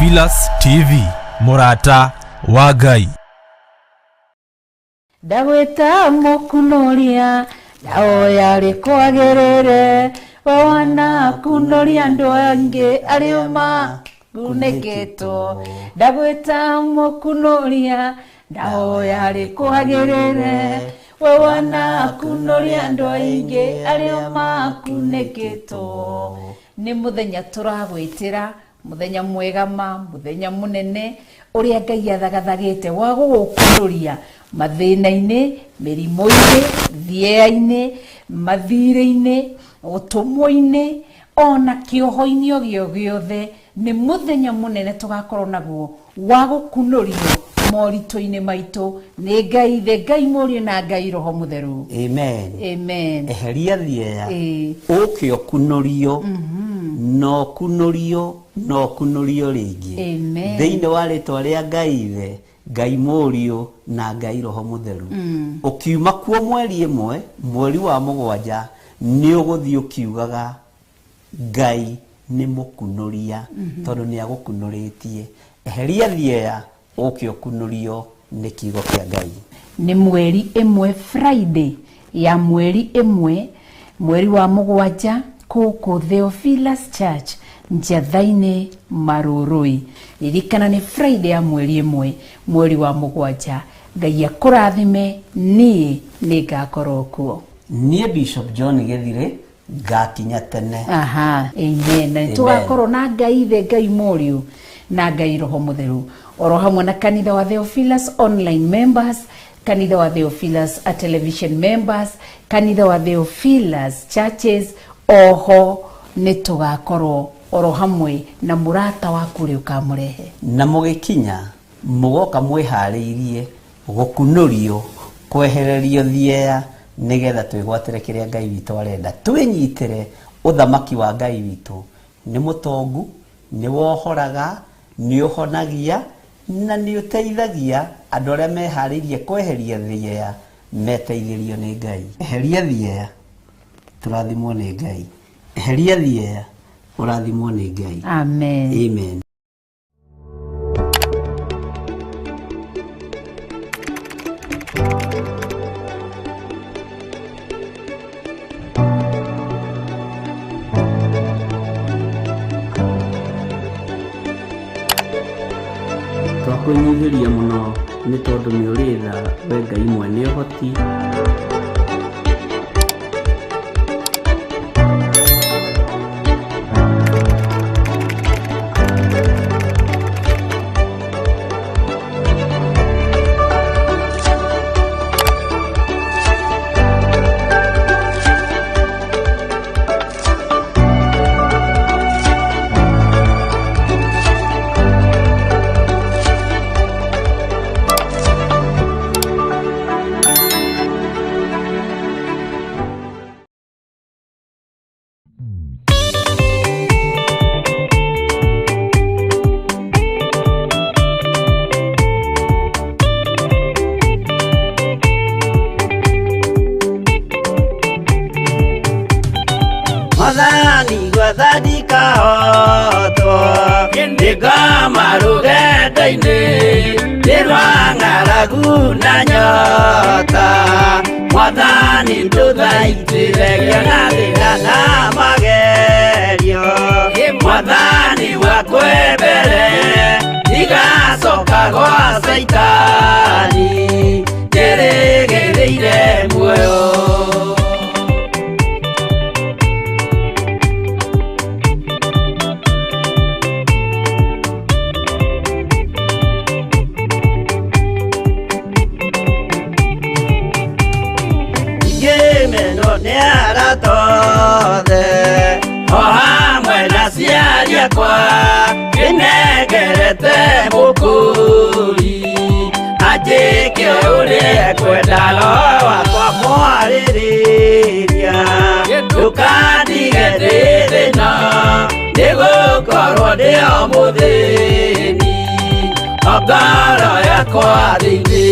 Theophilus TV, mũrata wa Ngai. Ndagwĩta mũkunoria, ndahoya rĩkwagĩrĩre, we wanakunoria andũ angĩ arĩa makunĩkĩtwo. Ndagwĩta mũkunoria, ndahoya rĩkwagĩrĩre, we wanakunoria andũ aingĩ arĩa makunĩkĩtwo. Nĩ mũthenya tũragwĩtĩra, mũthenya mwega ma, mũthenya mũnene, ũrĩa Ngai athagathagĩte wa gũgũkunoria mathĩna-inĩ, mĩrimũ-inĩ, thĩea-inĩ, mathirĩ-inĩ, ũtũmwo-inĩ, ona kĩoho-inĩ o gĩo gĩothe. Nĩ mũthenya mũnene tũgakorwo naguo wa gũkunorio moritũ-inĩ maitũ nĩ Ngai Ithe, Ngai Mũriũ na Ngai Roho Mũtheru. Amen. Amen. Eheria thieya, Ĩĩ. ũke ũkunorio, na ũkunorio, na ũkunorio rĩngĩ. Amen. Thĩinĩ wa rĩtwa rĩa Ngai Ithe, Ngai Mũriũ na Ngai Roho Mũtheru. Ũkiuma kuo mweri ĩmwe, mweri wa mũgwanja, nĩ ũgũthiĩ ũkiugaga Ngai nĩ mũkunoria, tondũ nĩ agũkunorĩtie. Eheria thieya, ũke ũkunorio nĩ kiugo kĩa Ngai. Nĩ mweri ĩmwe, Friday ya mweri ĩmwe, mweri wa mũgwanja, kũkũ Theophilus Church, Njatha-inĩ, Marũrũi. Ririkana nĩ Friday ya mweri ĩmwe, mweri wa mũgwanja. Ngai akũrathime, niĩ nĩ ngakorwo kuo. Niĩ Bishop John Gĩthirĩ ngakinya tene. Aha, amen. Na Amen. tũgakorwo na Ngai Ithe, Ngai Mũriũ na Ngai Roho Mũtheru, oro hamwe na kanitha wa Theophilus online members, kanitha wa Theophilus a television members, kanitha wa Theophilus churches. Oho nĩ tũgakorwo oro hamwe na mũrata waku ũrĩa ũkamũrehe. Na mũgĩkinya mũgoka mwĩharĩirie gũkunorio, kwehererio thieya, nĩgetha twĩgwatĩre kĩrĩa Ngai witũ arenda. Twĩnyitĩre ũthamaki wa Ngai witũ. Nĩ mũtongu, nĩ wohoraga, nĩ ũhonagia, na nĩ ũteithagia andũ arĩa meharĩirie kweheria thieya, meteithĩrio nĩ Ngai. Eheria thieya, tũrathimwo nĩ Ngai. Eheria thieya, ũrathimwo nĩ Ngai. Amen. Amen. Twakwĩnyihĩria mũno nĩ tondũ nĩ ũrĩ tha, we Ngai mwene ũhoti. Mwathani gwathandika hotwo nĩngoma rũgendo-inĩ nĩ rwa ng'aragu na nyota. Mwathani ndũthaitĩre ngĩona thĩna na magerio. Mwathani wakwe mbere ndigacoka gwa Caitani, njĩrĩgĩrĩire muoyo. Ngĩmenwo nĩ arata othe, o hamwe na aciari akwa, ndĩnengerete mũkũri anjĩke ũrĩa ekwenda, roho wakwa mwarĩrĩria. Ndũkandige ndĩ thĩna, nĩgũkorwo ndĩ o mũthĩni, o ngoro yakwa thĩinĩ.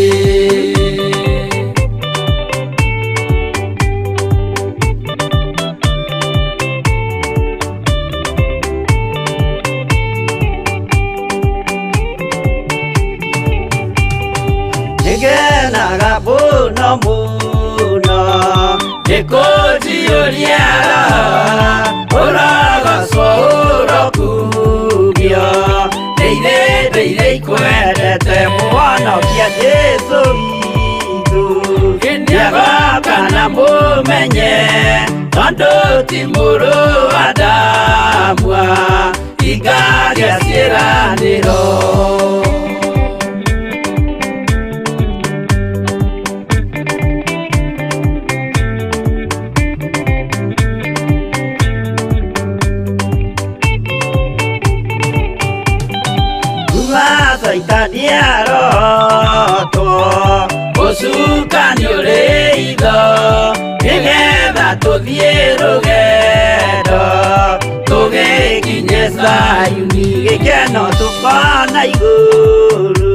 Mũno nĩkũnjiyũria ũrogocwo ũrokumio ndeire ndeire ikwendete mũhonokia Jesũ witũ nĩagoka na mũmenye tondũ ti mũrũ wa Adamu igaria ciĩranĩro. Saitani arotwo ũcukani ũrĩ itho nĩgetha tũthiĩ rũgendo tũgĩkinye Zayuni gĩkeno tũkona igũrũ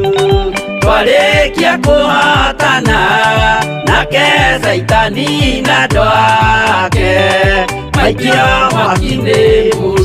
twarĩkia kũhotana nake Saitani na andũ ake maikio mwaki-inĩ mũru.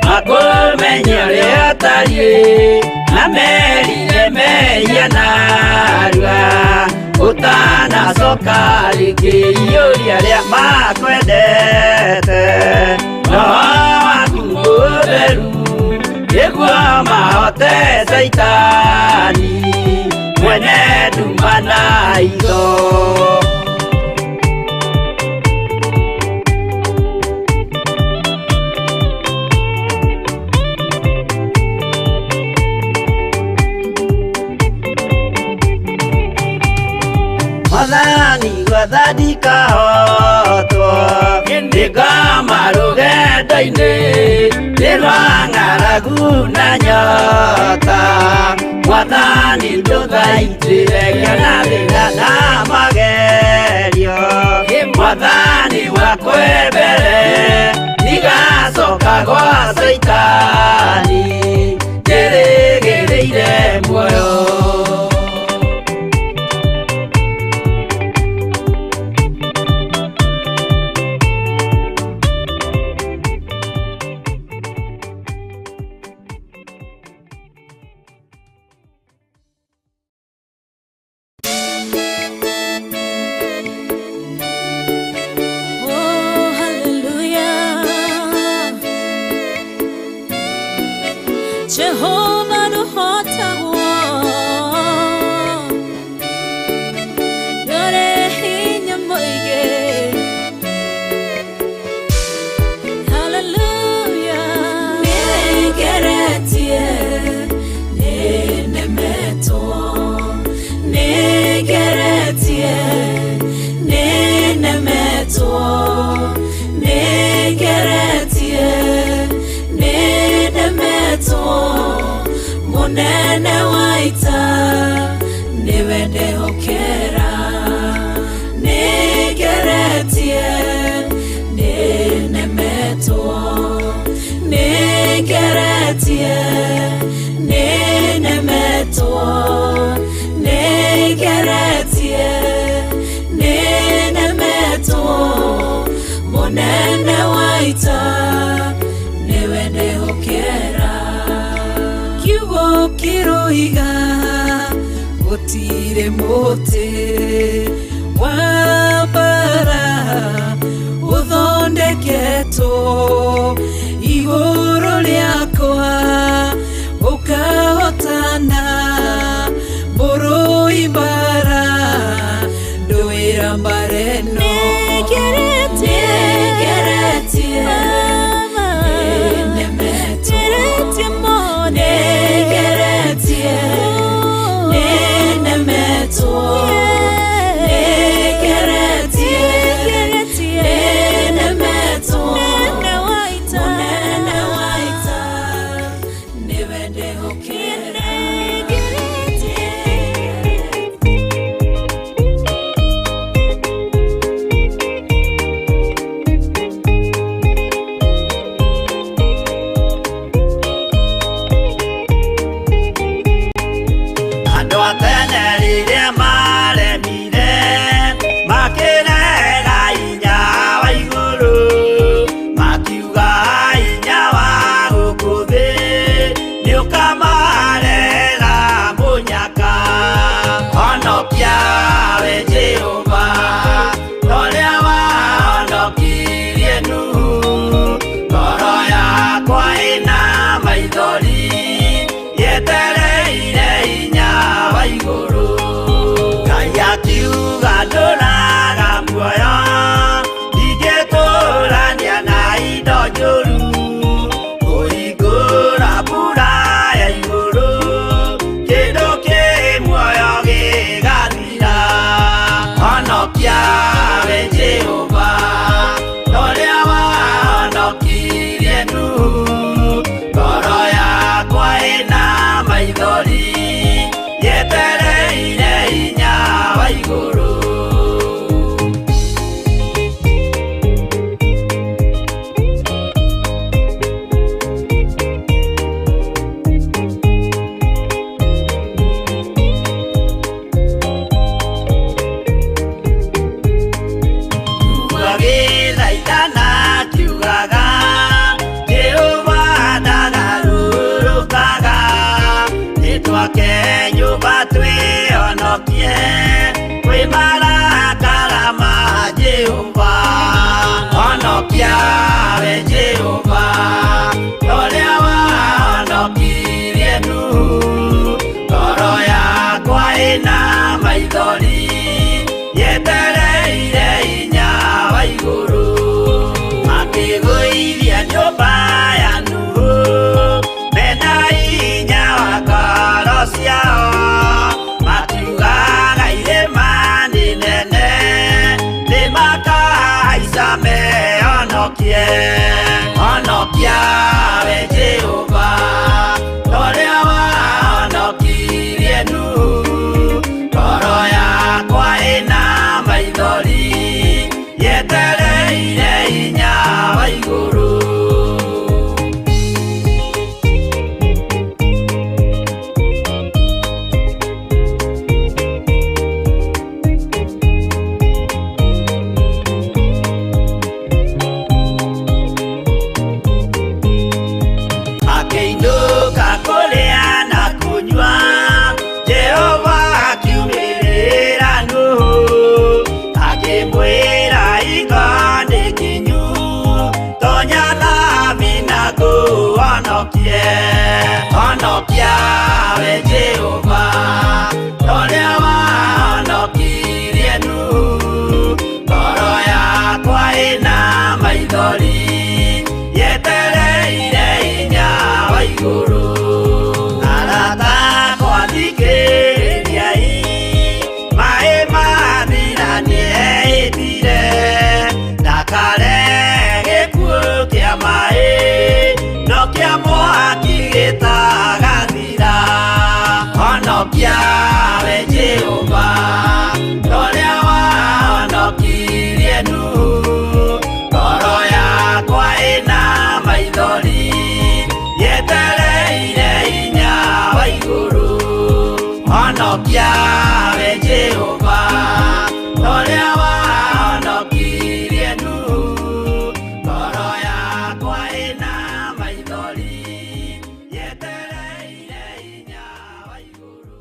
Makũmenye ũrĩa ũtariĩ na merire mehia narua ũtanacoka rĩngĩ iyũria arĩa makwendete roho waku mũtheru nĩguo mahote Saitani mwene nduma na itho. Mwathani gwathani kahotwo nĩngoma rũgendo-inĩ nĩ rwa ng'aragu na nyota Mwathani ndũthaitĩre ngĩona thĩna na magerio Mwathani wakwe mbere ndigacoka gwa Saitani njĩrĩgĩrĩire muoyo. Jehovah nuhotagwo Yore hinya moige. Hallelujah. Nigeretie ninemetwo Nigeretie ninemetwo Nigeretie ninemetwo Munene wa ita niwe ndehokera Nigeretie ninemetwo Nigeretie ninemetwo Nigeretie ninemetwo Munene wa ita niwe ndehokera Kiugo kiroiga gũtirĩ mũtĩ wa mbara ũthondeketwo igũrũ rĩakwa ũkahotana mũrũi mbara ndũĩra mbara ĩno. Nĩngeretie nĩnemetwo nĩnemetwo nĩngeretie nĩnemetwo Mũnene wa ita Honokia we Jehova, ũrĩa wahonokirie Nuhu. Ngoro yakwa ĩna maithori, yetereire hinya wa igũrũ. Ngai akiuga ndũraga muoyo, ndingĩtũrania na indo njũru. Kũhingũra mbura ya igũrũ, kĩndũ kĩ muoyo gĩgathira. Honokia we Jehova, ũrĩa wahonokirie Nuhu. Ngoro yakwa ĩna maithori, yetereire hinya wa igũrũ. Agĩthaithana akiugaga, Jehova ndagarũrũkaga. Nĩtwake nyũmba twĩhonokie kwĩ marakara ma Jehova. Honokia we Jehova, ũrĩa wahonokirie Nuhu. Ngoro yakwa ĩna maithori, yetereire hinya wa igũrũ. Makĩgũithia nyũmba ya Nuhu, mena hinya wa ngoro ciao. Makiugaga irĩma nĩ nene, nĩmakahaica mehonokie. Honokia we Jehova, ũrĩa wahonokirie Nuhu. Ngoro yakwa ĩna maithori, yetereire hinya wa igũrũ. Akĩinũka kũrĩa na kũnyua, Jehova akiumĩrĩra Nuhu. Akĩmwĩra hingo nĩ kinyu, tonya thabina ngũhonokie. Honokia we Jehova, ũrĩa wahonokirie Nuhu. Ngoro yakwa ĩna maithori, yetereire hinya wa igũrũ. Arata akwa thikĩrĩriai, maĩ mathira nĩehĩtire, ndakare gĩkuũ kĩa maĩ, no kĩa mwaki gĩtagathira. Honokia we Jehova, ũrĩa wahonokirie Nuhu. Ngoro yakwa ĩna maithori, yetereire hinya wa igũrũ. Honokia we Jehova, ũrĩa wahonokirie Nuhu. Ngoro yakwa ĩna maithori, yetereire hinya wa igũrũ.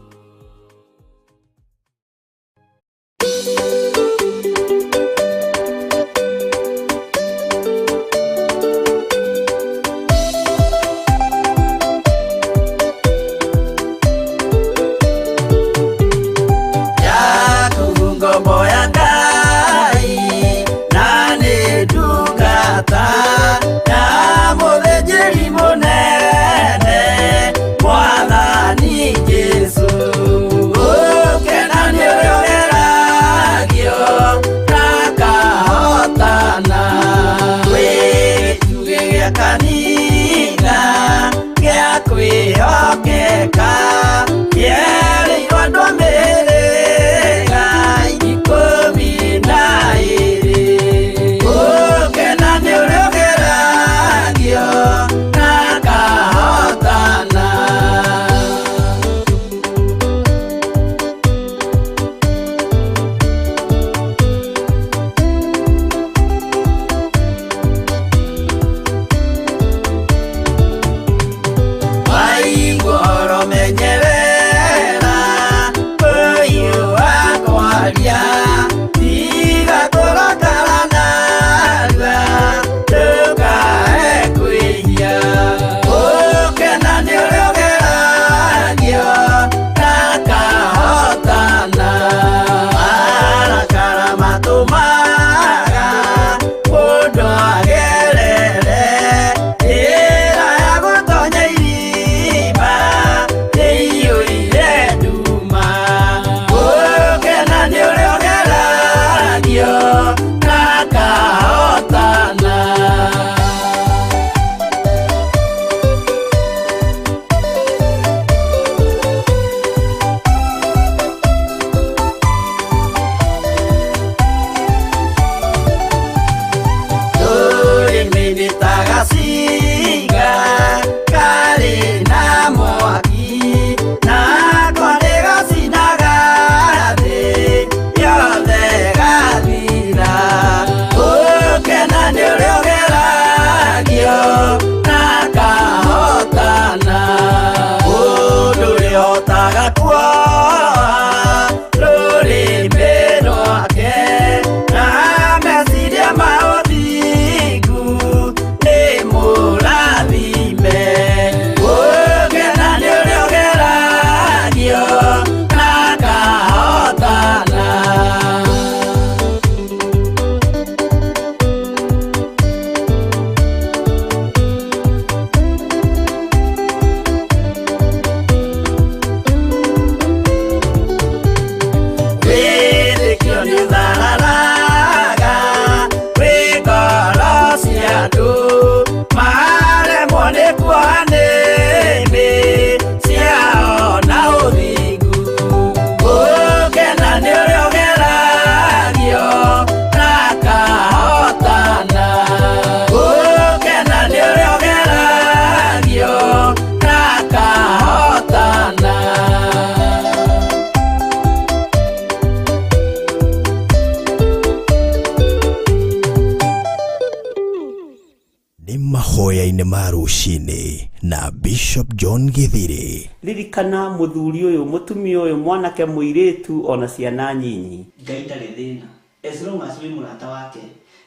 Mahinda-inĩ ma rũcinĩ na Bishop John Githiri. Ririkana mũthuri ũyũ, mũtumia ũyũ, mwanake, mũirĩtu, ona ciana nyinyi. Ngai ndarĩ thĩna as long as wĩ mũrata wake.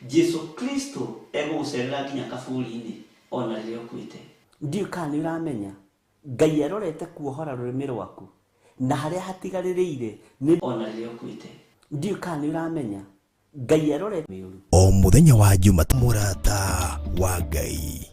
Jesu Kristo egũgũcerera nginya kaburi-inĩ ona rĩrĩa ũkuĩte. Ndiũĩ kana nĩ ũramenya Ngai arorete kuohora rũrĩmĩ rwaku na harĩa hatigarĩrĩire nĩ ona rĩrĩa ũkuĩte. Ndiũĩ kana nĩ ũramenya Ngai arorete mĩũru. O mũthenya wa Juma mũrata wa Ngai.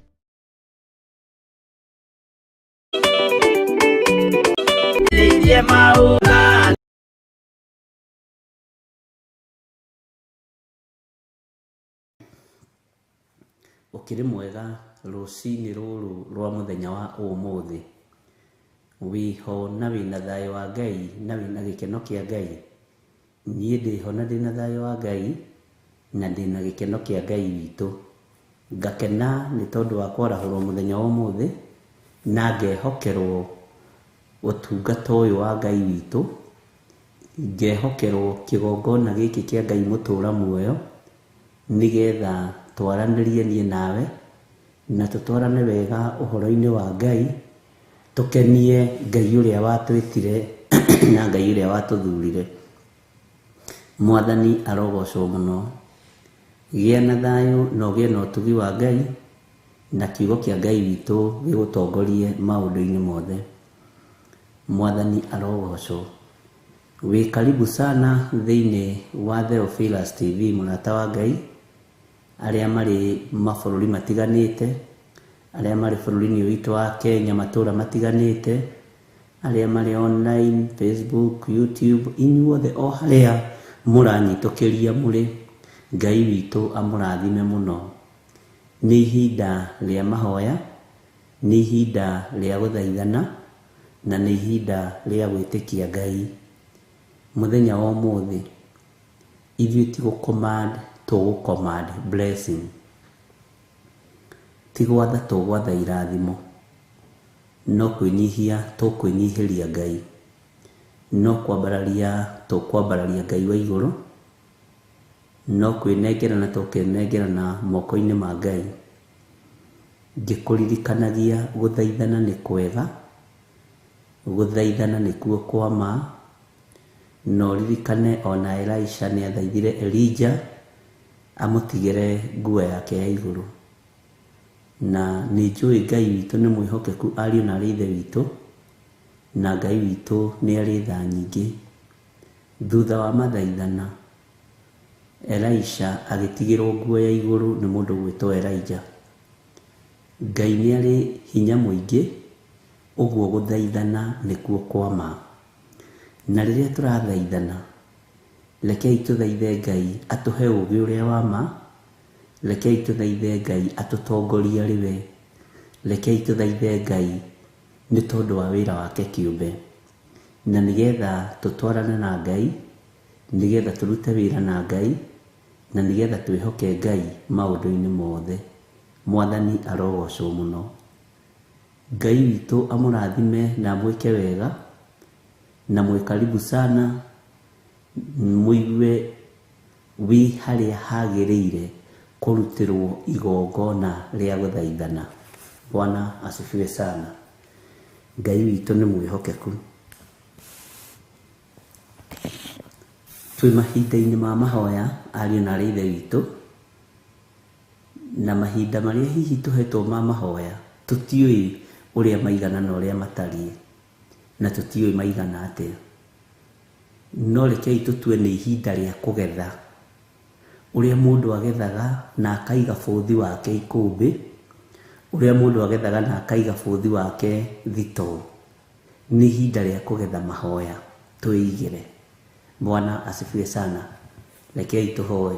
Ũkĩrĩ mwega rũcinĩ rũrũ rwa mũthenya wa ũmũthĩ. Wĩho na wĩna thayũ wa Ngai na wĩna gĩkeno kĩa Ngai. Niĩ ndĩho na ndĩna thayũ wa Ngai na ndĩna gĩkeno kĩa Ngai witũ. Ngakena nĩ tondũ wa kwarahũrwo mũthenya wa ũmũthĩ na ngehokerwo ũtungata ũyũ wa Ngai witũ, ngehokerwo kĩgongona gĩkĩ kĩa Ngai mũtũra muoyo, nĩgetha twaranĩrie niĩ nawe na tũtwarane wega ũhoro-inĩ wa Ngai, tũkenie Ngai ũrĩa watwĩtire na Ngai ũrĩa watũthurire. Mwathani arogocwo mũno. Gĩa na thayũ na ũgĩe na ũtugi wa Ngai na kiugo kĩa Ngai witũ gĩgũtongorie maũndũ-inĩ mothe. Mwathani arogocwo. Wĩ karibu sana thĩinĩ wa Theophilus TV, mũrata wa Ngai, arĩa marĩ mabũrũri matiganĩte, arĩa marĩ bũrũri-inĩ witũ wa Kenya matũra matiganĩte, arĩa marĩ online, Facebook, YouTube, inyuothe o harĩa mũranyitũkĩria mũrĩ, Ngai witũ amũrathime mũno. Nĩ ihinda rĩa mahoya, nĩ ihinda rĩa gũthaithana, na nĩ ihinda rĩa gwĩtĩkia Ngai. Mũthenya wa ũmũthĩ ithuĩ ti gũ-command tũgũ-command blessing, ti gwatha tũgwatha irathimo, no kwĩnyihia tũkwĩnyihĩria Ngai, no kwambararia tũkwambararia Ngai wa igũrũ, no kwĩnengerana tũkwĩnengerana moko-inĩ ma Ngai. Ngĩkũririkanagia gũthaithana nĩ kwega, gũthaithana nĩkuo kwa ma, na ũririkane ona Elisha nĩ athaithire Elijah amũtigĩre nguo yake ya igũrũ. Na nĩ njũĩ Ngai witũ nĩ mwĩhokeku ariũ na arĩ ithe witũ, na Ngai witũ nĩ arĩ tha nyingĩ. Thutha wa mathaithana, Elisha agĩtigĩrwo nguo ya igũrũ nĩ mũndũ ũgwĩtwo Elijah. Ngai nĩ arĩ hinya mũingĩ, ũguo gũthaithana nĩkuo kwa ma. Na rĩrĩa tũrathaithana, rekei tũthaithe Ngai atũhe ũũgĩ ũrĩa wa ma, rekei tũthaithe Ngai atũtongorie arĩ we, rekei tũthaithe Ngai nĩ tondũ wa wĩra wake kĩũmbe. Na nĩgetha tũtwarane na Ngai, nĩgetha tũrute wĩra na Ngai, na nĩgetha twĩhoke Ngai maũndũ-inĩ mothe. Mwathani arogocwo mũno. Ngai witũ amũrathime na amwĩke wega, na mwĩ karibu sana, mũigue wĩ harĩa hagĩrĩire kũrutĩrwo igongona rĩa gũthaithana. Bwana asifiwe sana. Ngai witũ nĩ mwĩhokeku. Twĩ mahinda-inĩ ma mahoya ariũ na arĩ ithe witũ, na mahinda marĩa hihi tũhetwo ma mahoya tũtiũĩ ũrĩa maigana na ũrĩa matariĩ, na tũtiũĩ maigana atĩa. No rekei tũtue nĩ ihinda rĩa kũgetha. Ũrĩa mũndũ agethaga na akaiga bũthi wake ikũmbĩ, ũrĩa mũndũ agethaga na akaiga bũthi wake thitoo, nĩ ihinda rĩa kũgetha mahoya twĩigĩre. Bwana asifiwe sana. Rekei tũhoe.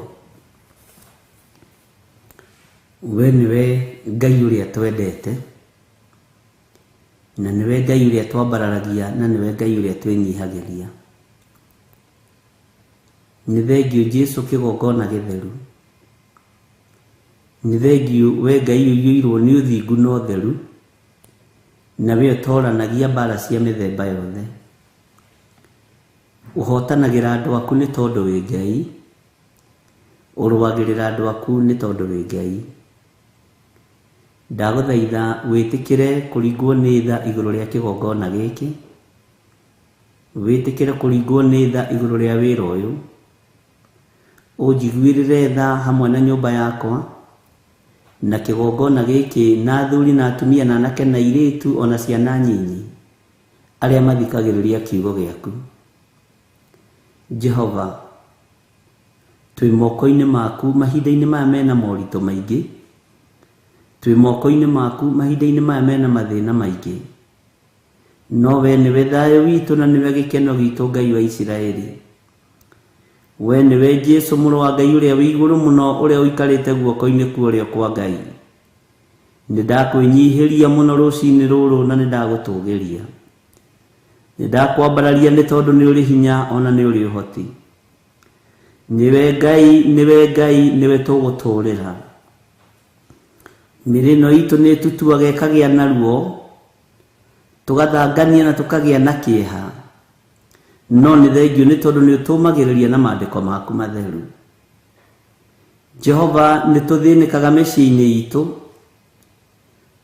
We nĩwe Ngai ũrĩa twendete, na nĩwe Ngai ũrĩa twambararagia, na nĩwe Ngai ũrĩa twĩnyihagĩria. Nĩ thengiũ Jesu kĩgongona gĩtheru. Nĩ thengiũ we Ngai ũiyũirwo nĩ ũthingu na ũtheru, na we ũtooranagia mbara cia mĩthemba yothe. Ũhotanagĩra andũ aku nĩ tondũ wĩ Ngai, ũrũagĩrĩra andũ aku nĩ tondũ wĩ Ngai. Ndagũthaitha wĩtĩkĩre kũringwo nĩ tha igũrũ rĩa kĩgongona gĩkĩ, wĩtĩkĩre kũringwo nĩ tha igũrũ rĩa wĩra ũyũ, ũnjiguĩrĩre tha hamwe na nyũmba yakwa na kĩgongona gĩkĩ, na athuri na atumia na anake na airĩtu ona ciana nyinyi arĩa mathikagĩrĩria kiugo gĩaku. Jehova, twĩ moko-inĩ maku mahinda-inĩ maya mena moritũ maingĩ, twĩ moko-inĩ maku mahinda-inĩ maya mena mathĩna maingĩ, no we nĩwe thayũ witũ na nĩwe gĩkeno gitũ, Ngai wa Isiraeli. We nĩwe Jesu mũrũ wa Ngai ũrĩa wĩ igũrũ mũno, ũrĩa ũikarĩte guoko-inĩ kwa ũrĩo kwa Ngai. Nĩ ndakwĩnyihĩria mũno rũcinĩ rũrũ na nĩ ndagũtũgĩria, nĩ ndakwambararia nĩ tondũ nĩ ũrĩ hinya ona nĩ ũrĩ ũhoti. Nĩwe Ngai, nĩwe Ngai, nĩwe tũgũtũrĩra. Mĩrĩ ĩno itũ nĩ ĩtutuaga ĩkagĩa na ruo, tũgathangania na tũkagĩa na kĩeha, no nĩ thengio nĩ tondũ nĩ ũtũmagĩrĩria na maandĩko maku matheru. Jehova, nĩ tũthĩnĩkaga mĩciĩ-inĩ itũ,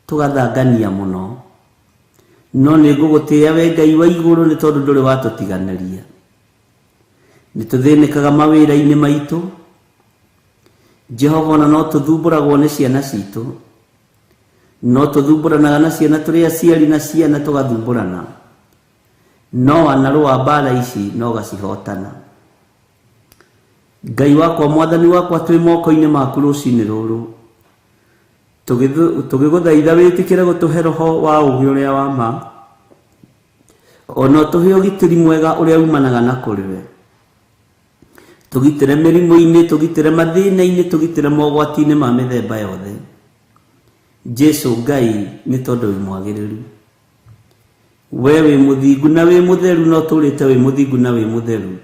tũgathangania mũno, no nĩ ngũgũtĩĩa we Ngai wa igũrũ nĩ tondũ ndũrĩ watũtiganĩria. Nĩ tũthĩnĩkaga mawĩra-inĩ maitũ, Jehova, ona no tũthumbũragwo nĩ ciana citũ, no tũthumbũranaga na ciana tũrĩ aciari na ciana tũgathumbũrana, no wanarũa mbara ici no ũgacihotana. Ngai wakwa, mwathani wakwa, twĩ moko-inĩ maku rũcinĩ rũrũ, tũgĩgũthaitha wĩtĩkĩre gũtũhe roho wa ũũgĩ ũrĩa wa ma, ona ũtũhe ũgitĩri mwega ũrĩa umanaga na kũrĩ we. Tũgitĩre mĩrimũ-inĩ, tũgitĩre mathĩna-inĩ, tũgitĩre mogwati-inĩ ma mĩthemba yothe. Jesu Ngai, nĩ tondũ wĩ mwagĩrĩru, we wĩ mũthingu na wĩ mũtheru, no tũrĩte wĩ mũthingu na wĩ mũtheru.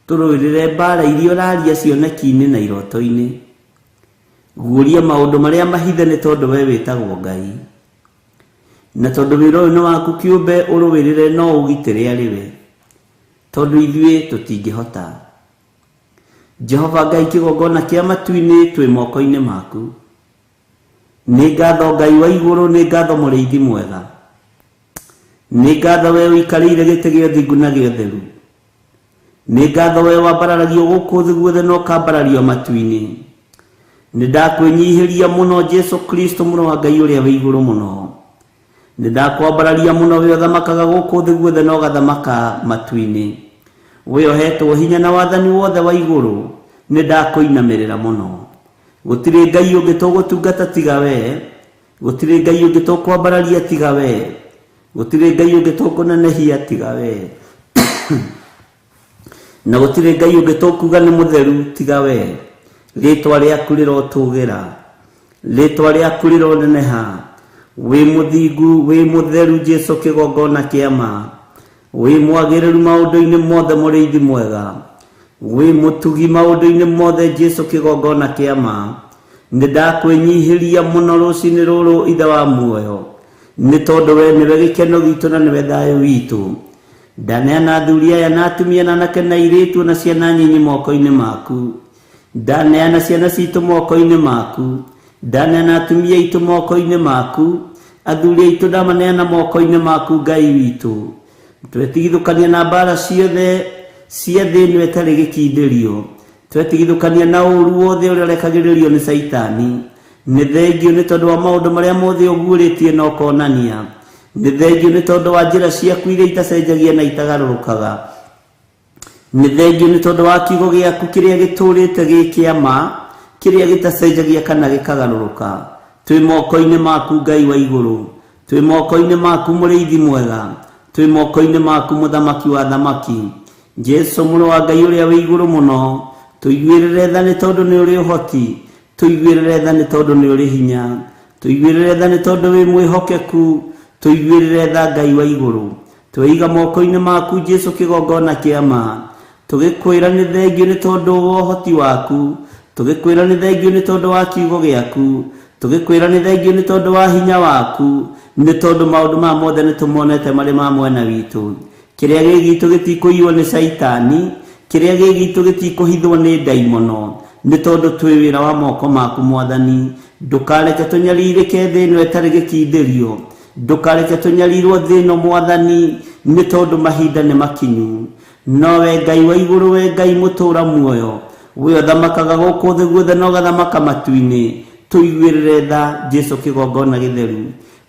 Tũrũĩrĩre mbara iria ũraria cioneki-inĩ na iroto-inĩ. Guũria maũndũ marĩa mahithe nĩ tondũ we wĩtagwo Ngai, na tondũ wĩra ũyũ nĩ waku kĩũmbe, ũrũĩrĩre no ũgitĩre arĩ we, tondũ ithuĩ tũtingĩhota. Jehova Ngai, kĩgongona kĩa matu-inĩ, twĩ moko-inĩ maku. Nĩ ngatho Ngai wa igũrũ, nĩ ngatho mũrĩithi mwega, nĩ ngatho we ũikarĩire gĩtĩ gĩa ũthingu na gĩa ũtheru, nĩ ngatho we wambararagio gũkũ thĩ guothe na ũkambarario matu-inĩ. Nĩ ndakwĩnyihĩria mũno, Jesu Kristo mũrũ wa Ngai ũrĩa wĩ igũrũ mũno. Nĩ ndakwambararia mũno, we ũthamakaga gũkũ thĩ guothe na ũgathamaka matu-inĩ, we ũhetwo hinya na wathani wothe wa igũrũ. Nĩ ndakũinamĩrĩra mũno. Gũtirĩ Ngai ũngĩ tũgũtungata tiga we, gũtirĩ Ngai ũngĩ tũkwambararia tiga we, gũtirĩ Ngai ũngĩ tũkũnenehia tiga we, na gũtirĩ Ngai ũngĩ tũkuga nĩ mũtheru tiga we. Rĩtwa rĩaku rĩrotũgĩra, rĩtwa rĩaku rĩroneneha. Wĩ mũthingu, wĩ mũtheru, Jesu kĩgongona kĩa ma, wĩ mwagĩrĩru maũndũ-inĩ mothe, mũrĩithi mwega, wĩ mũtugi maũndũ-inĩ mothe, Jesu kĩgongona kĩa ma. Nĩ ndakwĩnyihĩria mũno rũcinĩ rũrũ, Ithe wa muoyo, nĩ tondũ we nĩwe gĩkeno gitũ na nĩwe thayũ witũ. Ndaneana athuri aya na atumia na anake na airĩtu na ciana nyinyi moko-inĩ maku. Ndaneana ciana citũ moko-inĩ maku, ndaneana atumia aitũ moko-inĩ maku, athuri aitũ ndamaneana moko-inĩ maku, Ngai witũ. Twetigithũkania na mbara ciothe cia thĩ ĩno ĩtarĩ gĩkindĩrio, twetigithũkania na ũũru wothe ũrĩa ũrekagĩrĩrio nĩ Caitani. Nĩ thengio nĩ tondũ wa maũndũ marĩa mothe ũguũrĩtie na ũkonania. Nĩ thengio nĩ tondũ wa njĩra ciaku iria itacenjagia na itagarũrũkaga. Nĩ thengio nĩ tondũ wa kiugo gĩaku kĩrĩa gĩtũrĩte gĩ kĩa ma, kĩrĩa gĩtacenjagia kana gĩkagarũrũka. Twĩ moko-inĩ maku, Ngai wa igũrũ, twĩ moko-inĩ maku, mũrĩithi mwega, twĩ moko-inĩ maku, mũthamaki wa thamaki, Jesu mũrũ wa Ngai ũrĩa wĩ igũrũ mũno. Tũiguĩrĩre tha nĩ tondũ nĩ ũrĩ ũhoti, tũiguĩrĩre tha nĩ tondũ nĩ ũrĩ hinya, tũiguĩrĩre tha nĩ tondũ wĩ mwĩhokeku, tũiguĩrĩre tha, Ngai wa igũrũ. Tweiga moko-inĩ maku, Jesu kĩgongona kĩa ma, tũgĩkwĩra nĩ thengio nĩ tondũ wa ũhoti waku, tũgĩkwĩra nĩ thengio nĩ tondũ wa kiugo gĩaku, tũgĩkwĩra nĩ thengio nĩ tondũ wa hinya waku, nĩ tondũ maũndũ maya mothe nĩ tũmonete marĩ ma mwena witũ. Kĩrĩa gĩ gitũ gĩtikũiywo nĩ Caitani, kĩrĩa gĩ gitũ gĩtikũhithwo nĩ ndaimono, nĩ tondũ twĩ wĩra wa moko maku, Mwathani. Ndũkareke tũnyarirĩke thĩ ĩno ĩtarĩ gĩkindĩrio, ndũkareke tũnyarirwo thĩ ĩno Mwathani, nĩ tondũ mahinda nĩ makinyu. Nowe Ngai wa igũrũ, we Ngai mũtũũra muoyo, we ũthamakaga gũkũ thĩ guothe na ũgathamaka matu-inĩ, tũiguĩrĩre tha Jesu kĩgongona gĩtheru.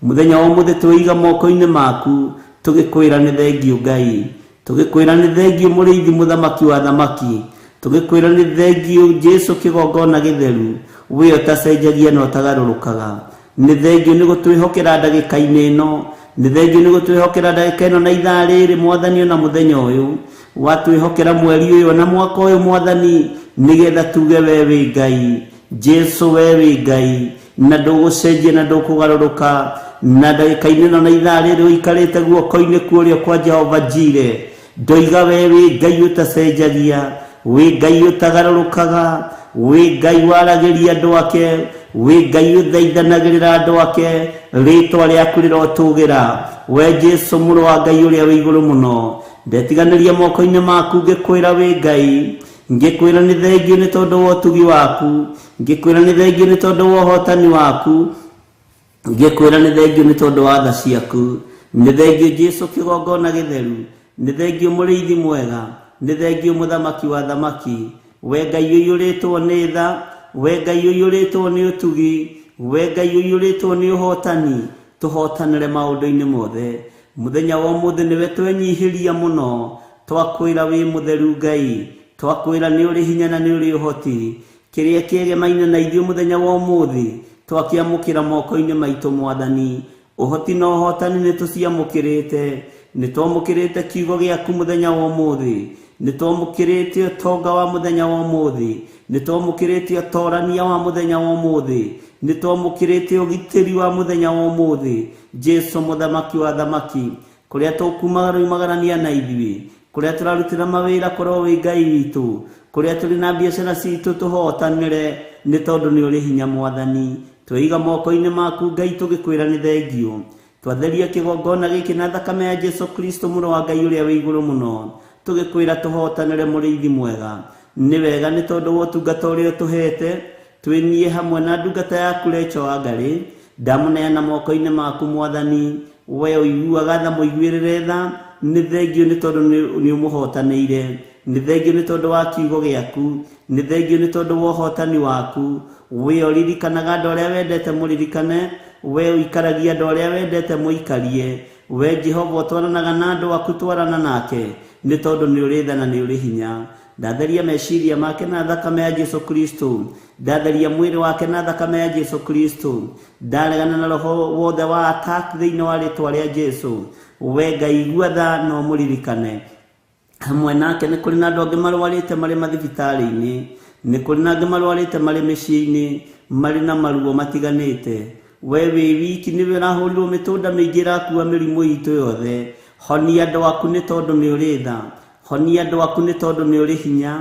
Mũthenya wa ũmũthĩ twĩiga moko-inĩ maku, tũgĩkwĩra nĩ thengiũ Ngai, tũgĩkwĩra nĩ thengiũ mũrĩithi mũthamaki wa thamaki, tũgĩkwĩra nĩ thengiũ Jesu kĩgongona gĩtheru, we ũtacenjagia na ũtagarũrũkaga. Nĩ thengiũ nĩ gũtwĩhokera ndagĩka-inĩ ĩno, nĩ thengiũ nĩ gũtwĩhokera ndagĩka ĩno na ithaa rĩrĩ Mwathani, ona mũthenya ũyũ watwĩhokera mweri ũyũ na mwaka ũyũ Mwathani, nĩgetha tuge we wĩ Ngai, Jesu we wĩ Ngai, na ndũgũcenjia na ndũkũgarũrũka. Na ndagĩka-inĩ ĩno na ithaa rĩrĩ ũikarĩte guoko-inĩ kũrĩa kwa Jehova Jire, ndoiga we wĩ Ngai ũtacenjagia, wĩ Ngai ũtagarũrũkaga, wĩ Ngai waragĩria andũ ake, wĩ Ngai ũthaithanagĩrĩra andũ ake, rĩtwa rĩaku rĩrotũgĩra. We Jesu mũrũ wa Ngai ũrĩa wĩ igũrũ mũno, ndetiganĩria moko-inĩ maku ngĩkwĩra wĩ Ngai, ngĩkwĩra nĩ thengiũ nĩ tondũ wa ũtugi waku, ngĩkwĩra nĩ thengiũ nĩ tondũ wa ũhotani waku, ngĩkwĩra nĩ thengiũ nĩ tondũ wa tha ciaku. Nĩ thengiũ Jesu kĩgongona gĩtheru, nĩ thengiũ mũrĩithi mwega, nĩ thengiũ mũthamaki wa thamaki, we Ngai ũiyũrĩtwo nĩ tha, we Ngai ũiyũrĩtwo nĩ ũtugi, we Ngai ũiyũrĩtwo nĩ ũhotani, tũhotanĩre maũndũ-inĩ mothe. Mũthenya wa ũmũthĩ nĩwe twenyihĩria mũno, twakwĩra wĩ mũtheru Ngai, twakwĩra nĩ ũrĩ hinya na nĩ ũrĩ ũhoti. Kĩrĩa kĩegemaine na ithuĩ mũthenya wa ũmũthĩ twakĩamũkĩra moko-inĩ maitũ Mwathani. Ũhoti na ũhotani nĩ tũciamũkĩrĩte, nĩ twamũkĩrĩte kiugo gĩaku mũthenya wa ũmũthĩ, nĩ twamũkĩrĩte ũtonga wa mũthenya wa ũmũthĩ, nĩ twamũkĩrĩte ũtorania wa mũthenya wa ũmũthĩ, nĩ twamũkĩrĩte ũgitĩri wa mũthenya wa ũmũthĩ. Jesu mũthamaki wa thamaki, kũrĩa tũkumagarania na ithuĩ, kũrĩa tũrarutĩra mawĩra korwo wĩ Ngai witũ, kũrĩa tũrĩ na biacara citũ tũhotanĩre nĩ tondũ nĩ ũrĩ hinya Mwathani. Tweiga moko-inĩ maku Ngai tũgĩkwĩra nĩ thengiũ. Twatheria kĩgongona gĩkĩ na thakame ya Jesu Kristo mũrũ wa Ngai ũrĩa wĩ igũrũ mũno, tũgĩkwĩra tũhotanĩre mũrĩithi mwega. Nĩ wega nĩ tondũ wa ũtungata ũrĩa ũtũhete, twĩnie hamwe na ndungata yaku Rachel Wangari, ndamũneana moko-inĩ maku Mwathani, we ũiguaga tha mũiguĩrĩre tha, nĩ thengiũ nĩ tondũ nĩ ũmũhotanĩire, nĩ thengiũ nĩ tondũ wa kiugo gĩaku, nĩ thengiũ nĩ tondũ wa ũhotani waku. We ũririkanaga andũ arĩa wendete mũririkane, we ũikaragia andũ arĩa wendete mũikarie, we Jehova ũtwaranaga na andũ aku twarana nake, nĩ tondũ nĩ ũrĩ tha na nĩ ũrĩ hinya. Ndatheria meciria make na thakame ya Jesu Kristo, ndatheria mwĩrĩ wake na thakame ya Jesu Kristo, ndaregana na roho wothe wa attack thĩinĩ wa rĩtwa rĩa Jesu. We Ngai igua tha na ũmũririkane. Hamwe nake nĩ kũrĩ na andũ angĩ marwarĩte marĩ mathibitarĩ-inĩ, nĩ kũrĩ na angĩ marwarĩte marĩ mĩciĩ-inĩ, marĩ na maruo matiganĩte. We wĩ wiki nĩwe ũrahũrirwo mĩtũnda mĩingĩ ĩrakua mĩrimũ itũ yothe. Honia andũ aku nĩ tondũ nĩ ũrĩ tha, honia andũ aku nĩ tondũ nĩ ũrĩ hinya,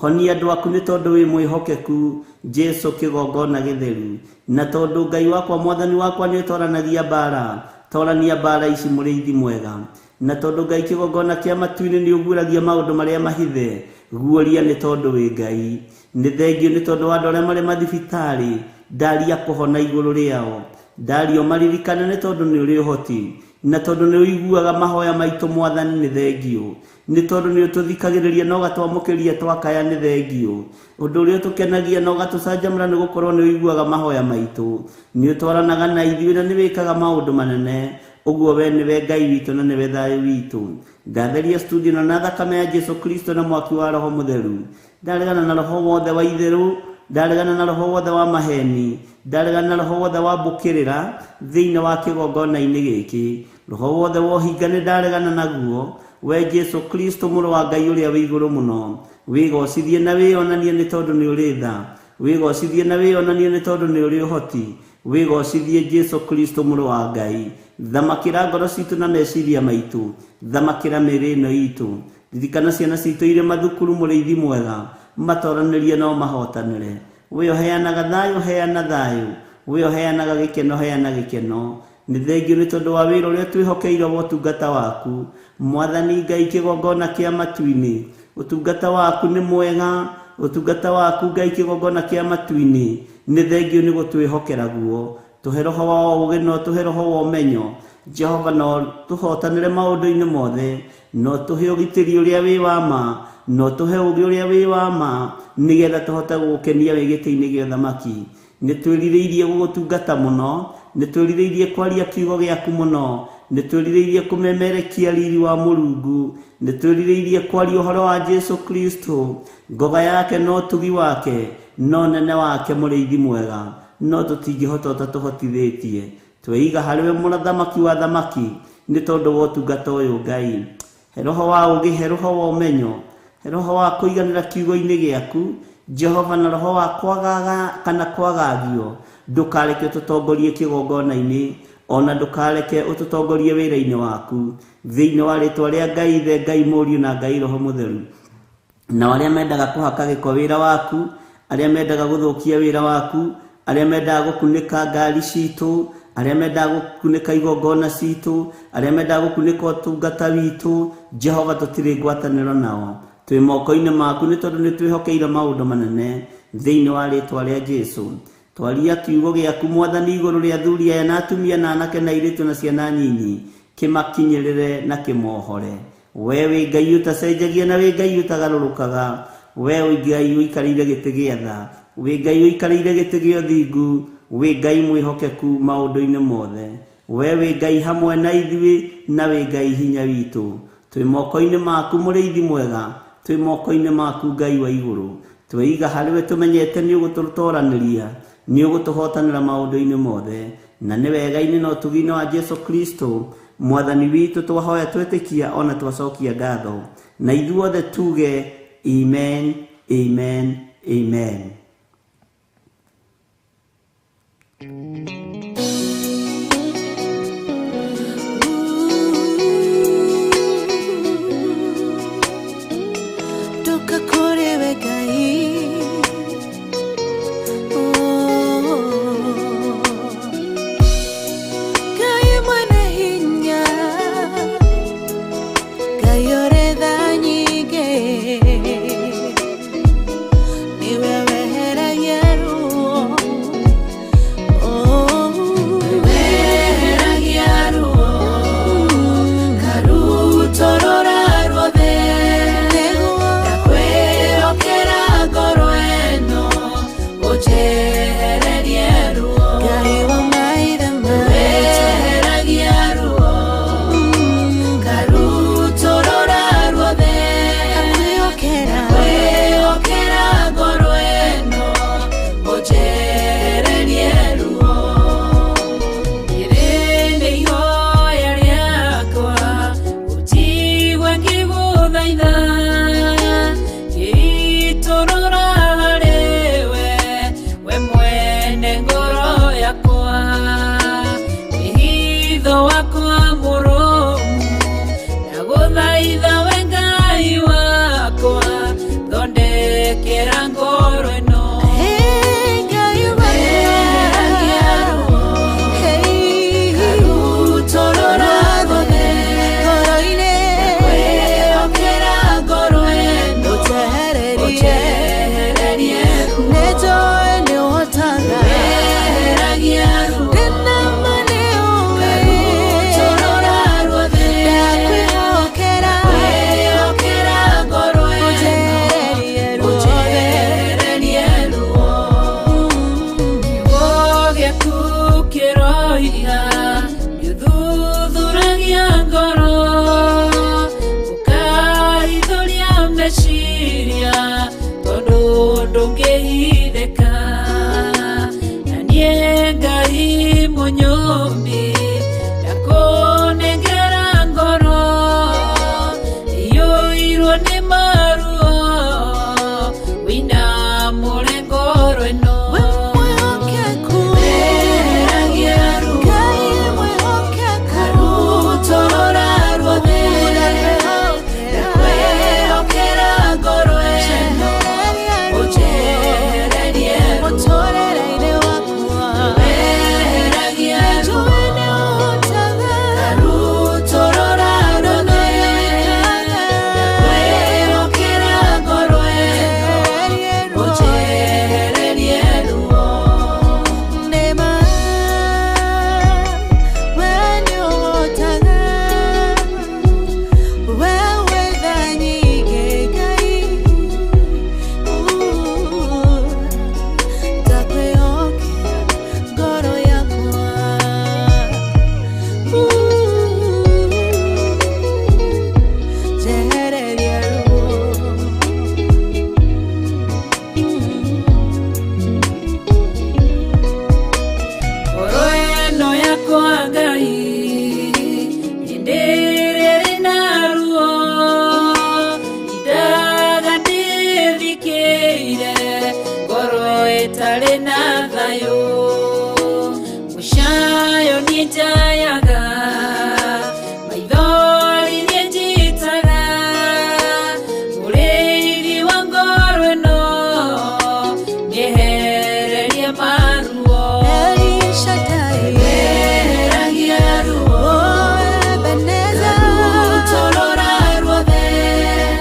honia andũ aku nĩ tondũ wĩ mwĩhokeku. Jesu kĩgongona gĩtheru, na tondũ Ngai wakwa Mwathani wakwa nĩ ũtoranagia mbara, torania mbara ici mũrĩithi mwega. Na tondũ Ngai kĩgongona kĩa matu-inĩ nĩ ũguũragia maũndũ marĩa mahithe, guũria nĩ tondũ wĩ Ngai. Nĩ thengiũ nĩ tondũ wa andũ arĩa marĩ mathibitarĩ, ndaria kũhona igũrũ rĩao, ndaria ũmaririkane nĩ tondũ nĩ ũrĩ ũhoti, na tondũ nĩ ũiguaga mahoya maitũ Mwathani nĩ thengiũ, nĩ tondũ nĩ ũtũthikagĩrĩria na ũgatwamũkĩria twakaya nĩ thengiũ. Ũndũ ũrĩa ũtũkenagia na ũgatũcanjamũra nĩ gũkorwo nĩ ũiguaga mahoya maitũ, nĩ ũtwaranaga na ithuĩ na nĩ wĩkaga maũndũ manene. Ũguo we nĩwe Ngai witũ na nĩwe thayũ witũ. Ndatheria studio ĩno na thakame ya Jesu Kristo na mwaki wa Roho Mũtheru. Ndaregana na roho wothe wa itherũ, ndaregana na roho wothe wa maheni, ndaregana na roho wothe wa mbũkĩrĩra thĩinĩ wa kĩgongona-inĩ gĩkĩ. Roho wothe wa ũhinga nĩ ndaregana naguo. We Jesu Kristo mũrũ wa Ngai ũrĩa wĩ igũrũ mũno, wĩgocithie na wĩonanie nĩ tondũ nĩ ũrĩ tha, wĩgocithie na wĩonanie nĩ tondũ nĩ ũrĩ ũhoti, wĩgocithie Jesu Kristo mũrũ wa Ngai. Thamakĩra ngoro citũ na meciria maitũ, thamakĩra mĩĩrĩ ĩno itũ, ririkana ciana citũ irĩ mathukuru mũrĩithi mwega, matoranĩrie no mahotanĩre. We ũheanaga thayũ, heana thayũ, we ũheanaga gĩkeno, heana gĩkeno. Nĩ thengiũ nĩ tondũ wa wĩra ũrĩa twĩhokeire wa ũtungata waku Mwathani Ngai kĩgongona kĩa matu-inĩ. Ũtungata waku nĩ mwega, Ũtungata waku Ngai kĩgongona kĩa matu-inĩ nĩ thengio nĩ gũtwĩhokera guo. Tũhe roho wa ũũgĩ no tũhe roho wa ũmenyo. Jehova no tũhotanĩre maũndũ-inĩ mothe, no tũhe ũgitĩri ũrĩa wĩ wa ma, no tũhe ũũgĩ ũrĩa wĩ wa ma, nĩgetha tũhote gũgũkenia wĩ gĩtĩ-inĩ gĩa ũthamaki. Nĩ twĩrirĩirie gũgũtungata mũno, nĩ twĩrirĩirie kwaria kiugo gĩaku mũno, nĩ twĩrirĩirie kũmemerekia riri wa Mũrungu, nĩ twĩrirĩirie kwaria ũhoro wa Jesu Kristo, ngoga yake no tugi wake, no nene wake mũrĩithi mwega, no tũtingĩhota ũtatũhotithĩtie. Tweiga harĩ we mũthamaki wa thamaki nĩ tondũ wa ũtungata ũyũ Ngai. He roho wa ũũgĩ, he roho wa ũmenyo, he roho wa kũiganĩra kiugo-inĩ gĩaku Jehova, na roho wa kwagaga kana kwagagio. Ndũkareke ũtũtongorie kĩgongona-inĩ, ona ndũkareke ũtũtongorie wĩra-inĩ waku, thĩinĩ wa rĩtwa rĩa Ngai Ithe, Ngai Mũriũ na Ngai Roho Mũtheru. Na arĩa mendaga kũhaka gĩko wĩra waku, arĩa mendaga gũthũkia wĩra waku, arĩa mendaga gũkunĩka ngari citũ, arĩa mendaga gũkunĩka igongona citũ, arĩa mendaga gũkunĩka ũtungata witũ, Jehova tũtirĩ ngwatanĩro nao. Twĩ moko-inĩ maku nĩ tondũ nĩ twĩhokeire maũndũ manene thĩinĩ wa rĩtwa rĩa Jesu. Twaria kiugo gĩaku Mwathani igũrũ rĩa athuri aya na atumia na anake na airĩtu na ciana nyinyi, kĩmakinyĩrĩre na kĩmohore. We wĩ Ngai ũtacenjagia na wĩ Ngai ũtagarũrũkaga, we wĩ Ngai ũikarĩire gĩtĩ gĩa tha, wĩ Ngai ũikarĩire gĩtĩ gĩa ũthingu, wĩ Ngai mwĩhokeku maũndũ-inĩ mothe. We wĩ Ngai hamwe na ithuĩ na wĩ Ngai hinya witũ. Twĩ moko-inĩ maku mũrĩithi mwega, twĩ moko-inĩ maku Ngai wa igũrũ. Tweiga harĩ we tũmenyete nĩ ũgũtũtoranĩria, nĩ ũgũtũhotanĩra maũndũ-inĩ mothe, na nĩ wega-inĩ na ũtugi-inĩ wa Jesu Kristo Mwathani witũ twahoya twĩtĩkia ona twacokia ngatho, na ithuothe tuge amen, amen, amen. Ndoka kũrĩ we Ngai, Ngai mwene hinya, Ngai ũrĩ tha nyingĩ, nĩwe weheragia ruo. Weheragia ruo, karutorora ruothe, ndakwĩhokera ngoro ĩno, ũnjehererie ruo. Ngai wa maithe maitũ, weheragia ruo, karutorora ruothe, ndakwĩhokera ngoro ĩno, ũnjehererie ruo. Rĩrĩ nĩ ihoya rĩakwa, ũnjigue ngĩgũthaitha, ngĩitũrũra harĩ we, we mwene ngoro yakwa. Wĩhitho wakwa mũrũmu, ndagũthaitha we Ngai wakwa, thondekera ngoro ĩno. Weheragia ruo, karutorora ruothe, ndakwĩhokera ngoro ĩno, ũnjehererie ruo. Weheragia ruo, karutorora ruothe, ndakwĩhokera ngoro ĩno, ũnjehererie ruo. Kiugo gĩaku kĩroiga nĩũthuthuragia ngoro, ũkahithũria meciria, tondũ ndũngĩhithĩka. Na niĩ Ngai mũnyũmbi, ndakũnengera ngoro iyũirwo nĩ maruo, wĩinamũre ngoro ĩno. Weheragia ruo, karutorora ruothe, ndakwĩhokera ngoro ĩno, ũnjehererie ruo. Weheragia ruo, Itarĩ na thayũ mũcayo niĩ njayaga maithori niĩ njitaga mũrĩithi wa ngoro ĩno nĩehererie maruo eheragia ruo ngarutũrũra ruothe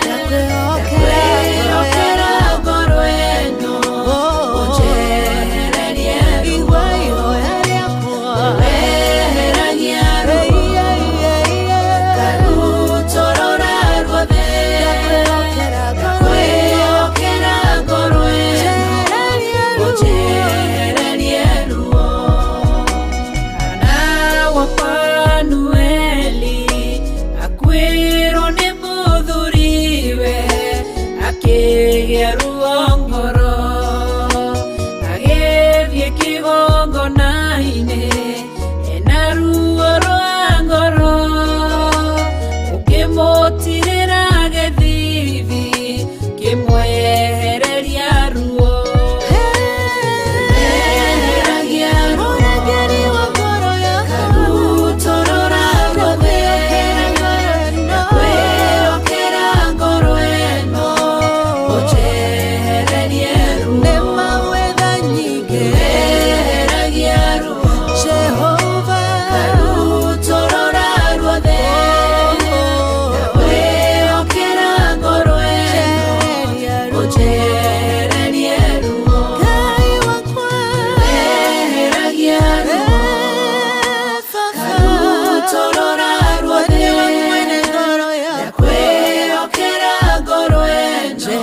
ndakwĩhokera ngoro ĩno ũnjehererie ruo eheragia ruo ngarutũrũra ruothe ndakwĩhokera ngoro ĩno ũnjehererie ruo. Hana wa Fanueli akuĩrwo nĩ mũthuriwe akĩgĩa ruo ngoro agĩthiĩ kĩgongona-inĩ ena ruo rwa ngoro ũkĩmũtirĩra gĩthithi kĩmwehereria ruo eheragia ruo ngarutũrũra ruothe ndakwĩhokera ngoro ĩno ũnjehererie ruo eheragia ruo ngarutũrũra ruothe ndakwĩhokera ngoro ĩno ũnjehererie ruo eheragia ruo ngarutũrũra ruothe ndakwĩhokera ngoro ĩno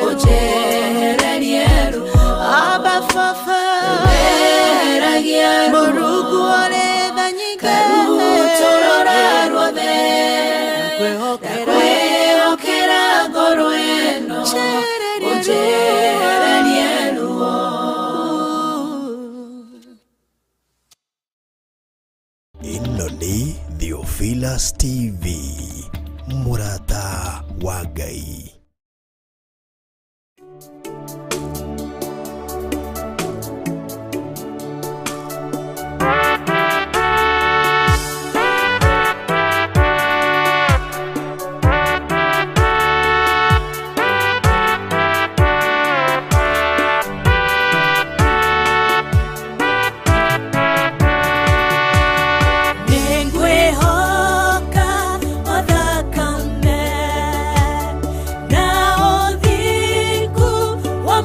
ũnjehererie ruo eheragia ruo ngarutũrũra ruothe ndakwĩhokera ngoro ĩno ũnjehererie ruo. Ĩno nĩ Theophilus TV, mũrata wa Ngai. Nĩngwĩhoka o thakame na ũthingu wa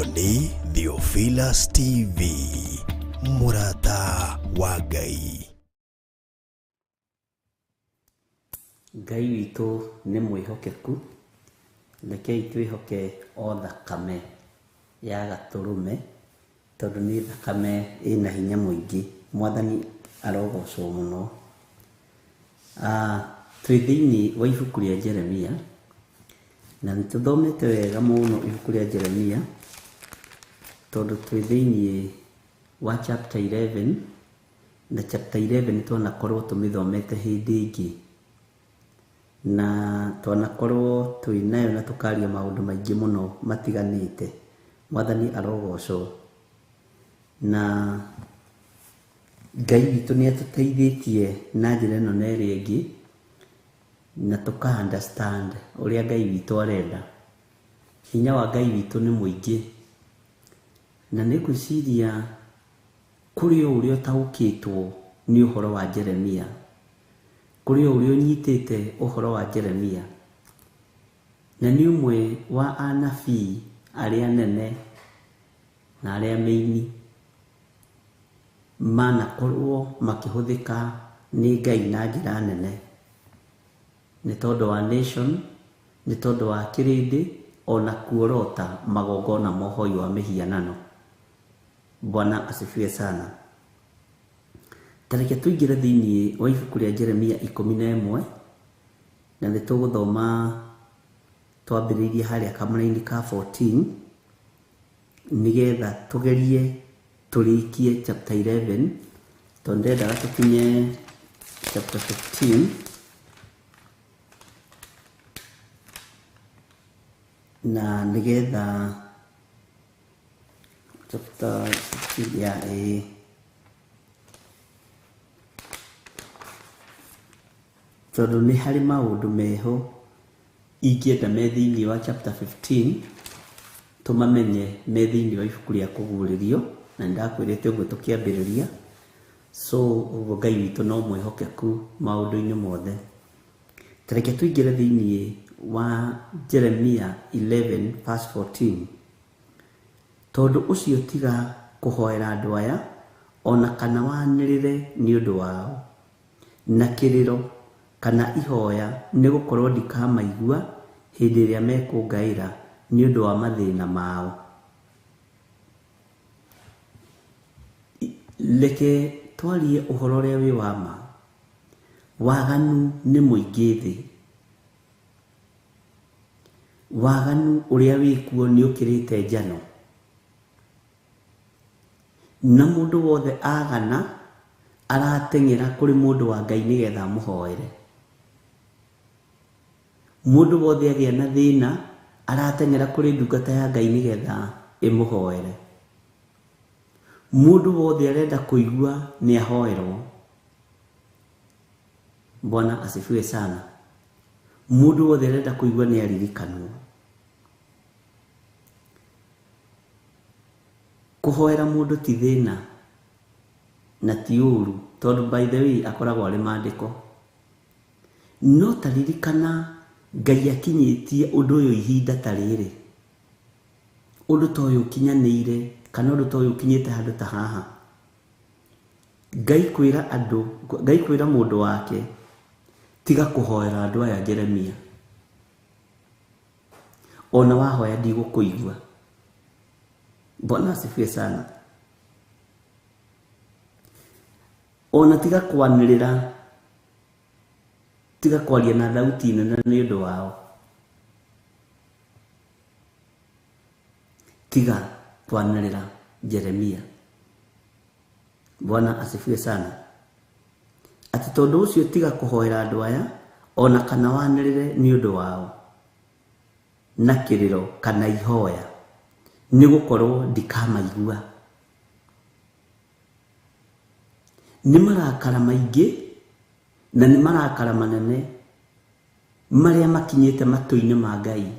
Ĩno nĩ Theophilus TV, mũrata wa Ngai. Ngai witũ nĩ mwĩhokeku, rekei twĩhoke o thakame ya gatũrũme, tondũ nĩ thakame ĩna hinya mũingĩ. Mwathani arogocwo mũno. Twĩ thĩinĩ wa ibuku rĩa Jeremia, na nĩ tũthomete wega mũno ibuku rĩa Jeremia, tondũ twĩ thĩinĩ wa chapter 11, na chapter 11 twanakorwo tũmĩthomete hĩndĩ ĩngĩ, na twanakorwo twĩ nayo na tũkaria maũndũ maingĩ mũno matiganĩte. Mwathani arogocwo. Na Ngai witũ nĩ atũteithĩtie na njĩra ĩno na ĩrĩa ĩngĩ, na tũka understand ũrĩa Ngai witũ arenda. Hinya wa Ngai witũ nĩ mũingĩ, na nĩ ngwĩciria kũrĩ o ũrĩa ũtaũkĩtwo nĩ ũhoro wa Jeremia, kũrĩ o ũrĩa ũnyitĩte ũhoro wa Jeremia, na nĩ ũmwe wa anabii arĩa nene na arĩa meini manakorwo makĩhũthĩka nĩ Ngai na njĩra nene, nĩ tondũ wa nation, nĩ tondũ wa kĩrĩndĩ, ona kuorota magongona ma ũhoi wa mĩhianano. Bwana asifiwe sana. Ta reke tũingĩre thĩinĩ wa ibuku rĩa Jeremia 11, na nĩ tũgũthoma twambĩrĩirie harĩa kamũraini ka 14, nĩgetha tũgerie tũrĩkie chapter 11, tondũ ndendaga tũkinye chapter 15, na nĩgetha chapter 15 ya ĩ tondũ nĩ harĩ maũndũ meho ingĩenda me thĩinĩ wa chapter 15 tũmamenye me thĩinĩ wa ibuku rĩa kũguũrĩrio, na nĩndakwĩrĩte ũguo tũkĩambĩrĩria. So ũguo Ngai witũ no mwĩhokeku maũndũ-inĩ mothe. Ta reke tũingĩre thĩinĩ wa Jeremia 11 verse 14. Tondũ ũcio tiga kũhoera andũ aya, ona kana wanĩrĩre nĩ ũndũ wao, na kĩrĩro kana ihoya, nĩ gũkorwo ndikamaigua hĩndĩ ĩrĩa mekũngaĩra nĩ ũndũ wa mathĩna mao. Reke twarie ũhoro ũrĩa wĩ wa ma. Waganu nĩ mũingĩ thĩ. Waganu ũrĩa wĩkuo nĩ ũkĩrĩte njano. Na mũndũ wothe agana arateng'era kũrĩ mũndũ wa Ngai nĩgetha amũhoere. Mũndũ wothe agĩa na thĩna arateng'era kũrĩ ndungata ya Ngai nĩgetha ĩmũhoere. Mũndũ wothe arenda kũigua nĩ ahoerwo. Bwana asifiwe sana. Mũndũ wothe arenda kũigua nĩ aririkanwo. Kũhoera mũndũ ti thĩna na ti ũru, tondũ by the way akoragwo arĩ maandĩko. No ta ririkana Ngai akinyĩtie ũndũ ũyũ ihinda ta rĩrĩ, ũndũ ta ũyũ ũkinyanĩire, kana ũndũ ta ũyũ ũkinyĩte handũ ta haha. Ngai kwĩra andũ, Ngai kwĩra mũndũ wake, tiga kũhoera andũ aya Jeremia, ona wahoya ndigũkũigua. Bwana asifiwe sana. Ona tiga kwanĩrĩra, tiga kwaria na thauti nene nĩ ũndũ wao. Tiga kwanĩrĩra Jeremia. Bwana asifiwe sana. Atĩ tondũ ũcio tiga kũhoera andũ aya, ona kana wanĩrĩre nĩ ũndũ wao, na kĩrĩro kana ihoya, nĩ gũkorwo ndikamaigua. Nĩ marakara maingĩ na nĩ marakara manene marĩa makinyĩte matũ-inĩ ma Ngai.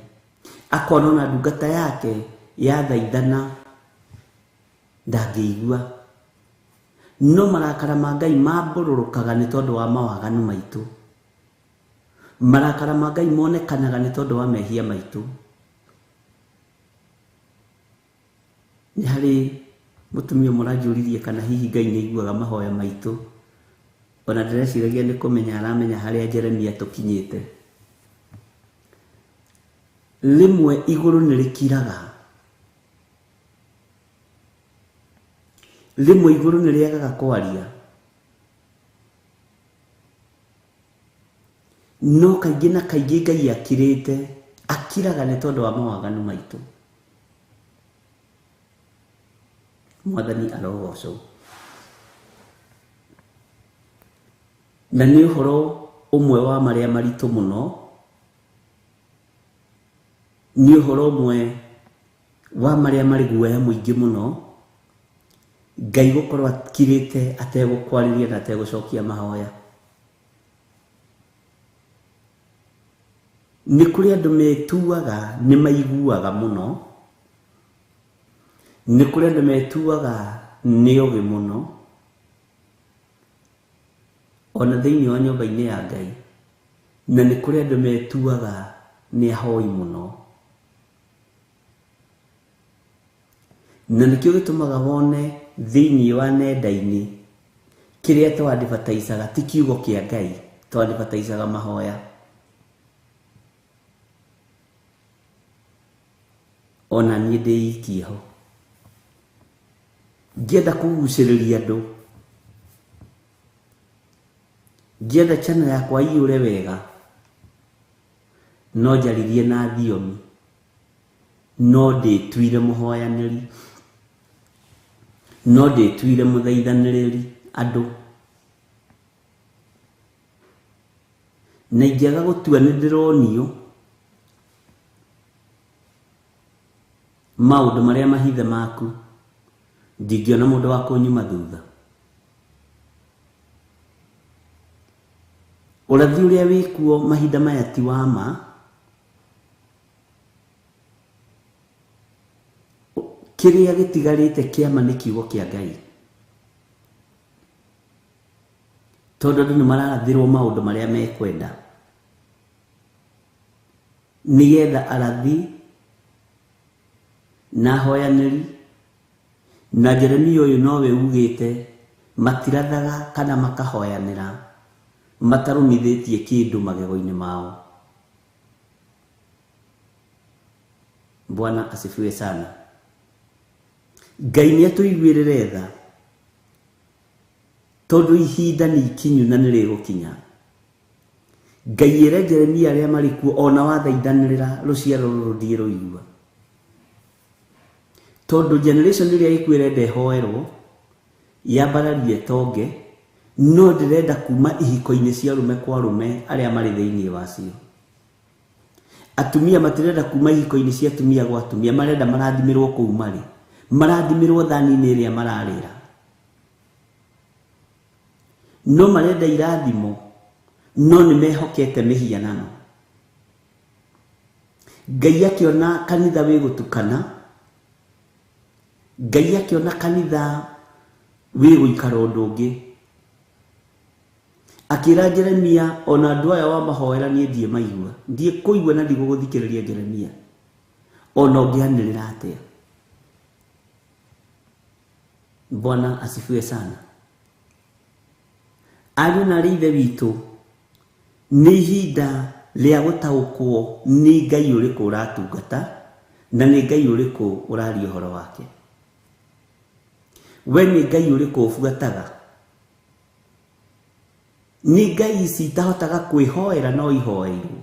Akona ona ndungata yake yathaithana ndangĩigua. No marakara ma Ngai mambũrũrũkaga nĩ tondũ wa mawaganu maitũ. Marakara ma Ngai monekanaga nĩ tondũ wa mehia maitũ. Nĩ harĩ mũtumia ũmwe ũranjũririe kana hihi Ngai nĩ aiguaga mahoya maitũ. Ona ndĩreciragia nĩ kũmenya aramenya harĩa Jeremia tũkinyĩte. Rĩmwe igũrũ nĩ rĩkiraga. Rĩmwe igũrũ nĩ rĩagaga kwaria. No kaingĩ na kaingĩ Ngai akirĩte, akiraga nĩ tondũ wa mawaganu maitũ. Mwathani arogocwo. Na nĩ ũhoro ũmwe wa marĩa maritũ mũno, nĩ ũhoro ũmwe wa marĩa marĩ guoya mũingĩ mũno, Ngai gũkorwo akirĩte ategũkwarĩria na ategũcokia mahoya. Nĩ kũrĩ andũ metuaga nĩ maiguaga mũno, nĩ kũrĩ andũ metuaga nĩ ogĩ mũno, ona thĩinĩ wa nyũmba-inĩ ya Ngai, na nĩ kũrĩ andũ metuaga nĩ ahoi mũno. Na nĩkĩo gĩtũmaga wone thĩinĩ wa nenda-inĩ kĩrĩa tũ-advertisaga ti kiugo kĩa Ngai, tũ-advertisaga mahoya. Ona niĩ ndĩikie ho. Ngĩenda kũgucĩrĩria andũ, ngĩenda channel yakwa iyũre wega, no njaririe na thiomi, no ndĩtuire mũhoyanĩri, no ndĩtuire mũthaithanĩrĩri andũ. Na ingĩaga gũtua nĩ ndĩronio maũndũ marĩa mahithe maku, ndingĩona mũndũ wa kũnyuma thutha. Ũrathi ũrĩa wĩkuo mahinda maya ti wa ma, kĩrĩa gĩtigarĩte kĩama nĩ kiugo kĩa Ngai. Tondũ andũ nĩ mararathĩrwo maũndũ marĩa mekwenda, nĩgetha arathi na ahoyanĩri na Jeremia ũyũ nowe ugĩte matirathaga kana makahoyanĩra matarũmithĩtie kĩndũ magego-inĩ mao. Bwana asifiwe sana. Ngai nĩ atũiguĩrĩre tha, tondũ ihinda nĩ ikinyu na nĩ rĩgũkinya. Ngai ĩre Jeremia arĩa marĩ kuo ona wathaithanĩrĩra rũciaro rũrũ ndiĩrũigua. Tondũ generation ĩrĩa ĩkuo ĩrenda ĩhoerwo, yambararie tonge, no ndĩrenda kuma ihiko-inĩ cia arũme kwa arũme arĩa marĩ thĩinĩ wacio. Atumia matirenda kuma ihiko-inĩ cia atumia gwa atumia, marenda marathimĩrwo kũu marĩ, marathimĩrwo thani-inĩ ĩrĩa mararĩra. No marenda irathimo, no nĩ mehokete mĩhianano. Ngai akĩona kanitha wĩ gũtukana, Ngai akĩona kanitha wĩ gũikara ũndũ ũngĩ, akĩra Jeremia ona andũ aya wamahoera niĩ ndiĩ maigua, ndiĩ kũigua na ndigũgũthikĩrĩria Jeremia, ona ũngĩanĩrĩra atĩa. Bwana asifiwe sana. Ariũ na arĩ ithe witũ, nĩ ihinda rĩa gũtaũkwo nĩ Ngai ũrĩkũ ũratungata na nĩ Ngai ũrĩkũ ũraria ũhoro wake. We nĩ Ngai ũrĩkũ ũbuataga? Nĩ Ngai ici itahotaga kwĩhoera no ihoeirwo.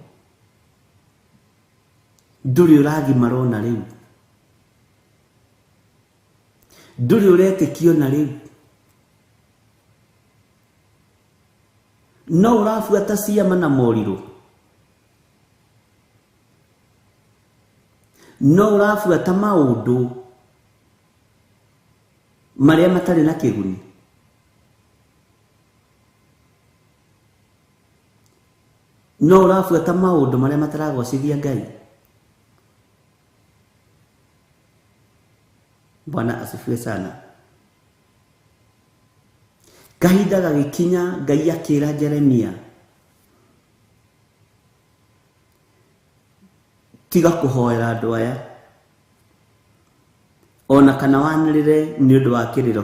Ndũrĩ ũragimara ona rĩu, ndũrĩ ũretĩkio na rĩu, no ũrabuata ciama na morirũ, no ũrabuata maũndũ marĩa matarĩ na kĩguni. No ũrabuata maũndũ marĩa mataragocithia Ngai. Bwana asifiwe sana. Kahinda gagĩkinya Ngai akĩra Jeremia, tiga kũhoera andũ aya, Ona kana wanĩrĩre nĩ ũndũ wa kĩrĩro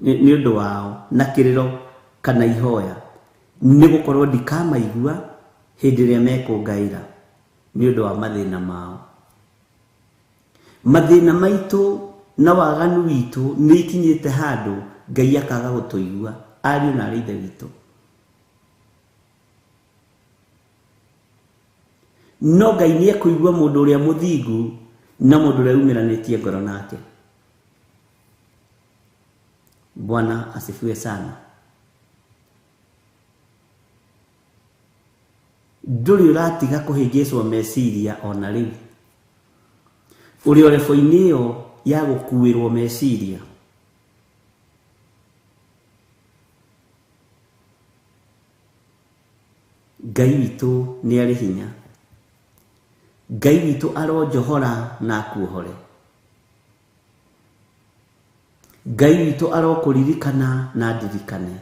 nĩ ũndũ wao na kĩrĩro kana ihoya, nĩ gũkorwo ndikamaigua hĩndĩ ĩrĩa mekũngaĩra nĩ ũndũ wa mathĩna mao. Mathĩna maitũ na waganu witũ nĩ ikinyĩte handũ Ngai akaga gũtũigua, ariũ na arĩ ithe witũ. No Ngai nĩ ekũigua mũndũ ũrĩa mũthingu na mũndũ ũrĩa umĩranĩtie ngoro nake. Bwana asifiwe sana. Ndũrĩ ũratiga kũhĩngĩcwo meciria ona rĩu. Ũrĩ o rebo-inĩ ĩyo ya gũkuĩrwo meciria. Ngai witũ nĩ arĩ hinya. Ngai witũ aronjohora na akuohore. Ngai witũ arokũririkana na ndirikane.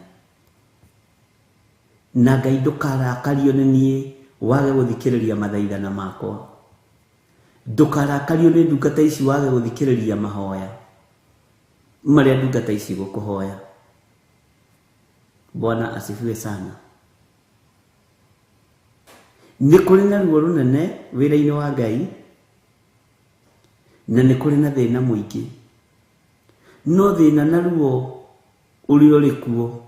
Na Ngai ndũkarakario nĩ niĩ wage gũthikĩrĩria mathaithana makwa. Ndũkarakario nĩ ndungata ici wage gũthikĩrĩria mahoya marĩa ndungata ici gũkũhoya. Bwana asifiwe sana. Nĩ kũrĩ na ruo rũnene wĩra-inĩ wa Ngai, na nĩ kũrĩ na thĩna mũingĩ. No thĩna na ruo ũrĩa ũrĩ kuo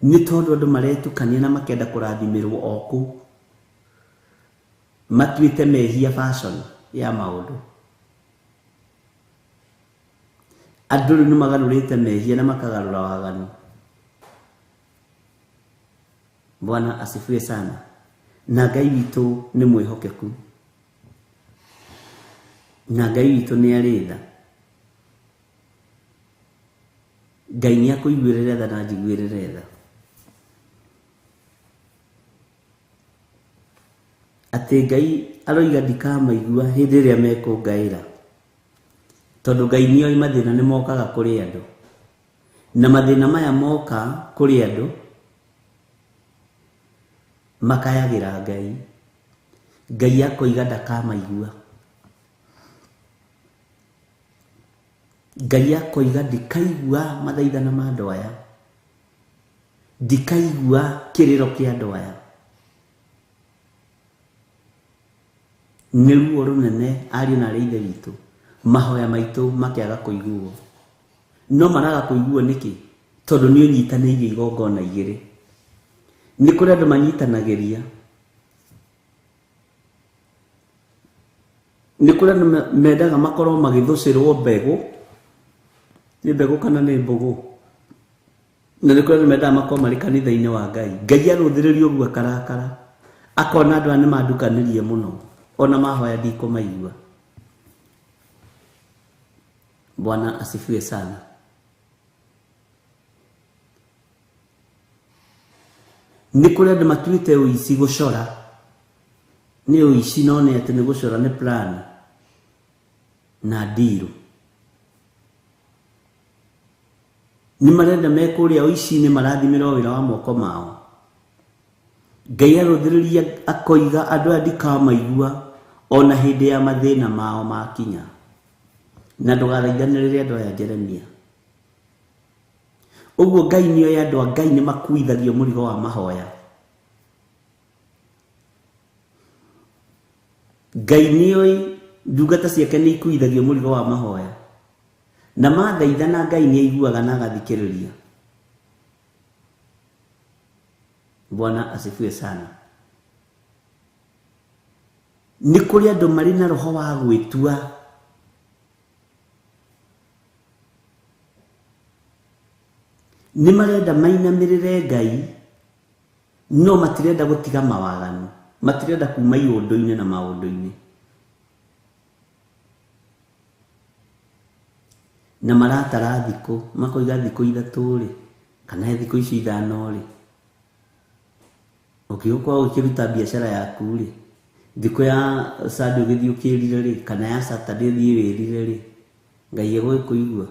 nĩ tondũ andũ maretukania na makenda kũrathimĩrwo o kũu. Matuĩte mehia fashion ya maũndũ. Andũ rĩu nĩ magarũrĩte mehia na makagarũra waganu. Bwana asifiwe sana. Na Ngai witũ nĩ mwĩhokeku. Na Ngai witũ nĩ arĩ tha. Ngai nĩ akũiguĩrĩre tha na anjiguĩrĩre tha. Atĩ Ngai aroiga ndikamaigua hĩndĩ ĩrĩa mekũngaĩra. Tondũ Ngai nĩoĩ mathĩna nĩ mokaga kũrĩ andũ. Na mathĩna maya moka kũrĩ andũ makayagĩra Ngai. Ngai akoiga ndakamaigua. Ngai akoiga ndikaigua mathaithana ma andũ aya. Ndikaigua kĩrĩro kĩa andũ aya. Nĩ ruo rũnene ariũ na arĩ ithe witũ. Mahoya maitũ makĩaga kũiguo. No maraga kũiguo nĩkĩ? Tondũ nĩ ũnyitanĩirie igongona igĩrĩ. Nĩ kũrĩ andũ manyitanagĩria. Nĩ kũrĩ andũ mendaga makorwo magĩthũcĩrwo mbegũ. Nĩ mbegũ kana nĩ mbũgũ? Na nĩ kũrĩ andũ mendaga makorwo marĩ kanitha-inĩ wa Ngai. Ngai arũthĩrĩrio ũguo akarakara. Akona andũ aya nĩ mandukanĩrie mũno. Ona mahoya ndikũmaigua. Bwana asifiwe sana. Nĩ kũrĩ andũ matuĩte ũici gũcora. Nĩ ũici no nĩ atĩ nĩ gũcora nĩ plan na ndirũ. Nĩ marenda me kũrĩa ũici-inĩ marathimĩrwo wĩra wa moko mao. Ngai arũthĩrĩria akoiga andũ aya ndikamaigua ona hĩndĩ ya mathĩna mao makinya. Na ndũgathaithanĩrĩre andũ aya Jeremia. Ũguo Ngai nĩoĩ andũ a Ngai nĩ makuithagio mũrigo wa mahoya. Ngai nĩoĩ ndungata ciake nĩ ikuithagio mũrigo wa mahoya. Na mathaithana Ngai nĩ aiguaga na agathikĩrĩria. Bwana asifiwe sana. Nĩ kũrĩ andũ marĩ na roho wa gwĩtua. Nĩ marenda mainamĩrĩre Ngai, no matirenda gũtiga mawaganu, matirenda kuma iũndũ-inĩ na maũndũ-inĩ. Na maratara thikũ, makoiga thikũ ithatũ rĩ, kana thikũ ici ithano rĩ. Ũngĩgũkorwo ũkĩruta biacara yaku rĩ, thikũ ya Sunday ũgĩthiĩ ũkĩrire rĩ, kana ya Saturday ũthiĩ wĩrire rĩ, Ngai egũgĩkũigua.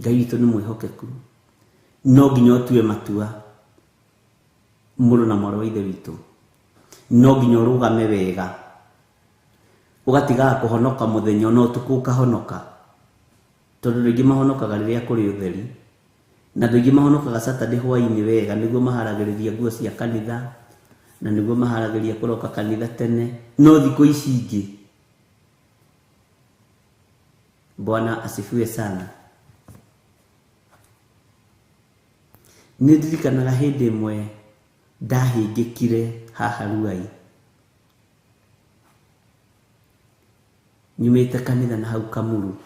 Ngai witũ nĩ mwĩhokeku. No nginya ũtue matua mũrũ na mwarĩ wa ithe witũ. No nginya ũrũgame wega. Ũgatigaga kũhonoka mũthenya no ũtukũ ũkahonoka. Tondũ rĩngĩ mahonokaga rĩrĩa kũrĩ ũtheri. Na andũ aingĩ mahonokaga Saturday hwaĩ-inĩ wega nĩguo maharagĩrĩria nguo cia kanitha na nĩguo maharagĩrĩria kũroka kanitha tene. No thikũ ici ingĩ, Bwana asifiwe sana. Nĩ ndirikanaga hĩndĩ ĩmwe ndahĩngĩkire haha Ruai. Nyumĩte kanitha na hau Kamuru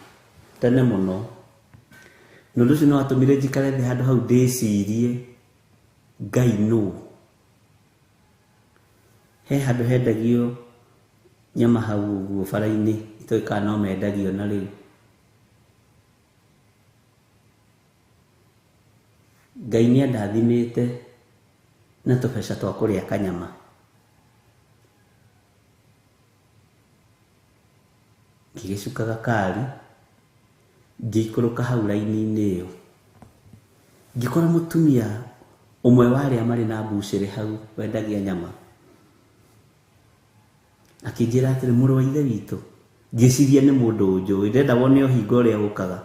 tene mũno. Na ũndũ ũcio nĩ watũmire njikare thĩ handũ hau ndĩcirie Ngai nũ. He handũ hendagio nyama hau ũguo bara-inĩ, itoĩ kana no mendagio na rĩu. Ngai nĩ andathimĩte na tũbeca twa kũrĩa kanyama. Ngĩgĩcuka gakari, ngĩikũrũka hau raini-inĩ ĩyo. Ngĩkora mũtumia ũmwe wa arĩa marĩ na mbucĩrĩ hau wendagia nyama. Akĩnjĩra atĩrĩ, mũrũ wa ithe witũ, ngĩciria nĩ mũndũ ũnjũĩ, ndĩrenda wone ũhinga ũrĩa ũkaga.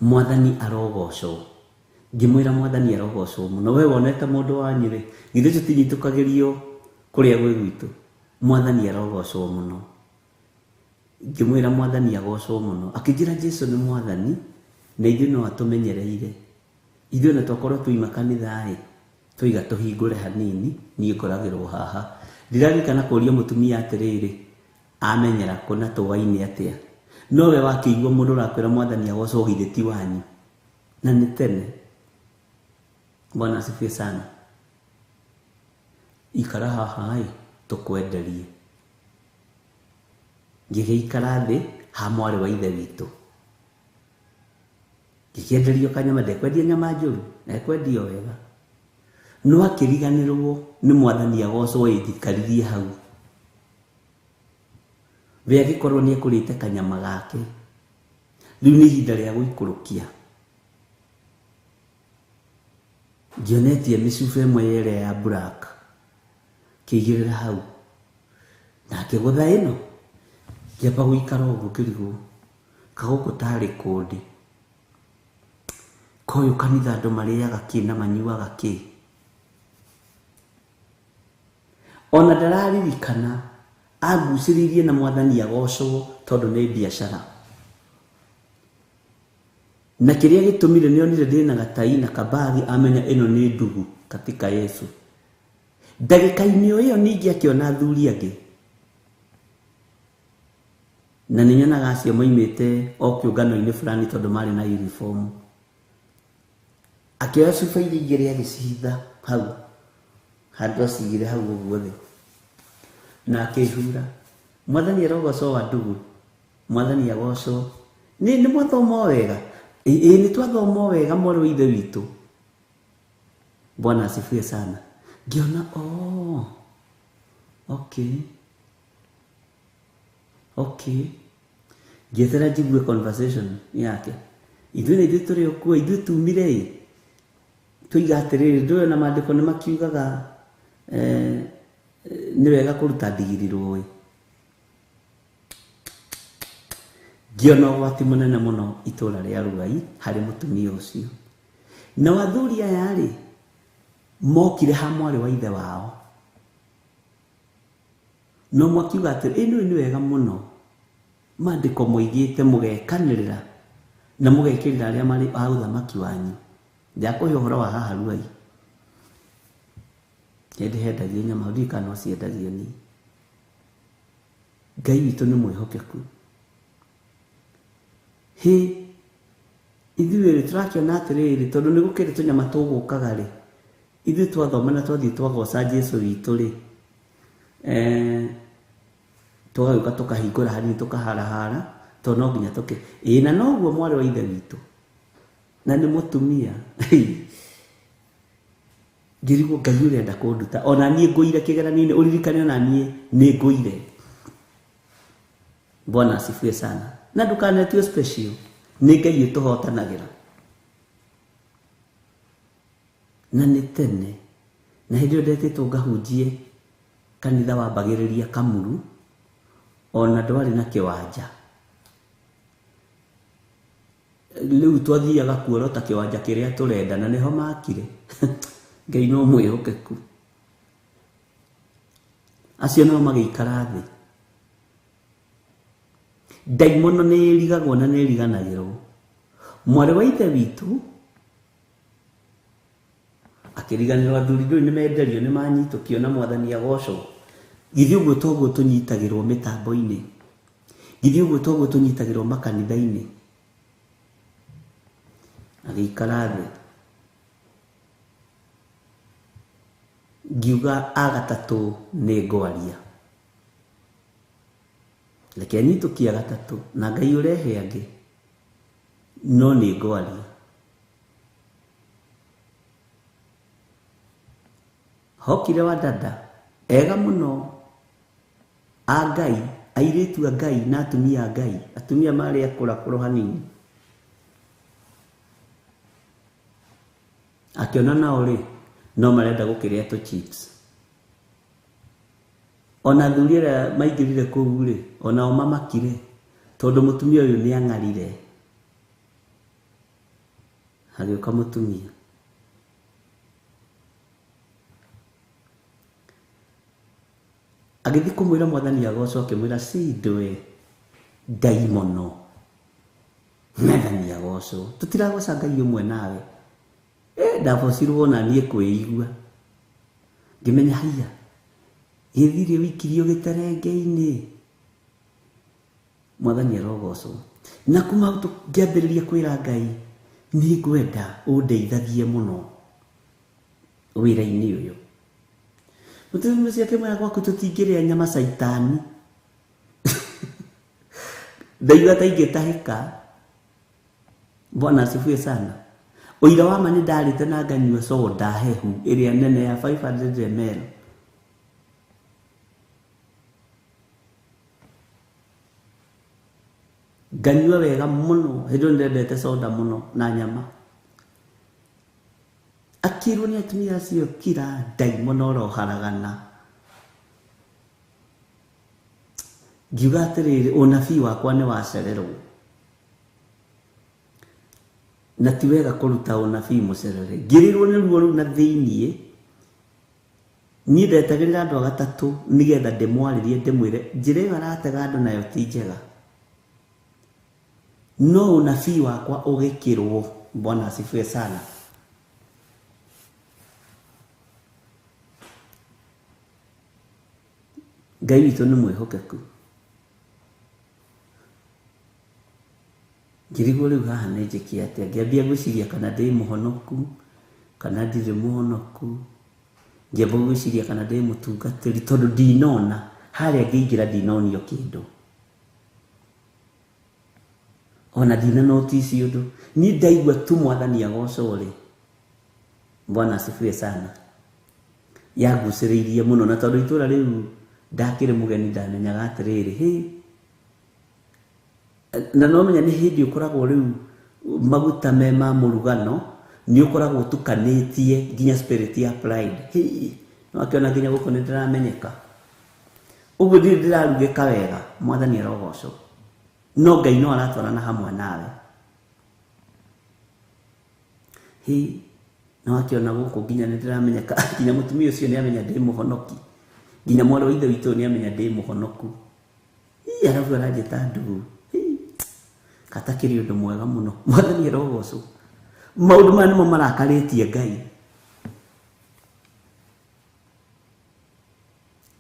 Mwathani arogocwo. Ngĩmwĩra mwathani arogocwo mũno. We wonete mũndũ wanyu rĩ, githĩ tũtinyitũkagĩrio kũrĩa gwĩ gwitũ. Mwathani arogocwo mũno. Ngĩmwĩra mwathani agocwo mũno. Akĩnjĩra Jesu nĩ mwathani na ithuĩ no atũmenyereire. Ithuĩ na twakorwo tuima kanitha-ĩ, twaiga tũhingũre hanini, niĩ ngoragĩrwo haha. Ndiririkana kũria mũtumia atĩrĩrĩ, amenyera kũ na tũwaine atĩa. No we wakĩigua mũndũ ũrakwĩra mwathani agocwo githĩ ti wanyu. Na nĩ tene. Bwana asifiwe sana. Ikara haha-ĩ, tũkwenderie. Ngĩgĩikara thĩ ha mwarĩ wa ithe witũ. Ngĩkĩenderio kanyama, ndekwendia nyama njũru, ekwendio wega. No akĩriganĩrwo nĩ mwathani agocwo ĩnjikaririe hau. We agĩkorwo nĩ ekũrĩte kanyama gake. Rĩu nĩ ihinda rĩa gũikũrũkia. Ngĩonetie mĩcuba ĩmwe ĩrĩa ya black. Kĩigĩrĩra hau. Na akĩgũtha ĩno. Ngĩamba gũikara ũguo ngĩrigwo. Kagũkũ tarĩ kũndĩ. Koyũ kanitha andũ marĩaga kĩ na manyuaga kĩ. Ona ndararirikana angucĩrĩirie na mwathani agocwo tondũ nĩ biacara. Na kĩrĩa gĩtũmire nĩonire ndĩna gatai na kabagi amenya ĩno nĩ ndugu katika Yesu. Ndagĩka-inĩ o ĩyo ningĩ akĩona athuri angĩ. Na nĩ nyonaga acio moimĩte o kĩũngano-inĩ fulani tondũ marĩ na uniform. Akĩoya cuba iria igĩrĩ agĩcihitha hau. Handũ acigire hau ũguo thĩ. Na akĩhura. Mwathani arogocwo wa ndugu. Mwathani agocwo. Nĩ mwathoma o wega. Ĩ nĩ twathoma o wega mwarĩ wa ithe witũ. Bwana asifiwe sana. Ngĩona oh. Okay. Okay. Ngĩetera njigue conversation yake. Ithuĩ na ithuĩ tũrĩ o kuo, ithuĩ tumire ĩ. Tũiga atĩrĩrĩ, ndũĩ ona maandĩko nĩ makiugaga nĩ wega kũruta ndigiri rũĩ. Ngĩona ũgwati mũnene mũno itũra rĩa Ruai harĩ mũtumia ũcio. Na athuri aya rĩ, mokire ha mwarĩ wa ithe wao. No makiuga atĩrĩ, ĩ nĩ wega mũno. Maandĩko moigĩte mũgekanĩrĩra na mũgekĩrĩra arĩa marĩ a ũthamaki wanyu. Ndakũhe ũhoro wa haha Ruai. Hĩndĩ hendagio nyama, ndiũĩ kana no ciendagio niĩ. Ngai witũ nĩ mwĩhokeku. Hĩ, ithuĩ rĩ tũrakĩona atĩrĩrĩ, tondũ nĩ gũkĩrĩ tũnyama tũgũkaga rĩ, ithuĩ twathoma na twathiĩ twagoca Jesu witũ rĩ, tũgagĩũka tũkahingũra hanini tũkaharahara, tondũ no nginya tũkĩ. Ĩ na noguo mwarĩ wa ithe witũ. Na nĩ mũtumia. Ngĩrigwo Ngai ũrenda kũnduta. Ona niĩ ngũire kĩgeranio-inĩ, ũririkane ona niĩ nĩ ngũire. Bwana asifiwe sana. Na ndũkanetio special. Nĩ Ngai ũtũhotanagĩra. Na nĩ tene. Na hĩndĩ ĩyo ndetĩtwo ngahunjie kanitha wambagĩrĩria Kamuru. Ona ndwarĩ na kĩwanja. Rĩu twathiaga kuorota kĩwanja kĩrĩa tũrenda na nĩho makire. Ngai no mwĩhokeku. Acio nao magĩikara thĩ. Ndaimono nĩ ĩrigagwo na nĩ ĩriganagĩrwo. Mwarĩ wa ithe witũ akĩriganĩrwo athuri ndũĩ nĩ menderio nĩ manyitũkio na mwathani agocwo. Githĩ ũguo toguo tũnyitagĩrwo mĩtambo-inĩ. Githĩ ũguo toguo tũnyitagĩrwo makanitha-inĩ. Agĩikara thĩ. Ngiuga agatatũ nĩ ngwaria. Reke nyitũkie gatatũ na Ngai ũrehe angĩ no nĩ ngwaria. Hokire wa dada ega mũno a Ngai, airĩtu a Ngai na atumia a Ngai, atumia marĩ akũrakũrũ hanini. Akĩona nao rĩ no marenda gũkĩrĩa tũ chips. Ona athuri arĩa maingĩrire kũu rĩ onao mamakire tondũ mũtumia ũyũ nĩ ang'arire. Hagĩũka mũtumia. Agĩthiĩ kũmwĩra mwathani agocwo akĩmwĩra cindwe ndaimono. Mwathani agocwo. Tũtiragoca Ngai ũmwe nawe. Ndabocirwo ona niĩ kwĩigua. Ngĩmenya haiya gĩthirĩ wĩikirio gĩterenge-inĩ. Mwathani arogocwo. Na kuma hau ngĩambĩrĩria kwĩra Ngai nĩ ngwenda ũndeithagie mũno wĩra-inĩ ũyũ. Mũtumia ũcio akĩmwĩra gwaku tũtingĩrĩa nyama caitani. Ndaigua ta ingĩtahĩka. Bwana asifiwe sana. Ũira wa ma nĩ ndarĩte na nganyua soda hehu ĩrĩa nene ya 500 ml. Nganyua wega mũno, hĩndĩ ĩyo nĩndendete soda mũno na nyama. Akĩrwo nĩ atumia acio kira ndaimono ũroharagana. Ngiuga atĩrĩrĩ, ũnabii wakwa nĩ wacererwo. Na ti wega kũruta ũnabii mũcerere. Ngĩrĩrwo nĩ ruo rũu na thĩiniĩ. Niĩ ndetagĩrĩra andũ a gatatũ nĩgetha ndĩmwarĩrie ndĩmwĩre njĩra ĩyo aratega andũ nayo ti njega. No ũnabii wakwa ũgĩkĩrwo. Bwana asifiwe sana. Ngai witũ nĩ mwĩhokeku. Ngĩrigwo rĩu haha nĩ njĩke atĩa. Ngĩambia gwĩciria kana ndĩ mũhonoku kana ndirĩ mũhonoku. Ngĩamba gwĩciria kana ndĩ mũtungatĩri tondũ ndinona harĩa ngĩingĩra ndinonio kĩndũ. Ona ndina notice ũndũ. Niĩ ndaigua tu mwathani agocwo rĩ. Bwana asifiwe sana. Yangucĩrĩirie mũno na tondũ itũra rĩu ndakĩrĩ mũgeni ndamenyaga atĩrĩrĩ hĩ. Na no menya nĩ hĩndĩ ũkoragwo rĩu maguta me ma mũrugano nĩ ũkoragwo ũtukanĩtie nginya spirit ya pride. Hĩ, no akĩona nginya gũkũ nĩ ndĩramenyeka. Ũguo ndirĩ ndĩrarugĩka wega, mwathani arogocwo. No Ngai no aratwarana hamwe nawe. Hĩ, no akĩona gũkũ nginya nĩ ndĩramenyeka, nginya mũtumia ũcio nĩ amenya ndĩ mũhonoki. Nginya mwarĩ wa ithe witũ nĩ amenya ndĩ mũhonoku. Hĩ, arabu aranjĩta ndugu. Hĩ, katakĩrĩ ũndũ mwega mũno. Mwathani arogocwo. Maũndũ maya nĩmo marakarĩtie Ngai.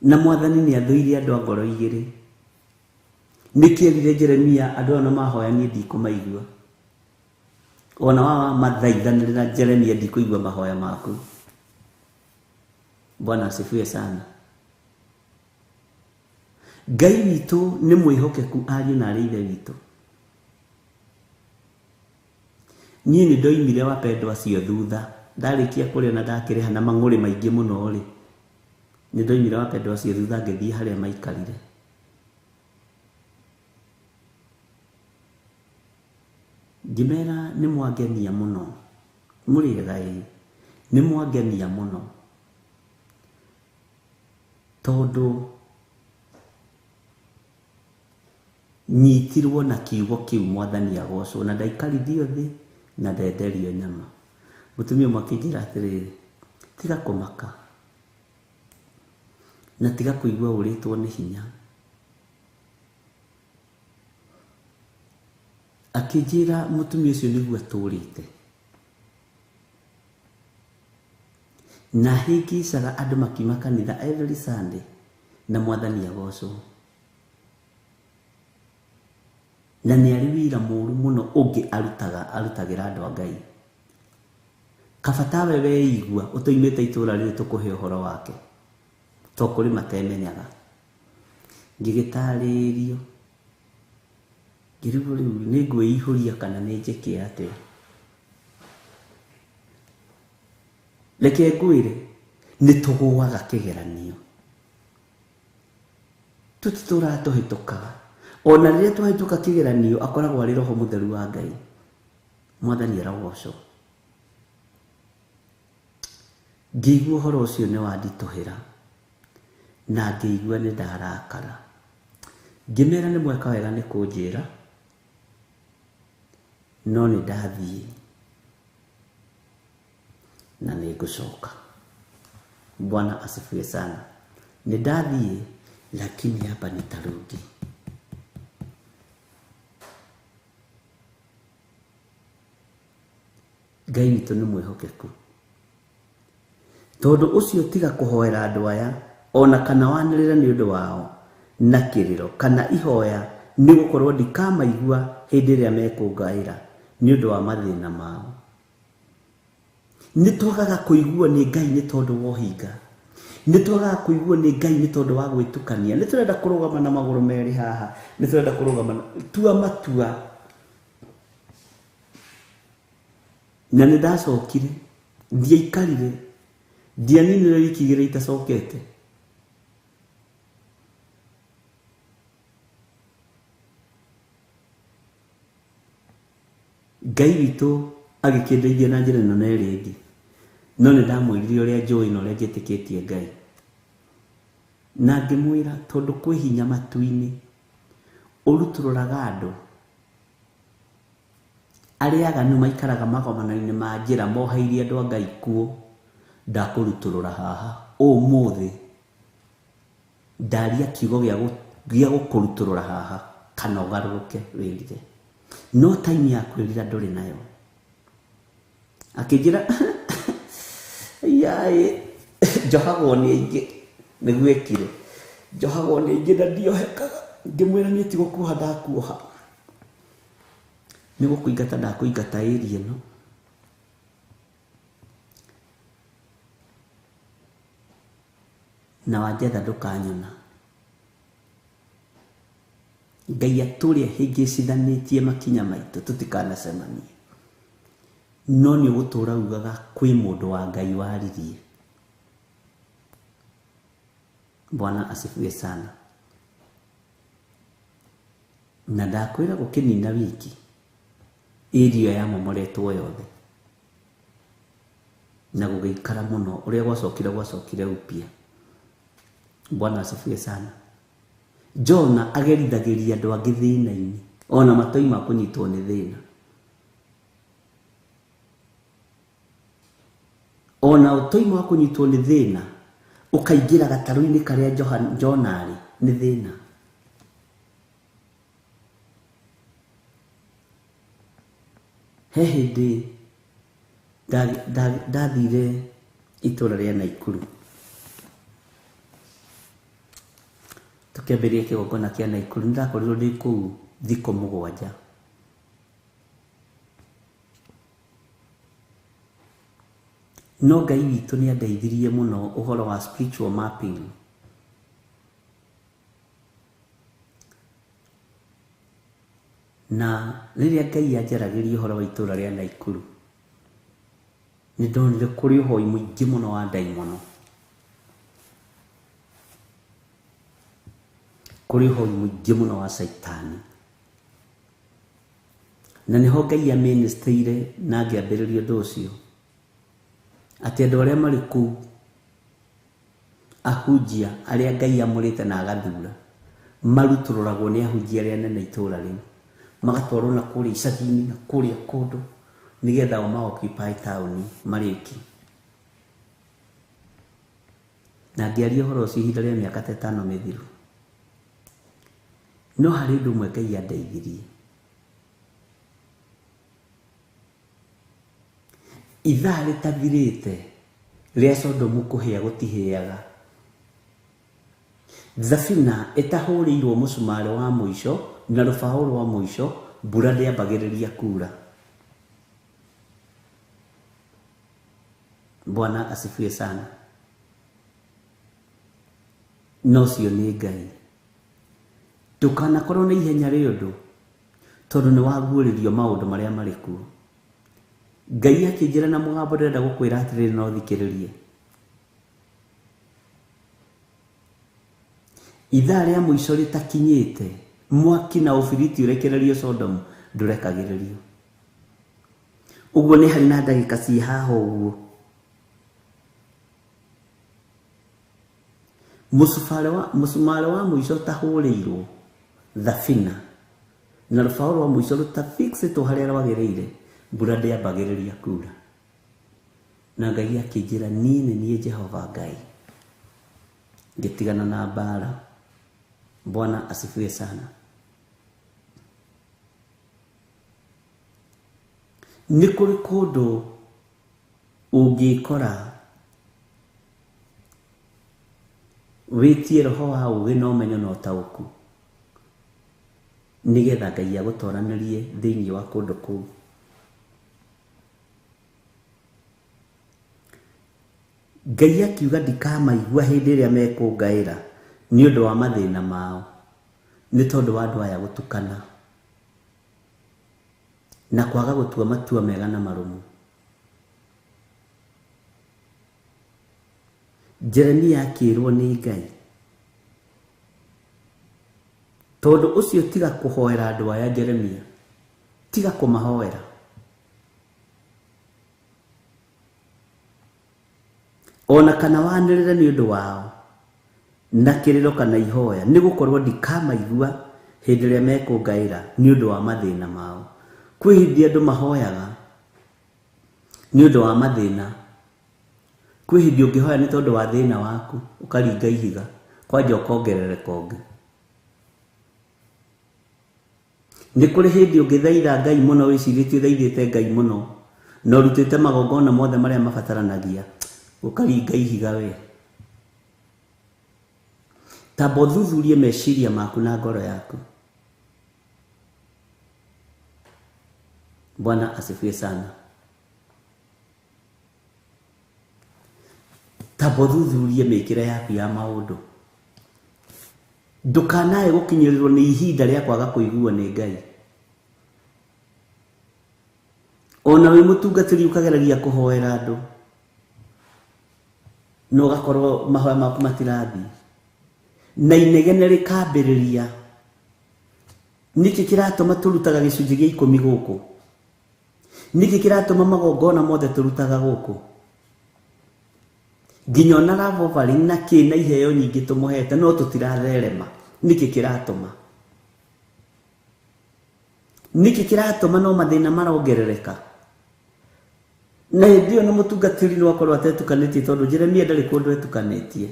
Na mwathani nĩ athũire andũ a ngoro igĩrĩ. Nĩkĩerire Jeremia andũ aya mahoya niĩ ndikũmaigua. Ona wa mathaithanĩrĩra Jeremia ndikũigua mahoya maku. Bwana asifiwe sana. Ngai witũ nĩ mwĩhokeku ariũ na arĩ ithe witũ. Niĩ nĩ ndoimire wapendwa acio thutha. Ndarĩkia kũrĩa na ndakĩrĩha na mang'ũrĩ maingĩ mũno rĩ. Nĩ ndoimire wapendwa acio thutha ngĩthiĩ harĩa maikarire. Ngĩmera nĩ mwangenia mũno. Mũrĩ ega ĩĩ. Nĩ mwangenia mũno. Tondũ Nyitirwo na kiugo kĩu mwathani agocwo na ndaikarithio thĩ na ndenderio nyama. Mũtumia ũmwe akĩnjĩra atĩrĩrĩ, tiga kũmaka na tiga kũigua ũrĩtwo nĩ hinya. Akĩnjĩra mũtumia ũcio nĩguo atũrĩte na hĩngĩcaga andũ makiuma kanitha every Sunday na mwathani agocwo. Na nĩ arĩ wĩra mũru mũno ũngĩ arutagĩra andũ a Ngai. Kaba tawe weigua ũtoimĩte itũra rĩrĩ tũkũhe ũhoro wake to kũrĩ matemenyaga. Ngĩgĩtarĩrio ngĩrigwo rĩu nĩ ngwĩihũria kana nĩ njĩke atĩa. Reke ngwĩre nĩ tũgũaga kĩgeranio, tũtitũraga tũhĩtũkaga. Ona rĩrĩa twahĩtũka kĩgeranio akoragwo arĩ Roho Mũtheru wa Ngai. Mwathani arogocwo. Ngĩigua ũhoro ũcio nĩ wanditũhĩra na ngĩigua nĩ ndarakara. Ngĩmera nĩ mweka wega nĩ kũnjĩra no nĩ ndathiĩ na nĩ ngũcoka. Bwana asifiwe sana. Nĩ ndathiĩ lakini hapa nitarudi. Ngai witũ nĩ mwĩhokeku. Tondũ ũcio tiga kũhoera andũ aya ona kana wanĩrĩre nĩ ũndũ wao na kĩrĩro kana ihoya, nĩ gũkorwo ndikamaigua hĩndĩ ĩrĩa mekũngaĩra nĩ ũndũ wa mathĩna mao. Nĩ twagaga kũiguo nĩ Ngai nĩ tondũ wa ũhinga. Nĩ twagaga kũiguo nĩ Ngai nĩ tondũ wa gwĩtukania. Nĩ tũrenda kũrũgama na magũrũ merĩ haha, nĩ tũrenda kũrũgama na tua matua. Na nĩ ndacokire, ndiaikarire, ndianinire wiki igĩrĩ itacokete. Ngai witũ agĩkĩndeithia na njĩra ĩno na ĩrĩa ĩngĩ. No nĩ ndamwĩrire ũrĩa njũĩ na ũrĩa njĩtĩkĩtie Ngai. Na ngĩmwĩra tondũ kwĩ hinya matu-inĩ ũrutũrũraga andũ arĩa aganu maikaraga magomano-inĩ ma njĩra moheirie andũ a Ngai kuo, ndakũrutũrũra haha ũmũthĩ. Ndaria kiugo gĩa gũkũrutũrũra haha kana ũgarũrũke wĩrire. No time ya kwĩrira ndũrĩ nayo. Akĩnjĩra yaĩ njohagwo nĩ aingĩ, nĩguo ekire. Njohagwo nĩ aingĩ na ndiohekaga. Ngĩmwĩra niĩ ti gũkuoha ndakuoha, nĩ gũkũingata ndakũingata area ĩno. Na wanjetha ndũkanyona. Ngai atũrĩa hĩngĩcithanĩtie makinya maitũ tũtikanacemanie. No nĩ ũgũtũra ugaga kwĩ mũndũ wa Ngai waririe. Bwana asifiwe sana. Na ndakwĩra gũkĩnina wiki area yamomoretwo yothe na gũgĩikara mũno ũrĩa gwacokire upya. Bwana asifiwe sana. Jona agerithagĩria andũ angĩ thĩna-inĩ ona matoima kũnyitwo nĩ thĩna. Ona ũtoima wa kũnyitwo nĩ thĩna ũkaingĩra gatarũ-inĩ karĩa Jona arĩ nĩ thĩna. He hĩndĩ ndathire itũra rĩa Naikuru tũkĩambĩrĩria kĩgongona kĩa Naikuru. Nĩ ndakorirwo ndĩ kũu thikũ 7. No Ngai witũ nĩ andeithirie mũno ũhoro wa spiritual mapping. Na rĩrĩa Ngai anjaragĩria ũhoro wa itũra rĩa Naikuru nĩ ndonire kũrĩ ũhoi mũingĩ mũno wa ndaimono, kũrĩ ũhoi mũingĩ mũno wa caitani. Na nĩho Ngai amĩnĩstĩire na ngĩambĩrĩria ũndũ ũcio atĩ andũ arĩa marĩ kũu ahunjia arĩa Ngai amũrĩte na agathura Marutũrũragwo nĩ ahunjia arĩa anene itũũra rĩu, magatwarwo na kũrĩa icagi-inĩ na kũrĩa kũndũ nĩgetha o ma occupy taũni marĩki. Na ngĩaria ũhoro ũcio ihinda rĩa mĩaka ta 5 mĩthiru. No harĩ ũndũ ũmwe Ngai andeithirie. Ithaa rĩtathirĩte rĩa Sodomu kũhĩa gũtihĩaga. Thabina ĩtahũrĩirwo mũcumarĩ wa mũico na rũbaũ rwa mũico, mbura ndĩambagĩrĩria kura. Bwana asifiwe sana. No cio nĩ Ngai. Ndũkanakorwo na ihenya rĩa ũndũ tondũ nĩ waguũrĩrio maũndũ marĩa marĩ kuo. Ngai akĩnjĩra na mũgambo ndĩrenda gũkwĩra atĩrĩrĩ no thikĩrĩrie. Ithaa rĩa mũico rĩtakinyĩte, mwaki na ũbiriti ũrekererio Sodomu ndũrekagĩrĩrio. Ũguo nĩ harĩ na ndagĩka ciĩ haha ũguo. Mũcumarĩ wa mũico ũtahũrĩirwo thabina na rũbaũ rwa mũico rũtafixĩtwo harĩa rwagĩrĩire, mbura ndĩambagĩrĩria kura. Na Ngai akĩnjĩra niĩ nĩ niĩ Jehova Ngai. Ngĩtigana na mbara. Bwana asifiwe sana. Nĩ kũrĩ kũndũ ũngĩkora wĩtie roho wa ũũgĩ na ũmenyo na ũtaũku nĩgetha Ngai agũtoranĩrie thĩinĩ wa kũndũ kũu. Ngai akiuga ndikamaigua hĩndĩ ĩrĩa mekũngaĩra nĩ ũndũ wa mathĩna mao, nĩ tondũ wa andũ aya gũtukana na kwaga gũtua matua mega na marũmu. Jeremia akĩrwo nĩ Ngai, tondũ ũcio tiga kũhoera andũ aya Jeremia, tiga kũmahoera. Ona kana wanĩrĩre nĩ ũndũ wao na kĩrĩro kana ihoya, nĩ gũkorwo ndikamaigua hĩndĩ ĩrĩa mekũngaĩra nĩ ũndũ wa mathĩna mao. Kwĩ hĩndĩ andũ mahoyaga nĩ ũndũ wa mathĩna. Kwĩ hĩndĩ ũngĩhoya nĩ tondũ wa thĩna waku, ũkaringa ihiga kwanja ũkongerereka ũngĩ. Nĩ kũrĩ hĩndĩ ũngĩthaitha Ngai mũno wĩcirĩtie ũthaithĩte Ngai mũno na ũrutĩte magongona mothe marĩa mabataranagia, ũkaringa ihiga we. Tamba ũthuthurie meciria maku na ngoro yaku. Bwana asifiwe sana. Tamba ũthuthurie mĩkĩre yaku ya maũndũ. Ndũkanae gũkinyĩrĩrwo nĩ ihinda rĩa kwaga kũiguo nĩ Ngai. Ona wĩ mũtungatĩri ũkageragia kũhoera andũ, no ũgakorwo mahoya maku matirathiĩ, na inegene rĩkambĩrĩria. Nĩkĩ kĩratũma tũrutaga gĩcunjĩ gĩa 10 gũkũ? Nĩkĩ kĩratũma magongona mothe tũrutaga gũkũ? Nginya ona love offering na kĩ na iheo nyingĩ tũmũhete no tũtiratherema. Nĩkĩ kĩratũma? Nĩkĩ kĩratũma no mathĩna marongerereka? Na hĩndĩ ĩyo na mũtungatĩri no akorwo atetukanĩtie, tondũ Jeremia ndarĩ kũndũ etukanĩtie.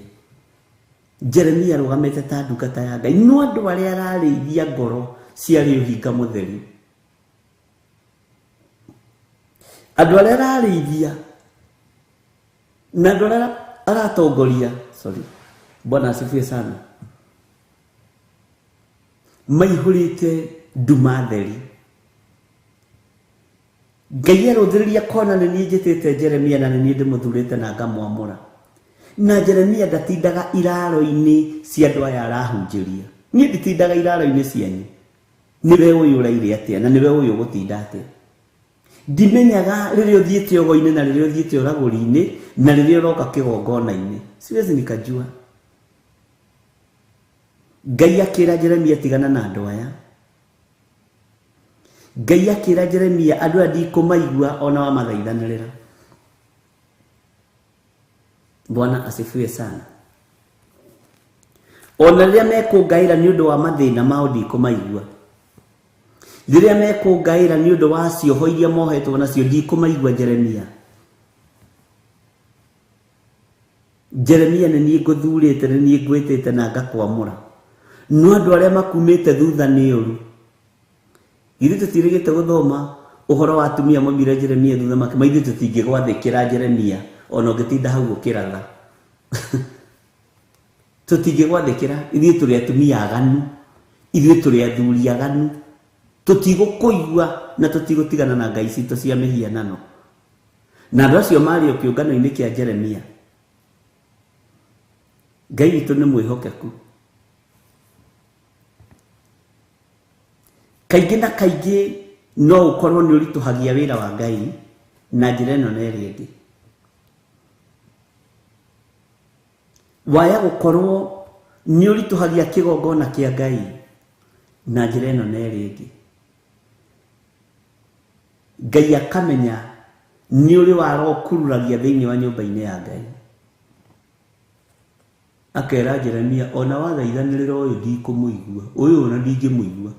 Jeremia arũgamĩte ta ndungata ya Ngai, no andũ arĩa ararĩithia ngoro ciarĩ ũhinga mũtheri. Andũ arĩa ararĩithia na andũ arĩa aratongoria, sorry, Bwana asifiwe sana, maihũrĩte nduma theri. Ngai arũthĩrĩria kona nĩ niĩ njĩtĩte Jeremia na nĩ niĩ ndĩmũthurĩte na ngamwamũra. Na Jeremia ndatindaga iraro-inĩ cia andũ aya arahunjĩria. Niĩ nditindaga iraro-inĩ cianyu. Nĩwe ũyũ ũraire atĩa na nĩwe ũyũ ũgũtinda atĩa. Ndimenyaga rĩrĩa ũthiĩte ũgo-inĩ na rĩrĩa ũthiĩte ũragũri-inĩ na rĩrĩa ũroka kĩgongona-inĩ. Siwezi nikajua. Ngai akĩra Jeremia tigana na andũ aya. Ngai akĩra Jeremia andũ aya ndikũmaigua ona wamathaithanĩrĩra. Bwana asifiwe sana. Ona rĩrĩa mekũngaĩra nĩ ũndũ wa mathĩna mao ndikũmaigua. Rĩrĩa mekũngaĩra nĩ ũndũ wa cioho iria mohetwo nacio ndikũmaigua. Jeremia, Jeremia nĩ niĩ ngũthurĩte, nĩ niĩ ngwĩtĩte na ngakwamũra. No andũ arĩa makumĩte thutha nĩ ũru. Ithuĩ tũtirĩgĩte gũthoma ũhoro wa atumia maumire Jeremia thutha makĩma ithuĩ tũtingĩgwathĩkĩra Jeremia ona ũngĩtinda hau ũkĩratha. Tũtingĩgwathĩkĩra, ithuĩ tũrĩ atumia aganu, ithuĩ tũrĩ athuri aganu, tũtigũkũigua na tũtigũtigana na ngai citũ cia mĩhianano. Na andũ acio marĩ o kĩũngano-inĩ kĩa Jeremia. Ngai witũ nĩ mwĩhokeku. Kaingĩ na kaingĩ no ũkorwo nĩ ũritũhagia wĩra wa Ngai na njĩra ĩno na ĩrĩa ĩngĩ. Waya gũkorwo nĩ ũritũhagia kĩgongona kĩa Ngai na njĩra ĩno na ĩrĩa ĩngĩ. Ngai akamenya nĩ ũrĩ warokururagia thĩinĩ wa nyũmba-inĩ ya Ngai. Akera Jeremia ona wathaithanĩrĩra ũyũ ndikũmũigua, ũyũ ona ndingĩmũigua.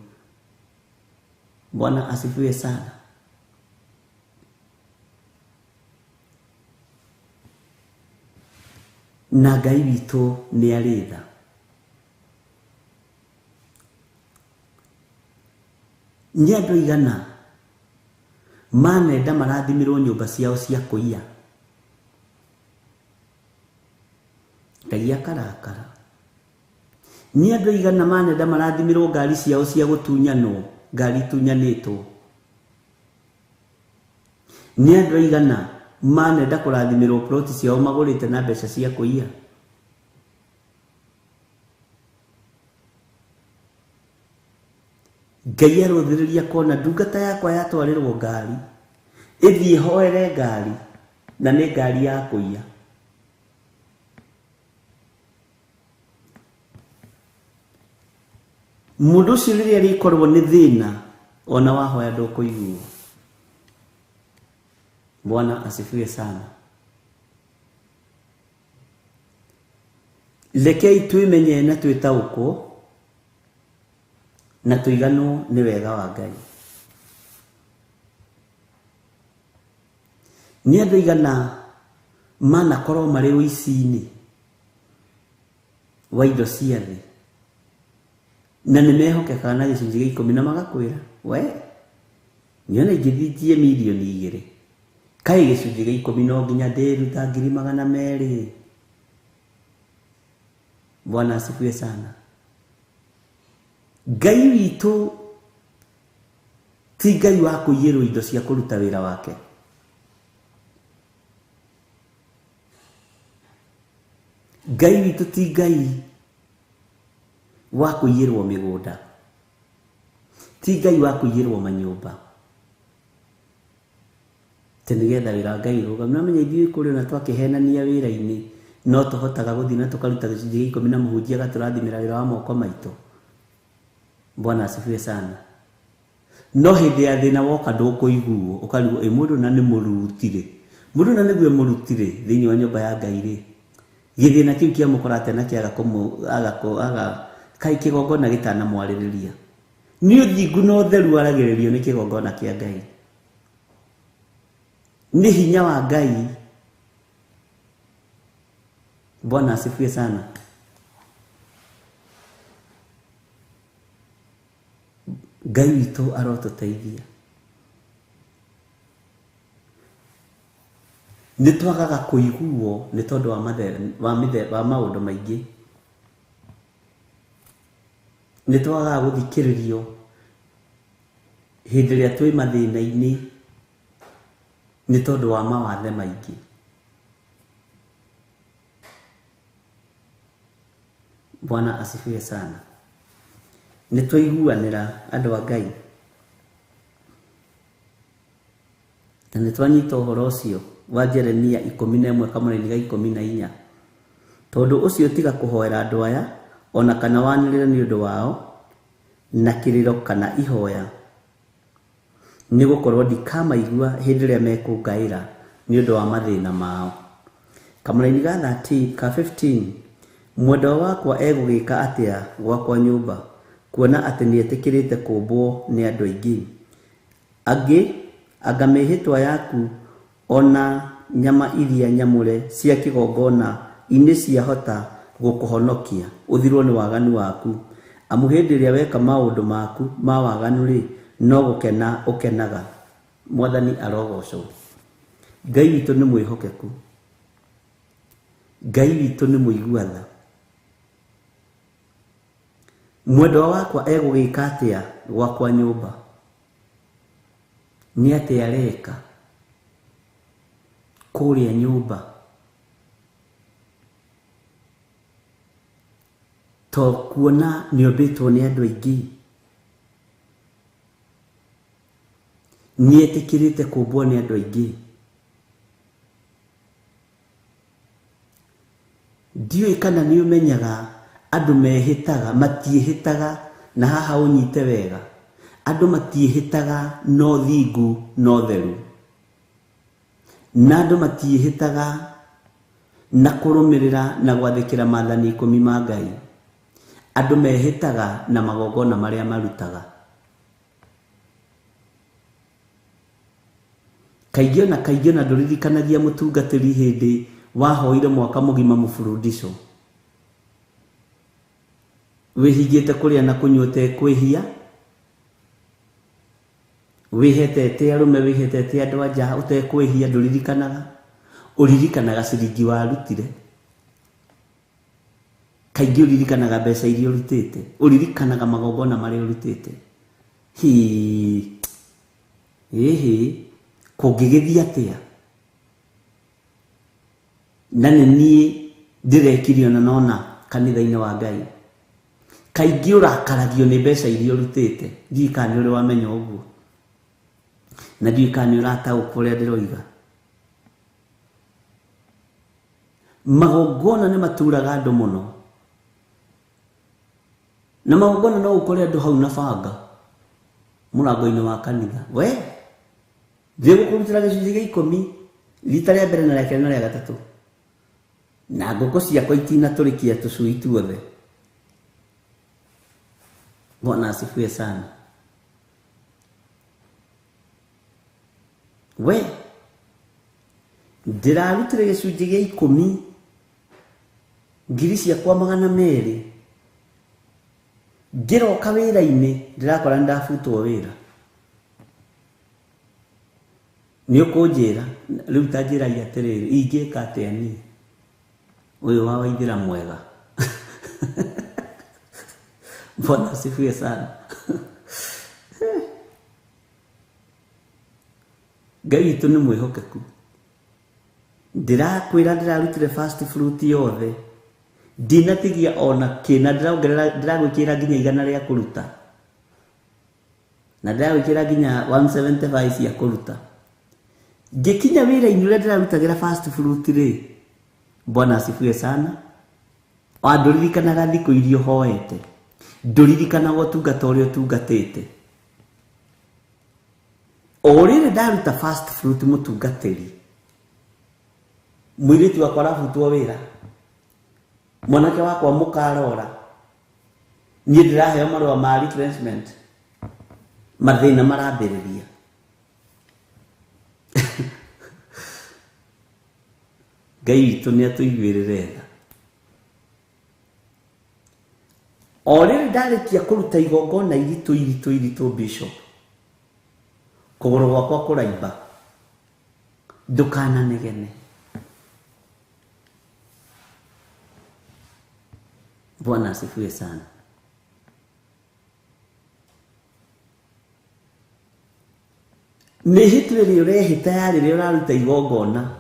Bwana asifiwe sana. Na Ngai witũ nĩ arĩ tha. Nĩ andũ aigana manenda marathimirwo nyũmba ciao cia kũiya. Ngai akarakara. Nĩ andũ aigana manenda marathimirwo ngari ciao cia gũtunyanwo, ngari itunyanĩtwo. Nĩ andũ aigana manenda kũrathimirwo ploti ciao magũrĩte na mbeca cia kũiya. Ngai arũthĩrĩria kona ndungata yakwa yatwarĩrwo ngari ĩthiĩ hoere ngari na nĩ ngari ya kũiya. Mũndũ ũcio rĩrĩa rĩkorwo nĩ thĩna ona wahoya ndũkũiguo. Bwana asifiwe sana. Rekei twĩmenye na twĩtaũkwo na tũiganwo nĩ wega wa Ngai. Nĩ andũ aigana manakorwo marĩ ũici-inĩ wa indo cia thĩ na nĩ mehokekaga na gĩcunjĩ gĩa ikũmi na magakwĩra we niona ingĩthiĩ mirioni 2 kaĩ gĩcunjĩ gĩa ikũmi no nginya ndĩruta 200,000. Bwana asifiwe sana. Ngai witũ ti Ngai wa kũiyĩrwo indo cia kũruta wĩra wake. Ngai witũ ti Ngai wa kũiyĩrwo mĩgũnda, ti Ngai wa kũiyĩrwo manyũmba atĩ nĩgetha wĩra wa Ngai ũrũgame. No menya ithuĩ kũrĩ ona twakĩhenania wĩra-inĩ no tũhotaga gũthiĩ na tũkaruta gĩcunjĩ gĩa ikũmi na mũhunjia agatũrathimĩra wĩra wa moko maitũ. Bwana asifiwe sana. No hĩndĩ ya thĩna woka ndũkũiguo, ũkarigwo ĩ mũndũ na nĩ mũrutire, mũndũ na nĩguo mũrutire thĩinĩ wa nyũmba ya Ngai rĩ, gĩthĩna kĩu kĩamũkora atĩa na kĩaga aga kaĩ kĩgongona gĩtanamwarĩrĩria. Nĩ ũthingu na ũtheru waragĩrĩrio nĩ kĩgongona kĩa Ngai. Nĩ hinya wa Ngai. Bwana asifiwe sana. Ngai witũ arotũteithia. Nĩ twagaga kũiguo nĩ tondũ wa maũndũ maingĩ. Nĩ twagaga gũthikĩrĩrio hĩndĩ ĩrĩa twĩ mathĩna-inĩ nĩ tondũ wa mawathe maingĩ. Bwana asifiwe sana. Nĩ twaiguanĩra andũ a Ngai na nĩ twanyita ũhoro ũcio wa Jeremia 11:14, tondũ ũcio tiga kũhoera andũ aya ona kana wanĩrĩre nĩ ũndũ wao na kĩrĩro kana ihoya, nĩ gũkorwo ndikamaigua hĩndĩ ĩrĩa mekũngaĩra nĩ ũndũ wa mathĩna mao. Kamũraini ga 13 ka 15, Mwendwa wakwa egũgĩka atĩa gwakwa nyũmba, kuona atĩ nĩetĩkĩrĩte kũũmbwo nĩ andũ aingĩ? Angĩ anga mĩhĩtwa yaku ona nyama iria nyamũre cia kĩgongona inĩ ciahota gũkũhonokia ũthirwo nĩ waganu waku? Amu hĩndĩ ĩrĩa weka maũndũ maku ma waganu-rĩ, no gũkena ũkenaga. Mwathani arogocwo. Ngai witũ nĩ mwĩhokeku, Ngai witũ nĩ mũigua tha. Mwendwa wakwa egũgĩka atĩa gwakwa nyũmba? Nĩ atĩa areka kũrĩa nyũmba? To kuona nĩombĩtwo nĩ andũ aingĩ, nĩetĩkĩrĩte kũũmbwo nĩ andũ aingĩ. Ndiũĩ kana nĩ ũmenyaga andũ mehĩtaga, matiĩhĩtaga, na haha ũnyite wega, andũ matiĩhĩtaga no thingu no theru, na andũ matiĩhĩtaga na kũrũmĩrĩra na gwathĩkĩra maathani 10 ma Ngai. Andũ mehĩtaga na magongona marĩa marutaga. Kaingĩ ona kaingĩ ona ndũririkanagia mũtungatĩri hĩndĩ wahoire mwaka mũgima mũburudisho, wĩhingĩte kũrĩa na kũnyua ũtekwĩhia, wĩhetete arũme, wĩhetete andũ a nja ũtekwĩhia, ndũririkanaga. Ũririkanaga ciringi warutire. Kaingĩ ũririkanaga mbeca iria ũrutĩte, ũririkanaga magongona marĩa ũrutĩte. Hii, ĩhĩ, kũngĩgĩthiĩ atĩa? Na nĩ niĩ ndĩrekire ona nona kanitha-inĩ wa Ngai. Kaingĩ ũrakaragio nĩ mbeca iria ũrutĩte. Ndiũĩ kana nĩ ũrĩ wamenya ũguo, na ndiũĩ kana nĩ ũrataũkwo ũrĩa ndĩroiga. Magongona nĩ maturaga andũ mũno, na magongona no ũkore andũ hau na banga mũrango-inĩ wa kanitha. We thiĩ gũkũrutĩra gĩcunjĩ gĩa 10 rita rĩa mbere na rĩa kerĩ na rĩa gatatũ, na ngũkũ ciakwa itinatũrĩkia tũcui tuothe. Bwana asifiwe sana. We ndĩrarutire gĩcunjĩ gĩa 10 ngiri ciakwa 200, ngĩroka wĩra-inĩ ndĩrakora nĩndabutwo wĩra. Nĩ ũkũnjĩra rĩu, ta njĩrai atĩrĩrĩ, ingĩka atĩa niĩ ũyũ wa Waithĩra mwega? Bwana asifiwe sana. Ngai witũ nĩ mwĩhokeku. Ndĩrakwĩra ndĩrarutire first fruit yothe, ndinatigia ona kĩ, na ndĩragwĩkĩra nginya 100 rĩa kũruta, na ndĩragwĩkĩra nginya 175 cia kũruta. Ngĩkinya wĩra-inĩ ũrĩa ndĩrarutagĩra first fruit rĩ, Bwana asifiwe sana, ndũririkanaga thikũ iria ũhoete, ndũririkanaga ũtungata ũrĩa ũtungatĩte. O rĩrĩ ndaruta first fruit mũtungatĩri, mũirĩtu wakwa arabutwo wĩra, mwanake wakwa mũkarora, niĩ ndĩraheo marũa ma retrenchment, mathĩna marambĩrĩria. Ngai witũ nĩ atũiguĩrĩre tha. O rĩrĩ ndarĩkia kũruta igongona iritũ iritũ iritũ, Bishop, kũgũrũ gwakwa kũraimba, ndũkananegene. Bwana asifiwe sana. Mĩhĩtwa ĩrĩa ũrehĩta ya rĩrĩa ũraruta igongona,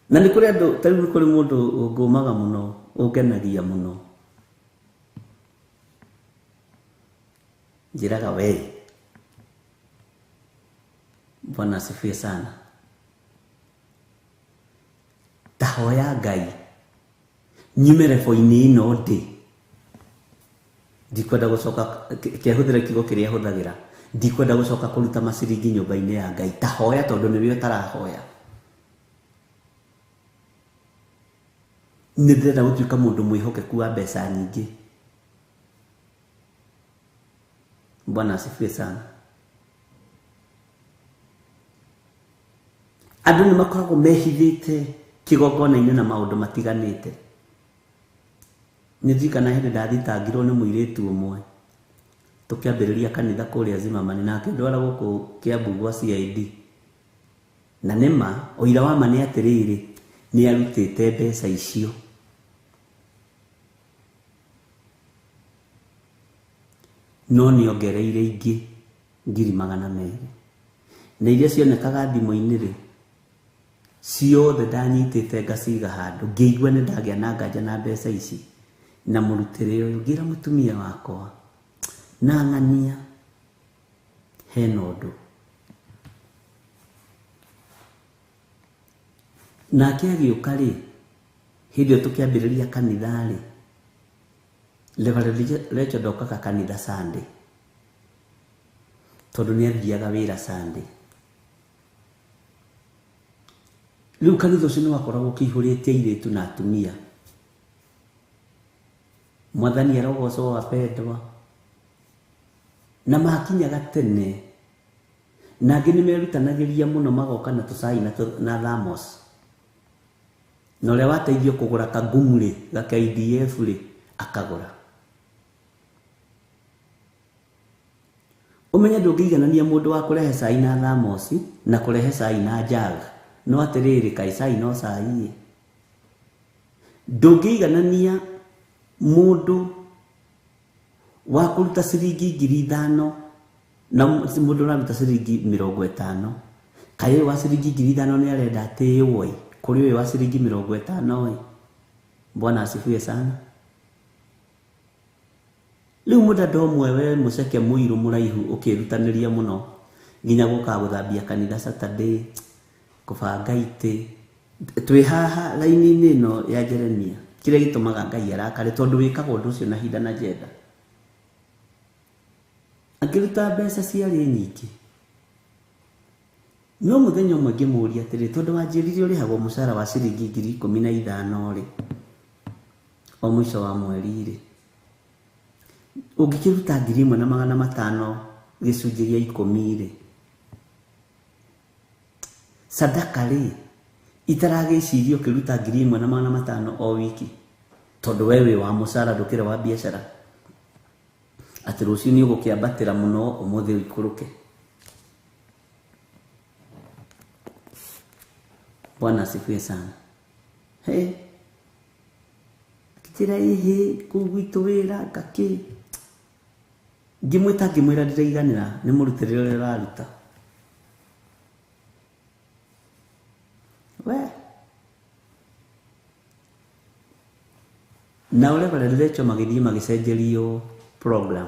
na nĩ kũrĩ andũ, ta rĩu nĩ kũrĩ mũndũ ũngũmaga mũno, ũngenagia mũno, njĩraga we. Bwana asifiwe sana. Ta hoya Ngai nyume rebo-inĩ ĩno ndĩ, ndikwenda gũcoka kehũthĩra kiugo kĩrĩa hũthagĩra, ndikwenda gũcoka kũruta maciringi nyũmba-inĩ ya Ngai. Ta hoya tondũ nĩwe ũtarahoya. Nĩ ndĩrenda gũtuĩka mũndũ mwĩhokeku wa mbeca nyingĩ. Bwana asifiwe sana. Andũ nĩ makoragwo mehithĩte kĩgongona-inĩ na maũndũ matiganĩte. Nĩ ndirikana hĩndĩ ndathitangirwo nĩ mũirĩtu ũmwe tũkĩambĩrĩria kanitha kũrĩa Zimmerman na akĩndwara gũkũ Kiambu gwa CID. Na nĩma ũira wa ma nĩ atĩrĩrĩ, nĩ arutĩte mbeca icio. No nĩ ongereire ingĩ 200,000. Na iria cionekaga thimũ-inĩ rĩ, ciothe ndanyitĩte ngaciga handũ, ngĩigua nĩ ndagĩa na nganja na mbeca ici na mũrutĩre ũyũ, ngĩra mũtumia wakwa na ng'ania hena ũndũ. Nake agĩũka rĩ, hĩndĩ ĩyo tũkĩambĩrĩria kanitha rĩ, Reverend Rachel ndokaga kanitha Sunday tondũ nĩ athiaga wĩra Sunday. Rĩu kanitha ũcio nĩ wakoragwo ũkĩihũrĩte airĩtu na atumia. Mwathani arogocwo wapendwa. Na makinyaga tene, na angĩ nĩ merutanagĩria mũno magoka na tũcai na thamos. Na ũrĩa wateithio kũgũra kagumu rĩ, ga KDF rĩ, akagũra. Ũmenye ndũngĩiganania mũndũ wa kũrehe cai na thamosi na kũrehe cai na jag. No atĩrĩrĩ, kaĩ cai no cai ĩ. Ndũngĩiganania mũndũ wa kũruta ciringi 5,000 na mũndũ ũraruta ciringi 50. Kaĩ ũyũ wa ciringi 5,000 nĩ arenda atĩĩwo ĩ, kũrĩ ũyũ wa ciringi 50 ĩ. Bwana asifiwe sana. Rĩu mũdada ũmwe we mũceke mũirũ mũraihu ũkĩrutanĩria mũno nginya gũkaga gũthambia kanitha Saturday, kũbanga itĩ. Twĩ haha raini-inĩ ĩno ya Jeremia, kĩrĩa gĩtũmaga Ngai arakare tondũ wĩkaga ũndũ ũcio na hinda na njenda. Akĩruta mbeca ciarĩ nyingĩ. No mũthenya ũmwe ngĩmũũria atĩrĩ, tondũ wanjĩrire ũrĩhagwo mũcara wa ciringi 15,000 rĩ, o mũico wa mweri rĩ, ũngĩkĩruta 1,500 gĩcunjĩ gĩa 10 rĩ, sadaka rĩ, itaragĩcirio ũkĩruta 1,500 o wiki, tondũ we wĩ wa mũcara ndũkĩrĩ wa biacara, atĩ rũciũ nĩ ũgũkĩambatĩra mũno ũmũthĩ ũikũrũke. Bwana asifiwe sana. Hey, akĩnjĩra ĩhĩ kũu gwitũ wĩra ngakĩ. Ngĩmwĩta ngĩmwĩra ndĩraiganĩra nĩ mũrutĩre ũrĩa ũraruta. We na ũrĩa Reverend Rachel magĩthiĩ magĩcenjerio program,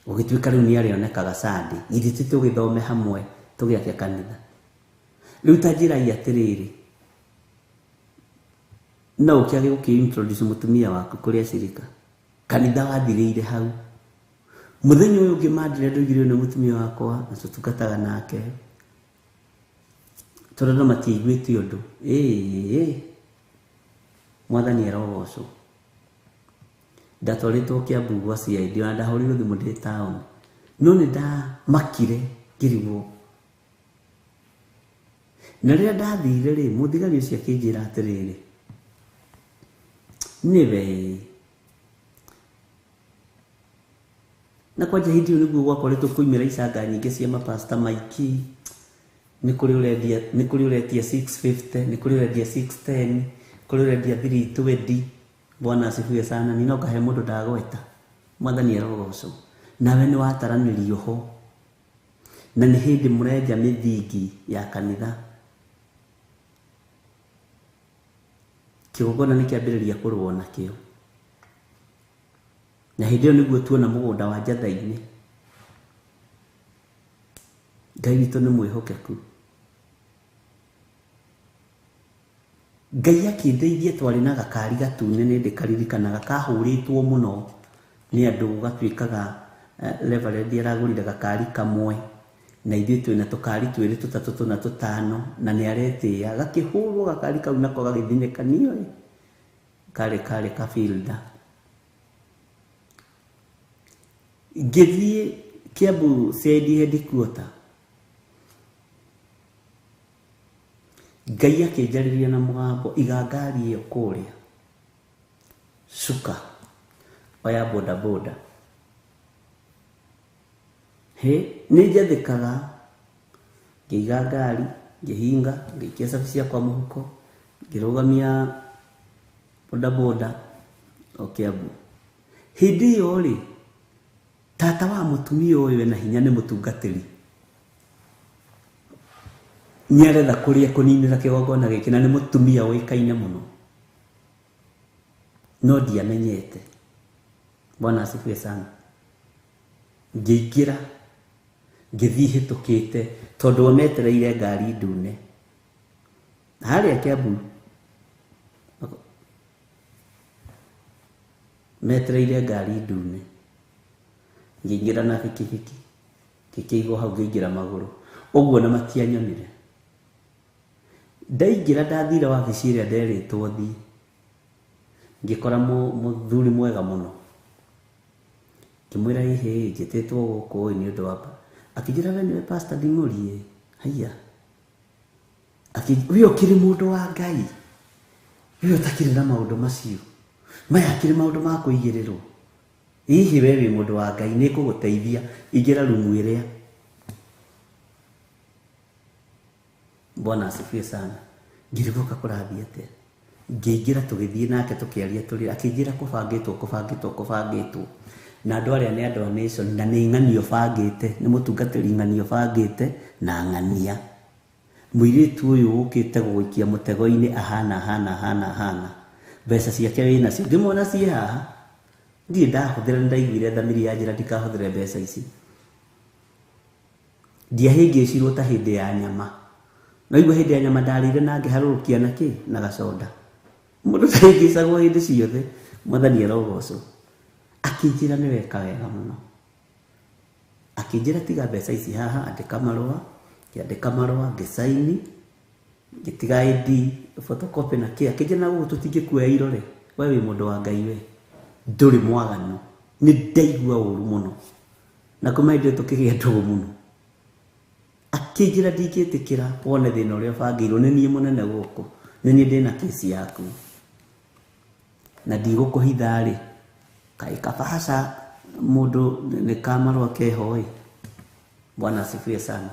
ũgĩtuĩka rĩu nĩ arĩonekaga Sunday, githĩ ti tũgĩthome hamwe tũgĩake kanitha. Rĩu ta njĩrai atĩrĩrĩ, no ũkĩage gũkĩ-introduce mũtumia waku kũrĩ acirika. Kanitha wathirĩire hau. Mũthenya ũyũ ũngĩ mandire ndoigire ũyũ nĩ mũtumia wakwa na tũtungataga nake, tondũ andũ matiaiguĩte ũndũ. Ĩĩ, Mwathani arogocwo. Ndatwarĩtwo Kiambu gwa CID, ona ndahũrĩirwo thimũ ndĩ taũni, no nĩ ndamakire ngĩrigwo. Na rĩrĩa ndathire rĩ, mũthigari ũcio akĩnjĩra atĩrĩrĩ, nĩwe na kwanja hĩndĩ ĩyo nĩguo gwakoretwo kũimĩra icanga nyingĩ cia mapasta maingĩ. Nĩ kũrĩ ũrendia, nĩ kũrĩ ũretia 650, nĩ kũrĩ ũrendia 610, kũrĩ ũrendia 320. Bwana asifiwe sana. Ni no kahe mũndũ ndagweta. Mwathani arogocwo. Nawe nĩ wataranĩrio ho, na nĩ hĩndĩ mũrenja mĩthingi ya kanitha. Kĩgongona nĩ kĩambĩrĩria kũrũo nakĩo. Na hĩndĩ ĩyo nĩguo tuona mũgũnda wa Njatha-inĩ. Ngai witũ nĩ mwĩhokeku. Ngai akĩndeithia twarĩ na gakari gatune nĩ ndĩkaririkanaga kahũrĩtwo mũno nĩ andũ, gatuĩkaga Reverend aragũrire gakari kamwe na ithuĩ twĩna tũkari twĩrĩ tũtatũ tũna tũtano, na nĩ aretĩĩa. Gakĩhũrwo gakari kau nako gagĩthinĩkanio ĩ. Karĩ kabilda. Ngĩthiĩ Kiambu CID headquarter. Ngai akĩnjarĩria na mũgambo, iga ngari ĩyo kũrĩa. Cuka. Oya boda boda. He, nĩ njathĩkaga. Ngĩiga ngari, ngĩhinga, ngĩikia cabi ciakwa mũhuko, ngĩrũgamia boda boda o Kiambu. Hĩndĩ ĩyo rĩ, tata wa mũtumia ũyũ ena hinya nĩ mũtungatĩri. Nĩaretha kũrĩa kũninĩra kĩgongona gĩkĩ na nĩ mũtumia ũĩkaine mũno. No ndiamenyete. Bwana asifiwe sana. Ngĩingĩra, ngĩthiĩ hĩtũkĩte tondũ o metereire ngari ndune. Harĩa Kiambu metereire ngari ndune. Ngĩingĩra na bikibiki, ngĩkĩigwo hau ngĩingĩra magũrũ. Ũguo na matianyonire. Ndaingĩra ndathire wabici ĩrĩa nderĩtwo thiĩ. Ngĩkora mũthuri mwega mũno. Ngĩmwĩra ĩhĩ, njĩtĩtwo gũkũ ĩ nĩ ũndũ wa akĩnjĩra we nĩwe Pastor Nding'ũri ĩ. Haiya. We ũkĩrĩ mũndũ wa Ngai. We ũtakĩrĩ na maũndũ macio. Maya akĩrĩ maũndũ ma kũigĩrĩrwo. Hihi we wĩ mũndũ wa Ngai nĩ ngũgũteithia ingĩra rumu ĩrĩa. Bwana asifiwe sana. Ngĩrigũka kũrathiĩ atĩa. Ngĩingĩra tũgĩthiĩ nake tũkĩaria tũrĩ akĩnjĩra kũbangĩtwo. Na andũ arĩa nĩ andũ a nation na nĩ ng'ania bangĩte, nĩ mũtungatĩri ng'ania bangĩte na ng'ania. Mũirĩtu ũyũ ũkĩte gũgũikia mũtego-inĩ ahana ahana ahana ahana. Mbeca ciake wĩnacio. Ngĩmuona ciĩ haha. Ndirĩ ndahũthĩra, nĩ ndaiguire thamiri ya njĩra ndikahũthĩre mbeca ici. Ndiahĩngĩcirwo ta hĩndĩ ya nyama. No igua hĩndĩ ya nyama ndarĩire na ngĩharũrũkia na kĩ? Na gaconda. Mũndũ ndahĩngĩcagwo hĩndĩ ciothe. Mwathani arogocwo. Akĩnjĩra nĩ weka wega mũno. Akĩnjĩra tiga mbeca ici haha, andĩka marũa, ngĩandĩka marũa, ngĩcaini, ngĩtiga ID, photocopy na kĩ. Akĩnjĩra na gũkũ tũtingĩkuoya irore. We wĩ mũndũ wa Ngai we. Ndũrĩ mwaganu. Nĩ ndaigua ũru mũno. Na kuma hĩndĩ ĩyo tũkĩgĩa ndũgũ mũno. Akĩnjĩra ndingĩtĩkĩra wone thĩna ũrĩa ũbangĩirwo, nĩ niĩ mũnene gũkũ, nĩ niĩ ndĩna kesi yaku. Na ndigũkũhitha rĩ, kaĩ kabahaca mũndũ nĩ ka marũa keho ĩ. Bwana asifiwe sana.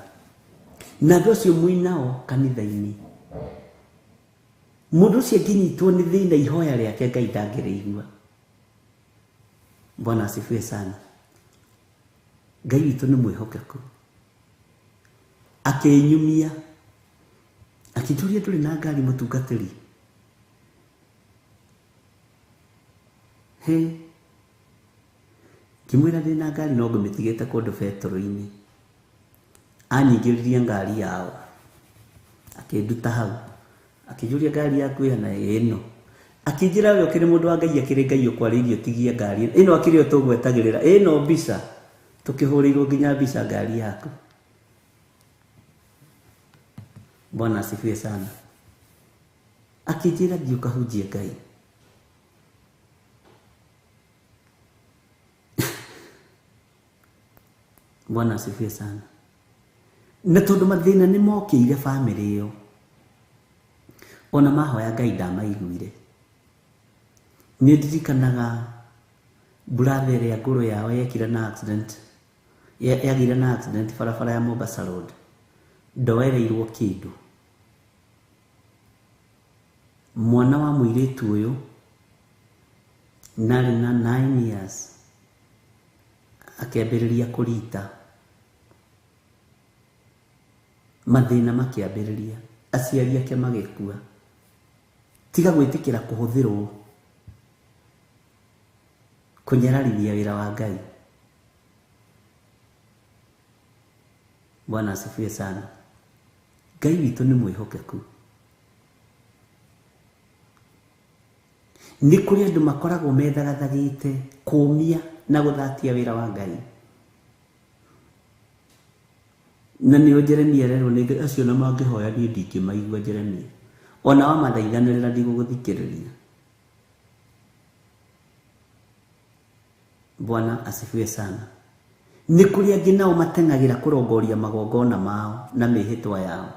Na andũ acio mwĩnao kanitha-inĩ. Mũndũ ũcio angĩnyitwo nĩ thĩna ihoya rĩake Ngai ndangĩrĩigua. Bwana asifiwe sana. Ngai witũ nĩ mwĩhokeku. Akĩnyumia, akĩnjũria ndũrĩ na ngari mũtungatĩri. He, ngĩmwĩra ndĩ na ngari no ngũmĩtigĩte kũndũ betũrũ-inĩ. Anyingĩririe ngari yao, akĩnduta hau, akĩnjũria ngari yaku ĩhana ĩno. Akĩnjĩra we ũkĩrĩ mũndũ wa Ngai, akĩrĩ Ngai ũkwarĩirie ũtigie ngari ĩno, akĩrĩ yo tũgwetagĩrĩra ĩno mbica, tũkĩhũrĩirwo nginya mbica ngari yaku. Bwana asifiwe sana. Akĩnjĩra thiĩ ũkahunjie Ngai. Bwana asifiwe sana. Na tondũ mathĩna nĩ mokĩire bamĩrĩ ĩyo, ona mahoya Ngai ndamaiguire. Nĩ ndirikanaga brother ĩrĩa ngũrũ yao yekire na accident, yagĩire na accident barabara ya Mombasa Road. Ndoereirwo kĩndũ. Mwana wa mũirĩtu ũyũ narĩ na 9 years akĩambĩrĩria kũrita. Mathĩna makĩambĩrĩria, aciari ake magĩkua. Tiga gwĩtĩkĩra kũhũthĩrwo kũnyararithia wĩra wa Ngai. Bwana asifiwe sana. Ngai witũ nĩ mwĩhokeku. Nĩ kũrĩ andũ makoragwo methagathagĩte kũũmia na gũthatia wĩra wa Ngai. Na nĩo Jeremia ererwo nĩ Ngai, acio na mangĩhoya niĩ ndingĩmaigua Jeremia. Ona wamathaithanĩrĩra ndigũgũthikĩrĩria. Bwana asifiwe sana. Nĩ kũrĩ angĩ nao mateng'agĩra kũrongoria magongona mao na mĩhĩtwa yao.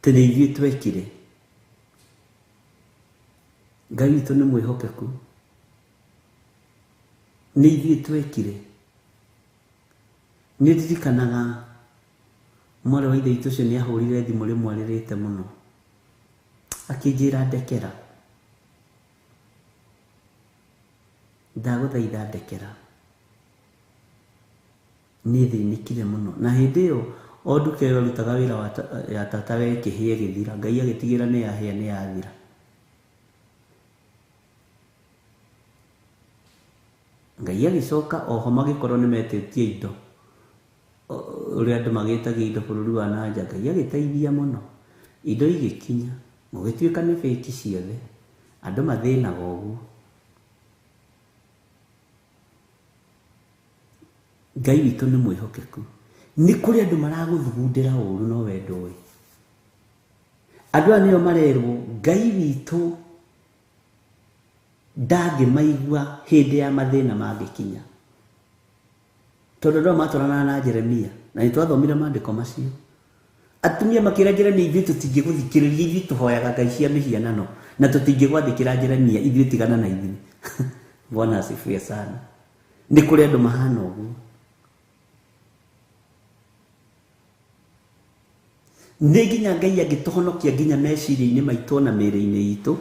Tĩ nĩ ithuĩ twekire. Ngai witũ nĩ mwĩhokeku. Nĩ ithuĩ twekire. Nĩ ndirikanaga mwarĩ wa ithe witũ ũcio nĩ ahũrire thimũ rĩmwe arĩrĩte mũno. Akĩnjĩra ndekera. Ndagũthaitha ndekera. Nĩ thĩnĩkire mũno. Na hĩndĩ ĩyo o nduka ĩyo arutaga wĩra wa ya tata we ĩkĩhĩa ĩgĩthira. Ngai agĩtigĩra nĩ yahĩa nĩ yathira. Ngai agĩcoka oho magĩkorwo nĩ metĩtie indo. Ũrĩa andũ magĩtagia indo bũrũri wa na nja. Ngai agĩteithia mũno. Indo igĩkinya. Gũgĩtuĩka nĩ fake ciothe. Andũ mathĩnaga ũguo. Ngai witũ nĩ mwĩhokeku. Nĩ kũrĩ andũ maragũthugundĩra ũru no we ndũĩ. Andũ aya nĩo marerwo Ngai witũ ndangĩmaigua hĩndĩ ya mathĩna mangĩkinya. Tondũ andũ aya matwaranaga na Jeremia na nĩ twathomire maandĩko macio. Atumia makĩra Jeremia ithuĩ tũtingĩgũthikĩrĩria, ithuĩ tũhoyaga ngai cia mĩhianano na tũtingĩgwathĩkĩra Jeremia, ithuĩ tigana na ithuĩ. Bwana asifiwe sana. Nĩ kũrĩ andũ mahana ũguo. Nĩ nginya Ngai angĩtũhonokia nginya meciria-inĩ maitũ na mĩĩrĩ-inĩ itũ,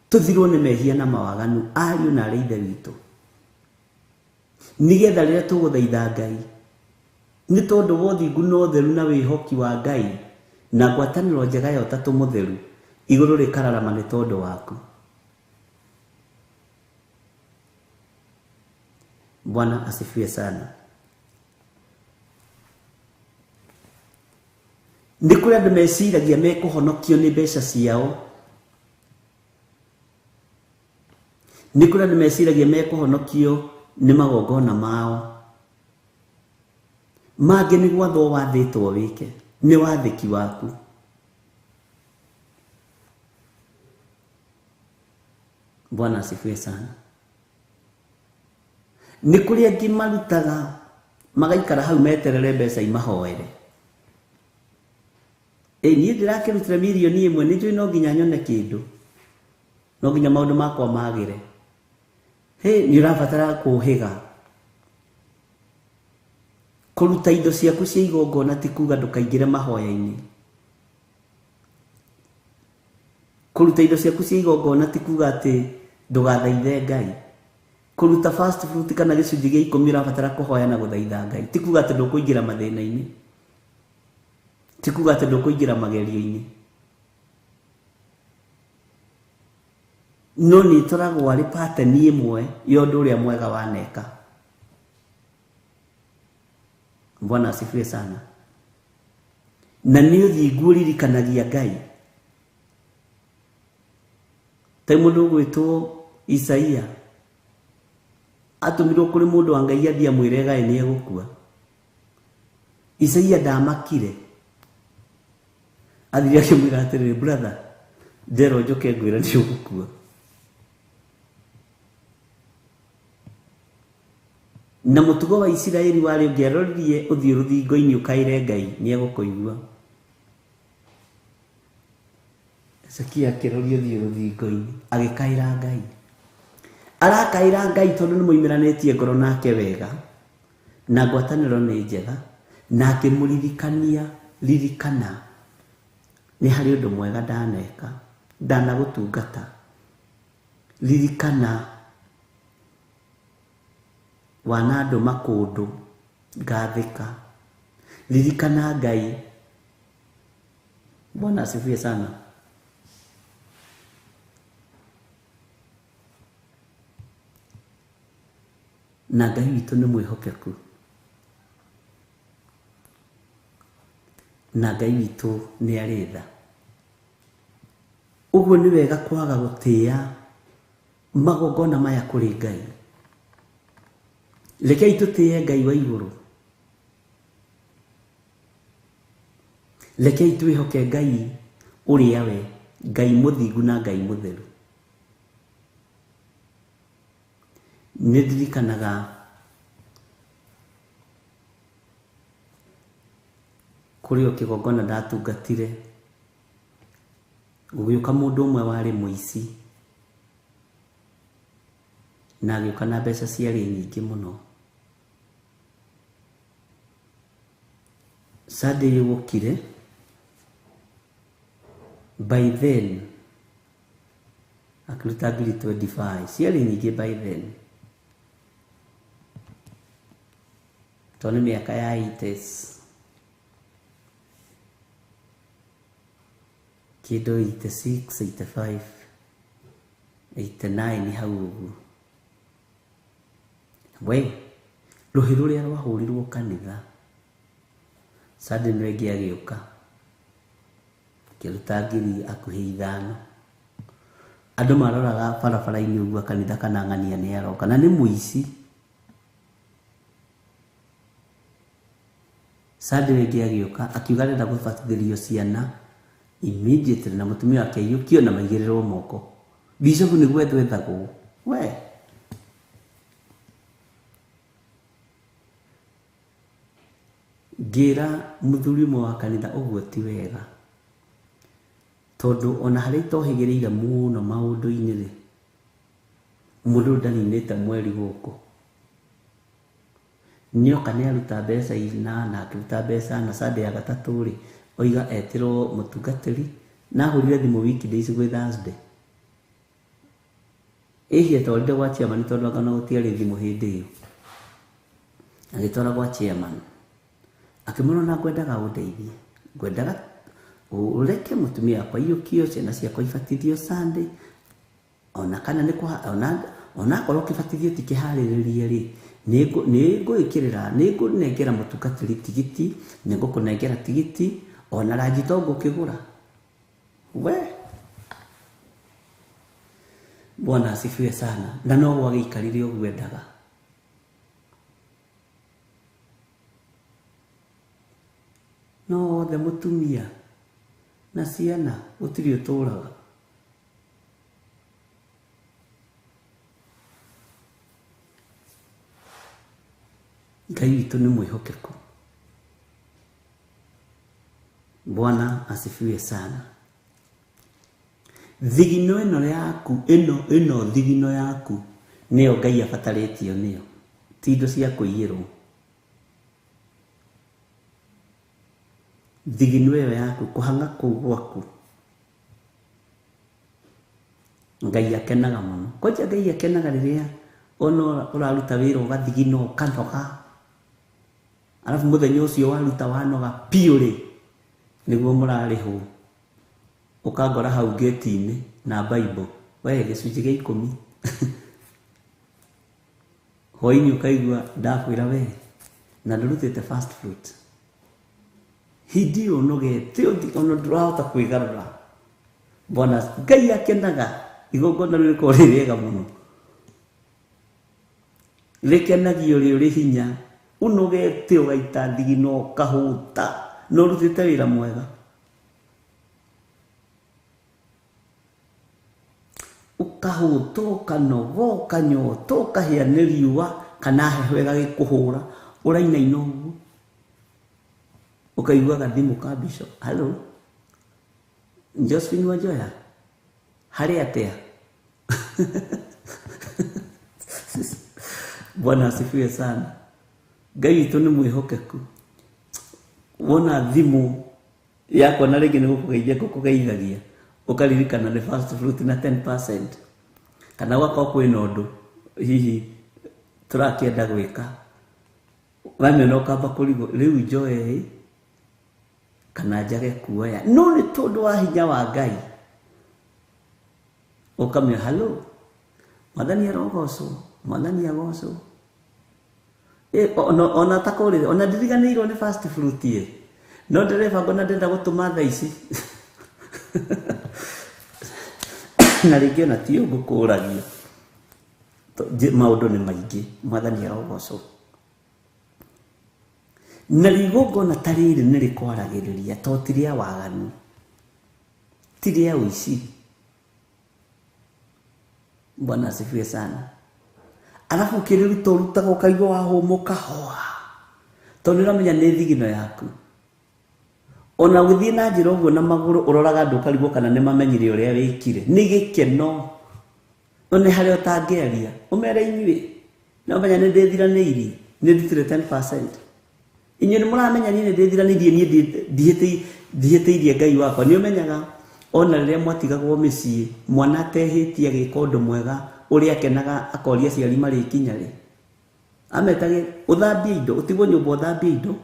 tũthirwo nĩ mehia na mawaganu, ariũ na arĩ ithe witũ. Nĩgetha rĩrĩa tũgũthaitha Ngai, nĩ tondũ wa ũthingu na ũtheru na wĩhoki wa Ngai na ngwatanĩro njega ya ũtatũ mũtheru, igũrũ rĩkararama nĩ tondũ waku. Bwana asifiwe sana. Nĩ kũrĩ andũ meciragia mekũhonokio nĩ mbeca ciao. Nĩ kũrĩ andũ meciragia mekũhonokio nĩ magongona mao. Mangĩ nĩ gwathwo wathĩtwo wĩke, nĩ wathĩki waku. Bwana asifiwe sana. Nĩ kũrĩ angĩ marutaga magaikara hau meterere mbeca imahoere. Niĩ ndĩrakĩrutĩra mirioni ĩmwe nĩ njũĩ no nginya nyone kĩndũ. No nginya maũndũ makwa magĩre. Hĩ, nĩ ũrabatara kũhĩga. Kũruta indo ciaku cia igongona ti kuga ndũkaingĩre mahoya-inĩ. Kũruta indo ciaku cia igongona ti kuga atĩ ndũgathaithe Ngai. Kũruta fast fruit kana gĩcunjĩ gĩa ikũmi ũrabatara kũhoya na gũthaitha Ngai. Ti kuga atĩ ndũkũingĩra mathĩna-inĩ. Ti kuga atĩ ndũkũingĩra magerio-inĩ. No nĩ ĩtoragwo arĩ pattern ĩmwe ya ũndũ ũrĩa mwega waneka. Bwana asifiwe sana. Na nĩ ũthingu ũririkanagia Ngai. Ta mũndũ ũgwĩtwo Isaia atũmirwo kũrĩ mũndũ wa Ngai athiĩ amwĩre gaĩ nĩ egũkua. Isaia ndamakire. Athire akĩmwĩra atĩrĩrĩ, brother, nderwo njũke ngwĩre nĩ ũgũkua. Na mũtugo wa Isiraeli warĩ ũngĩaroririe ũthiũ rũthingo-inĩ ũkaĩre Ngai nĩ egũkũigua. Hezekia akĩroria ũthiũ rũthingo-inĩ agĩkaĩra Ngai. Arakaĩra Ngai tondũ nĩ moimĩranĩtie ngoro nake wega na ngwatanĩro nĩ njega, na akĩmũririkania, ririkana nĩ harĩ ũndũ mwega ndaneka, ndanagũtungata. Ririkana wanandũma kũndũ ngathĩka. Ririkana Ngai. Bwana asifiwe sana. Na Ngai witũ nĩ mwĩhokeku. Na Ngai witũ nĩ arĩ tha. Ũguo nĩ wega kwaga gũtĩĩa magongona maya kũrĩ Ngai. Rekei tũtĩĩe Ngai wa igũrũ. Rekei twĩhoke Ngai ũrĩa we, Ngai mũthingu na Ngai mũtheru. Nĩ ndirikanaga kũrĩ o kĩgongona ndatungatire, gũgĩũka mũndũ ũmwe warĩ mũici na agĩũka na mbeca ciarĩ nyingĩ mũno. Sunday yũkire, by then akĩruta 25,000 ciarĩ nyingĩ by then, tondũ nĩ mĩaka ya 80s, kĩndũ 86, 85, 89 hau ũguo. We rũhĩ rũrĩa rwahũrirwo kanitha, Sunday nĩ ĩngĩ agĩũka akĩruta 5,000. Andũ maroraga barabara-inĩ ũguo kanitha kana ng'ania nĩ aroka, na nĩ mũici. Sunday ĩngĩ agĩũka akiuga arenda gũbatithĩrio ciana immediately, na mũtumia wake aiyũkio na maigĩrĩrwo moko. Bishop nĩ gwethwo ethagwo. We ngĩra mũthuri ũmwe wa kanitha ũguo ti wega, tondũ ona harĩa itohĩgĩrĩire mũno maũndũ-inĩ rĩ, mũndũ ũyũ ndaninĩte mweri gũkũ, nĩoka nĩaruta mbeca ina na akĩruta mbeca na Sunday ya gatatũ rĩ, oiga etĩrwo mũtungatĩri, na ahũrire thimũ weekdays gwĩ Thursday. Ĩhi atwarire gwa chairman tondũ anga ona gũtiarĩ thimũ hĩndĩ ĩyo. Agĩtwara gwa chairman, akĩmwĩra ona ngwendaga ũndeithie, ngwendaga ũreke mũtumia wakwa aiyũkio, ciana ciakwa ibatithio Sunday, ona kana nĩ ona akorwo kĩbatithio ti kĩharĩrĩrie rĩ, nĩngũĩkĩrĩra, nĩngũnengera mũtungatĩri tigiti, nĩngũkũnengera tigiti, ona ranji to ngũkĩgũra. We Bwana asifiwe sana. Na no gwagĩikarire ũguo endaga. No othe mũtumia na ciana gũtirĩ ũtũraga. Ngai witũ nĩ mwĩhokeku. Bwana asifiwe sana. Thigino ĩno yaku, ĩno thigino yaku nĩyo Ngai abatarĩtio nĩyo, ti indo cia kũiyĩrwo. Thigino ĩyo yaku, kũhang'a kũu gwaku, Ngai akenaga mũno. Kwanja Ngai akenaga rĩrĩa ona ũraruta wĩra ũgathigina ũkanoga, arabu mũthenya ũcio waruta wanoga biũ rĩ, nĩguo mũrarĩhwo, ũkangora hau gate-inĩ na Bible, we gĩcunjĩ gĩa 10. Hwaĩ-inĩ ũkaigua ndakwĩra we na ndũrutĩte first fruit. Hĩndĩ ĩyo ũnogete, ona ndũrahota kwĩgarũra. Bwana Ngai akenaga igongona rĩu rĩkorwo rĩ rĩega mũno, rĩkenagio rĩ ũrĩ hinya, ũnogete ũgaita thigino ũkahũta, no ũrutĩte wĩra mwega. Ũkahũta, ũkanoga, ũkanyota, ũkahĩa nĩ riũa kana heho ĩgagĩkũhũra, ũrainaina ũguo, ũkaigua gathimũ ka bishop, hello Josephine Wanjoya, harĩ atĩa? Bwana asifiwe sana. Ngai witũ nĩ mwĩhokeku. Wona thimũ yakwa na rĩngĩ nĩ gũkũgeithia ngũkũgeithagia, ũkaririkana nĩ first fruit na 10%, kana gwakorwo kwĩna ũndũ hihi tũrakĩenda gwĩka, wamĩona ũkamba kũrigwo rĩu njoe kana njage kuoya, no nĩ tondũ wa hinya wa Ngai ũkamenya hello, Mwathani arogocwo, Mwathani agocwo. Ona takũrĩre, ona ndiriganĩirwo nĩ first fruit ĩ, no ndĩrebanga na ndĩrenda gũtũma thaa ici. Na rĩngĩ ona ti ngũkũragia, maũndũ nĩ maingĩ. Mwathani arogocwo. Na igongona ta rĩrĩ nĩ rĩkwaragĩrĩria, to ti rĩa waganu, ti rĩa ũici. Bwana asifiwe sana. Arabu ũkĩrĩruta ũrutaga ũkaigua wahũmũka hoa, tondũ nĩ ũramenya nĩ thigino yaku. Ona ũgĩthiĩ na njĩra ũguo na magũrũ ũroraga andũ ũkarigwo kana nĩ mamenyire ũrĩa wĩkire. Nĩ gĩkeno. Nĩ harĩa ũtangĩaria ũmere inyuĩ no menya nĩ ndĩthiranĩirie, nĩ ndutire 10%. Inyuĩ nĩ mũramenya niĩ nĩ ndĩthiranĩirie, niĩ ndihĩtĩirie Ngai wakwa. Nĩ ũmenyaga ona rĩrĩa mwatigagwo mĩciĩ mwana atehĩtie agĩka ũndũ mwega ũrĩa akenaga akoria aciari marĩkinya rĩ, ametage ũthambie indo, ũtigwo nyũmba ũthambie indo,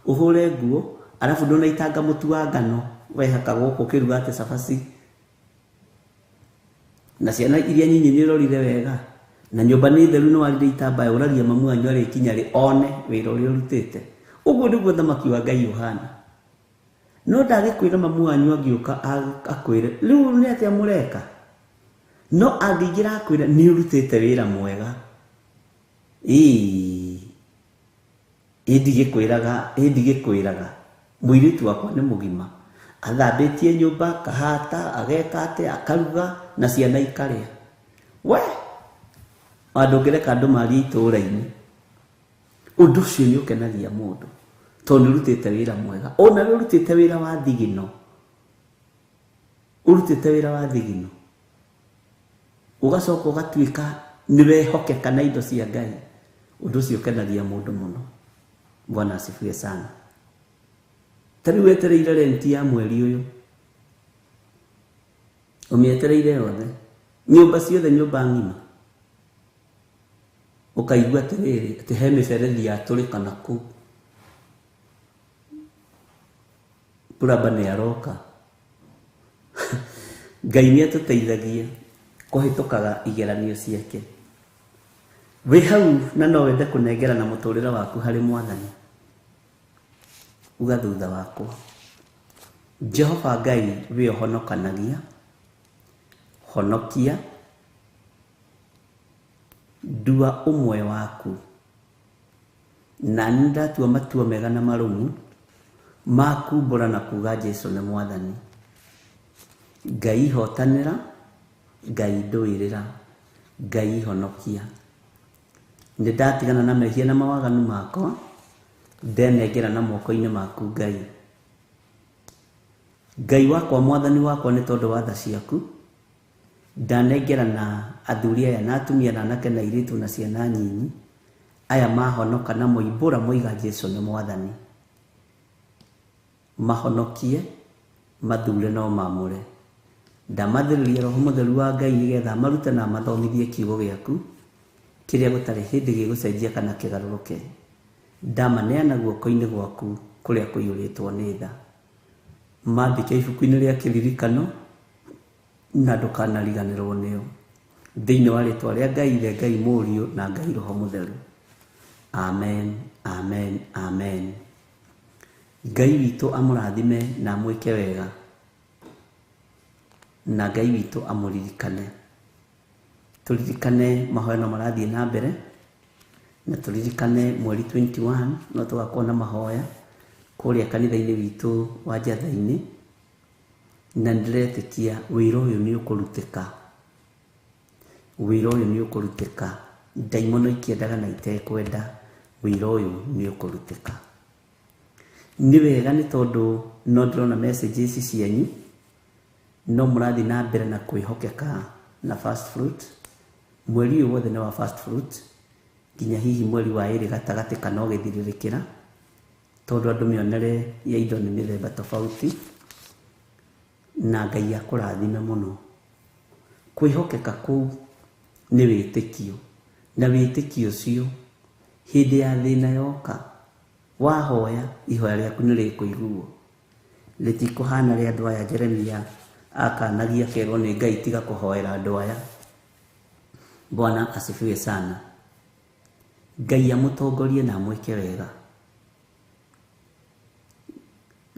ũhũre nguo, arabu ndũnaitanga mũtu wa ngano wehaka gũkũ ũkĩruga atĩ cabaci. Na ciana iria nyinyi nĩ ũrorire wega na nyũmba nĩ theru nĩ warire itambaya, ũragia mamu wanyu arĩkinya rĩ one wĩra ũrĩa ũrutĩte. Ũguo nĩguo thamaki wa Ngai ũhana. No ndagĩkwĩra mamu wanyu angĩũka akwĩre rĩu nĩ atĩa mũreka, no angĩingĩra akwĩre nĩ ũrutĩte wĩra mwega, ĩĩ ndigĩkwĩraga mũirĩtu wakwa nĩ mũgima, athambĩtie nyũmba, akahata, ageka atĩa, akaruga na ciana ikarĩa. We ndũngĩreka andũ marie itũũra-inĩ. Ũndũ ũcio nĩ ũkenagia mũndũ tondũ nĩ ũrutĩte wĩra mwega. Ona we ũrutĩte wĩra wa thigino, ũrutĩte wĩra wa thigino, ũgacoka ũgatuĩka nĩ wehokeka na indo cia Ngai. Ũndũ ũcio ũkenagia mũndũ mũno. Bwana asifiwe sana. Ta rĩu wetereire renti ya mweri ũyũ, ũmĩetereire yothe, nyũmba ciothe, nyũmba ng'ima, ũkaigua atĩrĩrĩ atĩ he mĩberethi yatũrĩka na kũu, plumber nĩ aroka. Ngai nĩ atũteithagia kũhĩtũkaga igeranio ciake. Wĩ hau na no wende kũnengerana mũtũrĩre waku harĩ Mwathani, uga thutha wakwa, Jehova Ngai we ũhonokanagia, honokia, ndua ũmwe waku, na nĩ ndatua matua mega na marũmu ma kumbũra na kuga Jesu nĩ Mwathani. Ngai hotanĩra, Ngai ndũĩrĩra, Ngai honokia. Nĩ ndatigana na mehia na mawaganu makwa, ndenengera na moko-inĩ maku Ngai. Ngai wakwa, Mwathani wakwa, nĩ tondũ wa tha ciaku ndanengera na athuri aya na atumia na anake na airĩtu na ciana nyinyi aya mahonoka na moimbũra moiga Jesu nĩ Mwathani. Mahonokie, mathure no mamũre. Ndamathĩrĩria Roho Mũtheru wa Ngai nĩgetha marute na mathomithie kiugo gĩaku kĩrĩa gũtarĩ hĩndĩ gĩgũcenjia kana kĩgarũrũke. Ndamaneana guoko-inĩ gwaku kũrĩa kũiyũrĩtwo nĩ tha. Mandĩke ibuku-inĩ rĩa kĩririkano na ndũkanariganĩrwo nĩo. Thĩinĩ wa rĩtwa rĩa Ngai Ithe, Ngai Mũriũ na Ngai Roho Mũtheru. Amen, amen, amen. Ngai witũ amũrathime na amwĩke wega, na Ngai witũ amũririkane. Tũririkane mahoya no marathiĩ na mbere, na tũririkane mweri 21 no tũgakorwo na mahoya kũrĩa kanitha-inĩ witũ wa Njatha-inĩ, na nĩndĩretĩkia wĩra ũyũ nĩ ũkũrutĩka. Wĩra ũyũ nĩ ũkũrutĩka. Ndaimono ikĩendaga na itekwenda, wĩra ũyũ nĩ ũkũrutĩka. Nĩ wega nĩ tondũ no ndĩrona messages cianyu, no mũrathiĩ na mbere na kwĩhokeka na first fruit. Mweri ũyũ wothe nĩ wa first fruit, nginya hihi mweri wa ĩrĩ gatagatĩ kana ũgĩthirĩrĩkĩra, tondũ andũ mĩonere ya indo nĩ mĩthemba tofauti, na Ngai akũrathime mũno. Kwĩhokeka kũu nĩ wĩtĩkio, na wĩtĩkio ũcio hĩndĩ ya thĩna yoka wahoya ihoya rĩaku nĩ rĩkũiguo. Rĩtikũhana rĩa andũ aya Jeremia akanagia akerwo nĩ Ngai tiga kũhoera andũ aya. Bwana asifiwe sana. Ngai amũtongorie na amwĩke wega.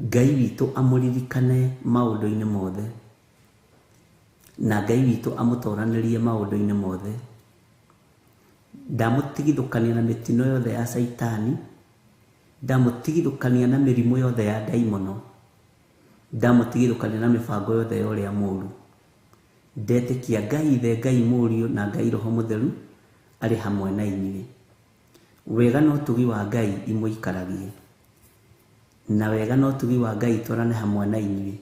Ngai witũ amũririkane maũndũ-inĩ mothe, na Ngai witũ amũtoranĩrie maũndũ-inĩ mothe. Ndamũtigithũkania na mĩtino yothe ya Caitani, ndamũtigithũkania na mĩrimũ yothe ya ndaimono, ndamũtigithũkania na mĩbango yothe ya ũrĩa mũũru. Ndetĩkia Ngai Ithe, Ngai Mũriũ na Ngai Roho Mũtheru Arĩ hamwe na inyuĩ. Wega na ũtugi wa Ngai imũikaragie. Na wega na ũtugi wa Ngai itwarane hamwe na inyuĩ.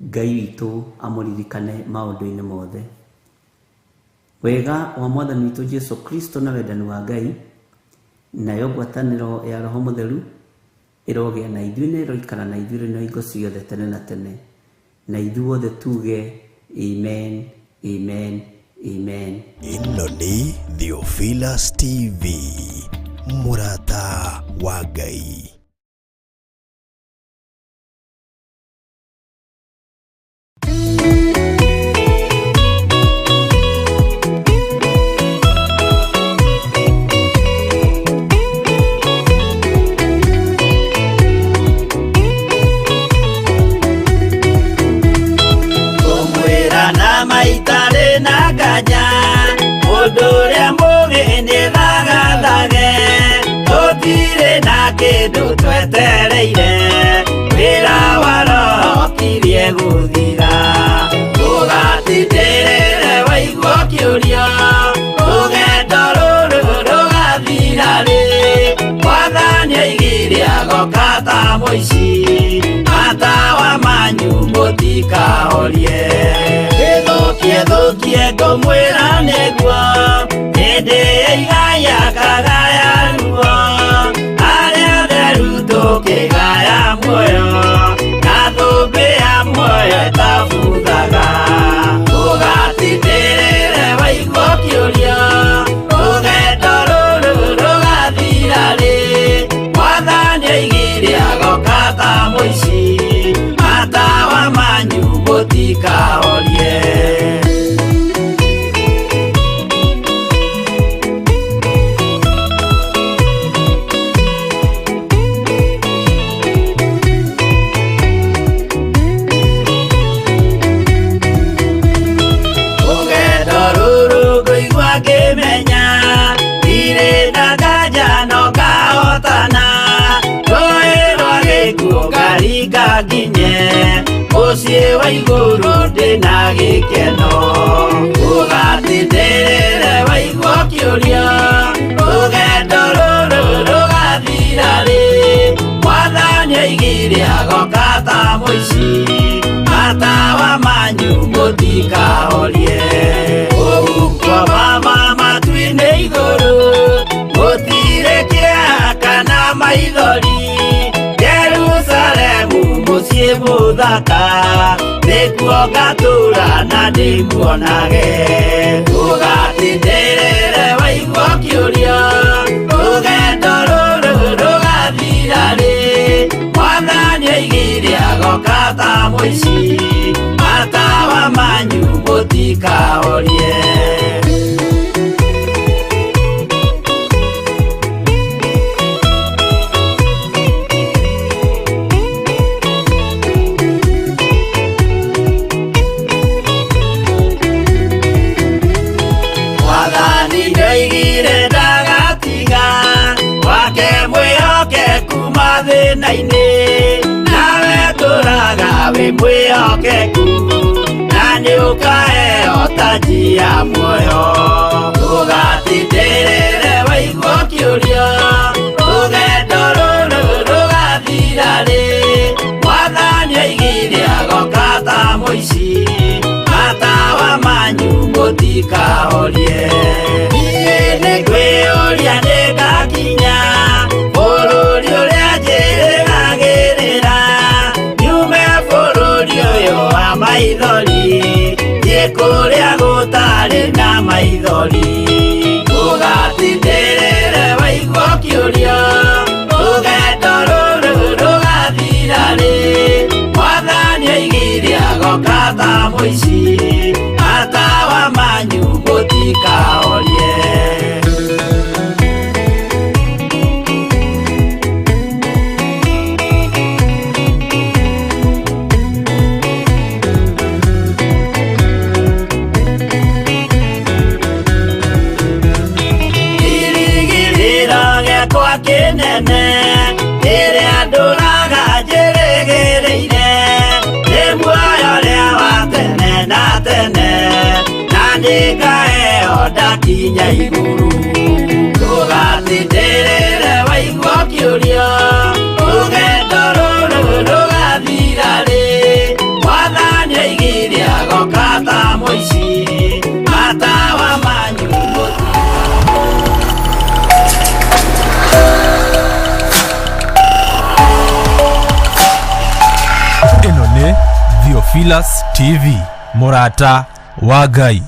Ngai witũ amũririkane maũndũ-inĩ mothe. Wega wa Mwathani witũ Jesu Kristo na wendani wa Ngai, nayo ngwatanĩro ya Roho Mũtheru ĩrogĩa na ithuĩ na ĩroikara na ithuĩ rĩu na hingo ciothe tene na tene. Na ithuothe tuge amen, amen, amen. Ĩno nĩ Theophilus TV, mũrata wa Ngai. Kũmwĩra na maitarĩ na nganja mũndũ ũrĩa mũgĩ nĩ thagathage tũtirĩ na kĩndũ twetereire wĩra wa roho kirie gũthira ũgatindĩrĩre waigua kĩũria rũgendo rũrũ rũgathira rĩ mwathani aigire agoka ta mũici matawa manyu mũtikahorie gĩthũkie thũkie ngũmwĩra nĩguo hĩndĩ ĩigaya kagaya ruo arĩa theru tũkĩgaya muoyo na thũmbĩ ya muoyo ĩtabuthaga ũgatindĩrĩre waigua kĩũria rũgendo rũrũ rũgathira rĩ mwathani aigire agoka ta mũici matawa manyu mũtikahorie. Rũgendo rũrũ ngũigua ngĩmenya ndirĩ na nganja no ngahotana rũĩ rwa gĩkuũ ngaringa nginye mũciĩ wa igũrũ ndĩna gĩkeno ũgatindĩrĩre waigua kĩũria rũgendo rũrũ rũgathira rĩ mwathani aigire agoka ta mũici matawa manyu mũtikahorie ũhuko mama matu-inĩ igũrũ gũtirĩ kĩeha kana maithori Jerusalemu mũciĩ mũthaka nĩkuo ngatũũra na ndĩmuonage ũgatindĩrĩre waigua kĩũria rũgendo rũrũ rũgathira rĩ mwathani aigire agoka ta mũici matawa manyu mũtikahorie. Mwathani nĩoigire ndagatiga wake mwĩhokeku mathĩna-inĩ nawe tũraga wĩ mwĩhokeku na nĩũkaheo taji ya muoyo ũgatindĩrĩre waigua kĩũria rũgendo rũrũ rũgathira rĩ mwathani aigire agoka ta mũici matawa manyu mũtikahorie niĩ nĩngwĩyũria nĩngakinya bũrũri ũrĩa njĩrĩgagĩrĩra nyume bũrũri ũyũ wa maithori thiĩ kũrĩa gũtarĩ na maithori ũgatindĩrĩre waigua kĩũria rũgendo rũrũ rũgathira rĩ mwathani aigire agoka ta mũici matawa manyu mũtikahorie. Kĩrĩgĩrĩro gĩakwa kĩnene kĩrĩa ndũraga njĩrĩgĩrĩire nĩ muoyo ũrĩa wa tene na tene na nĩngaheo nda Tũgakinya igũrũ Ndũgatindĩrĩre waigua ũkĩũria Rũgendo rũrũ rũgathira rĩ Mwathani oigire agoka ta mũici Matawa manyu mũti Ĩno nĩ Theophilus TV, mũrata wa Ngai.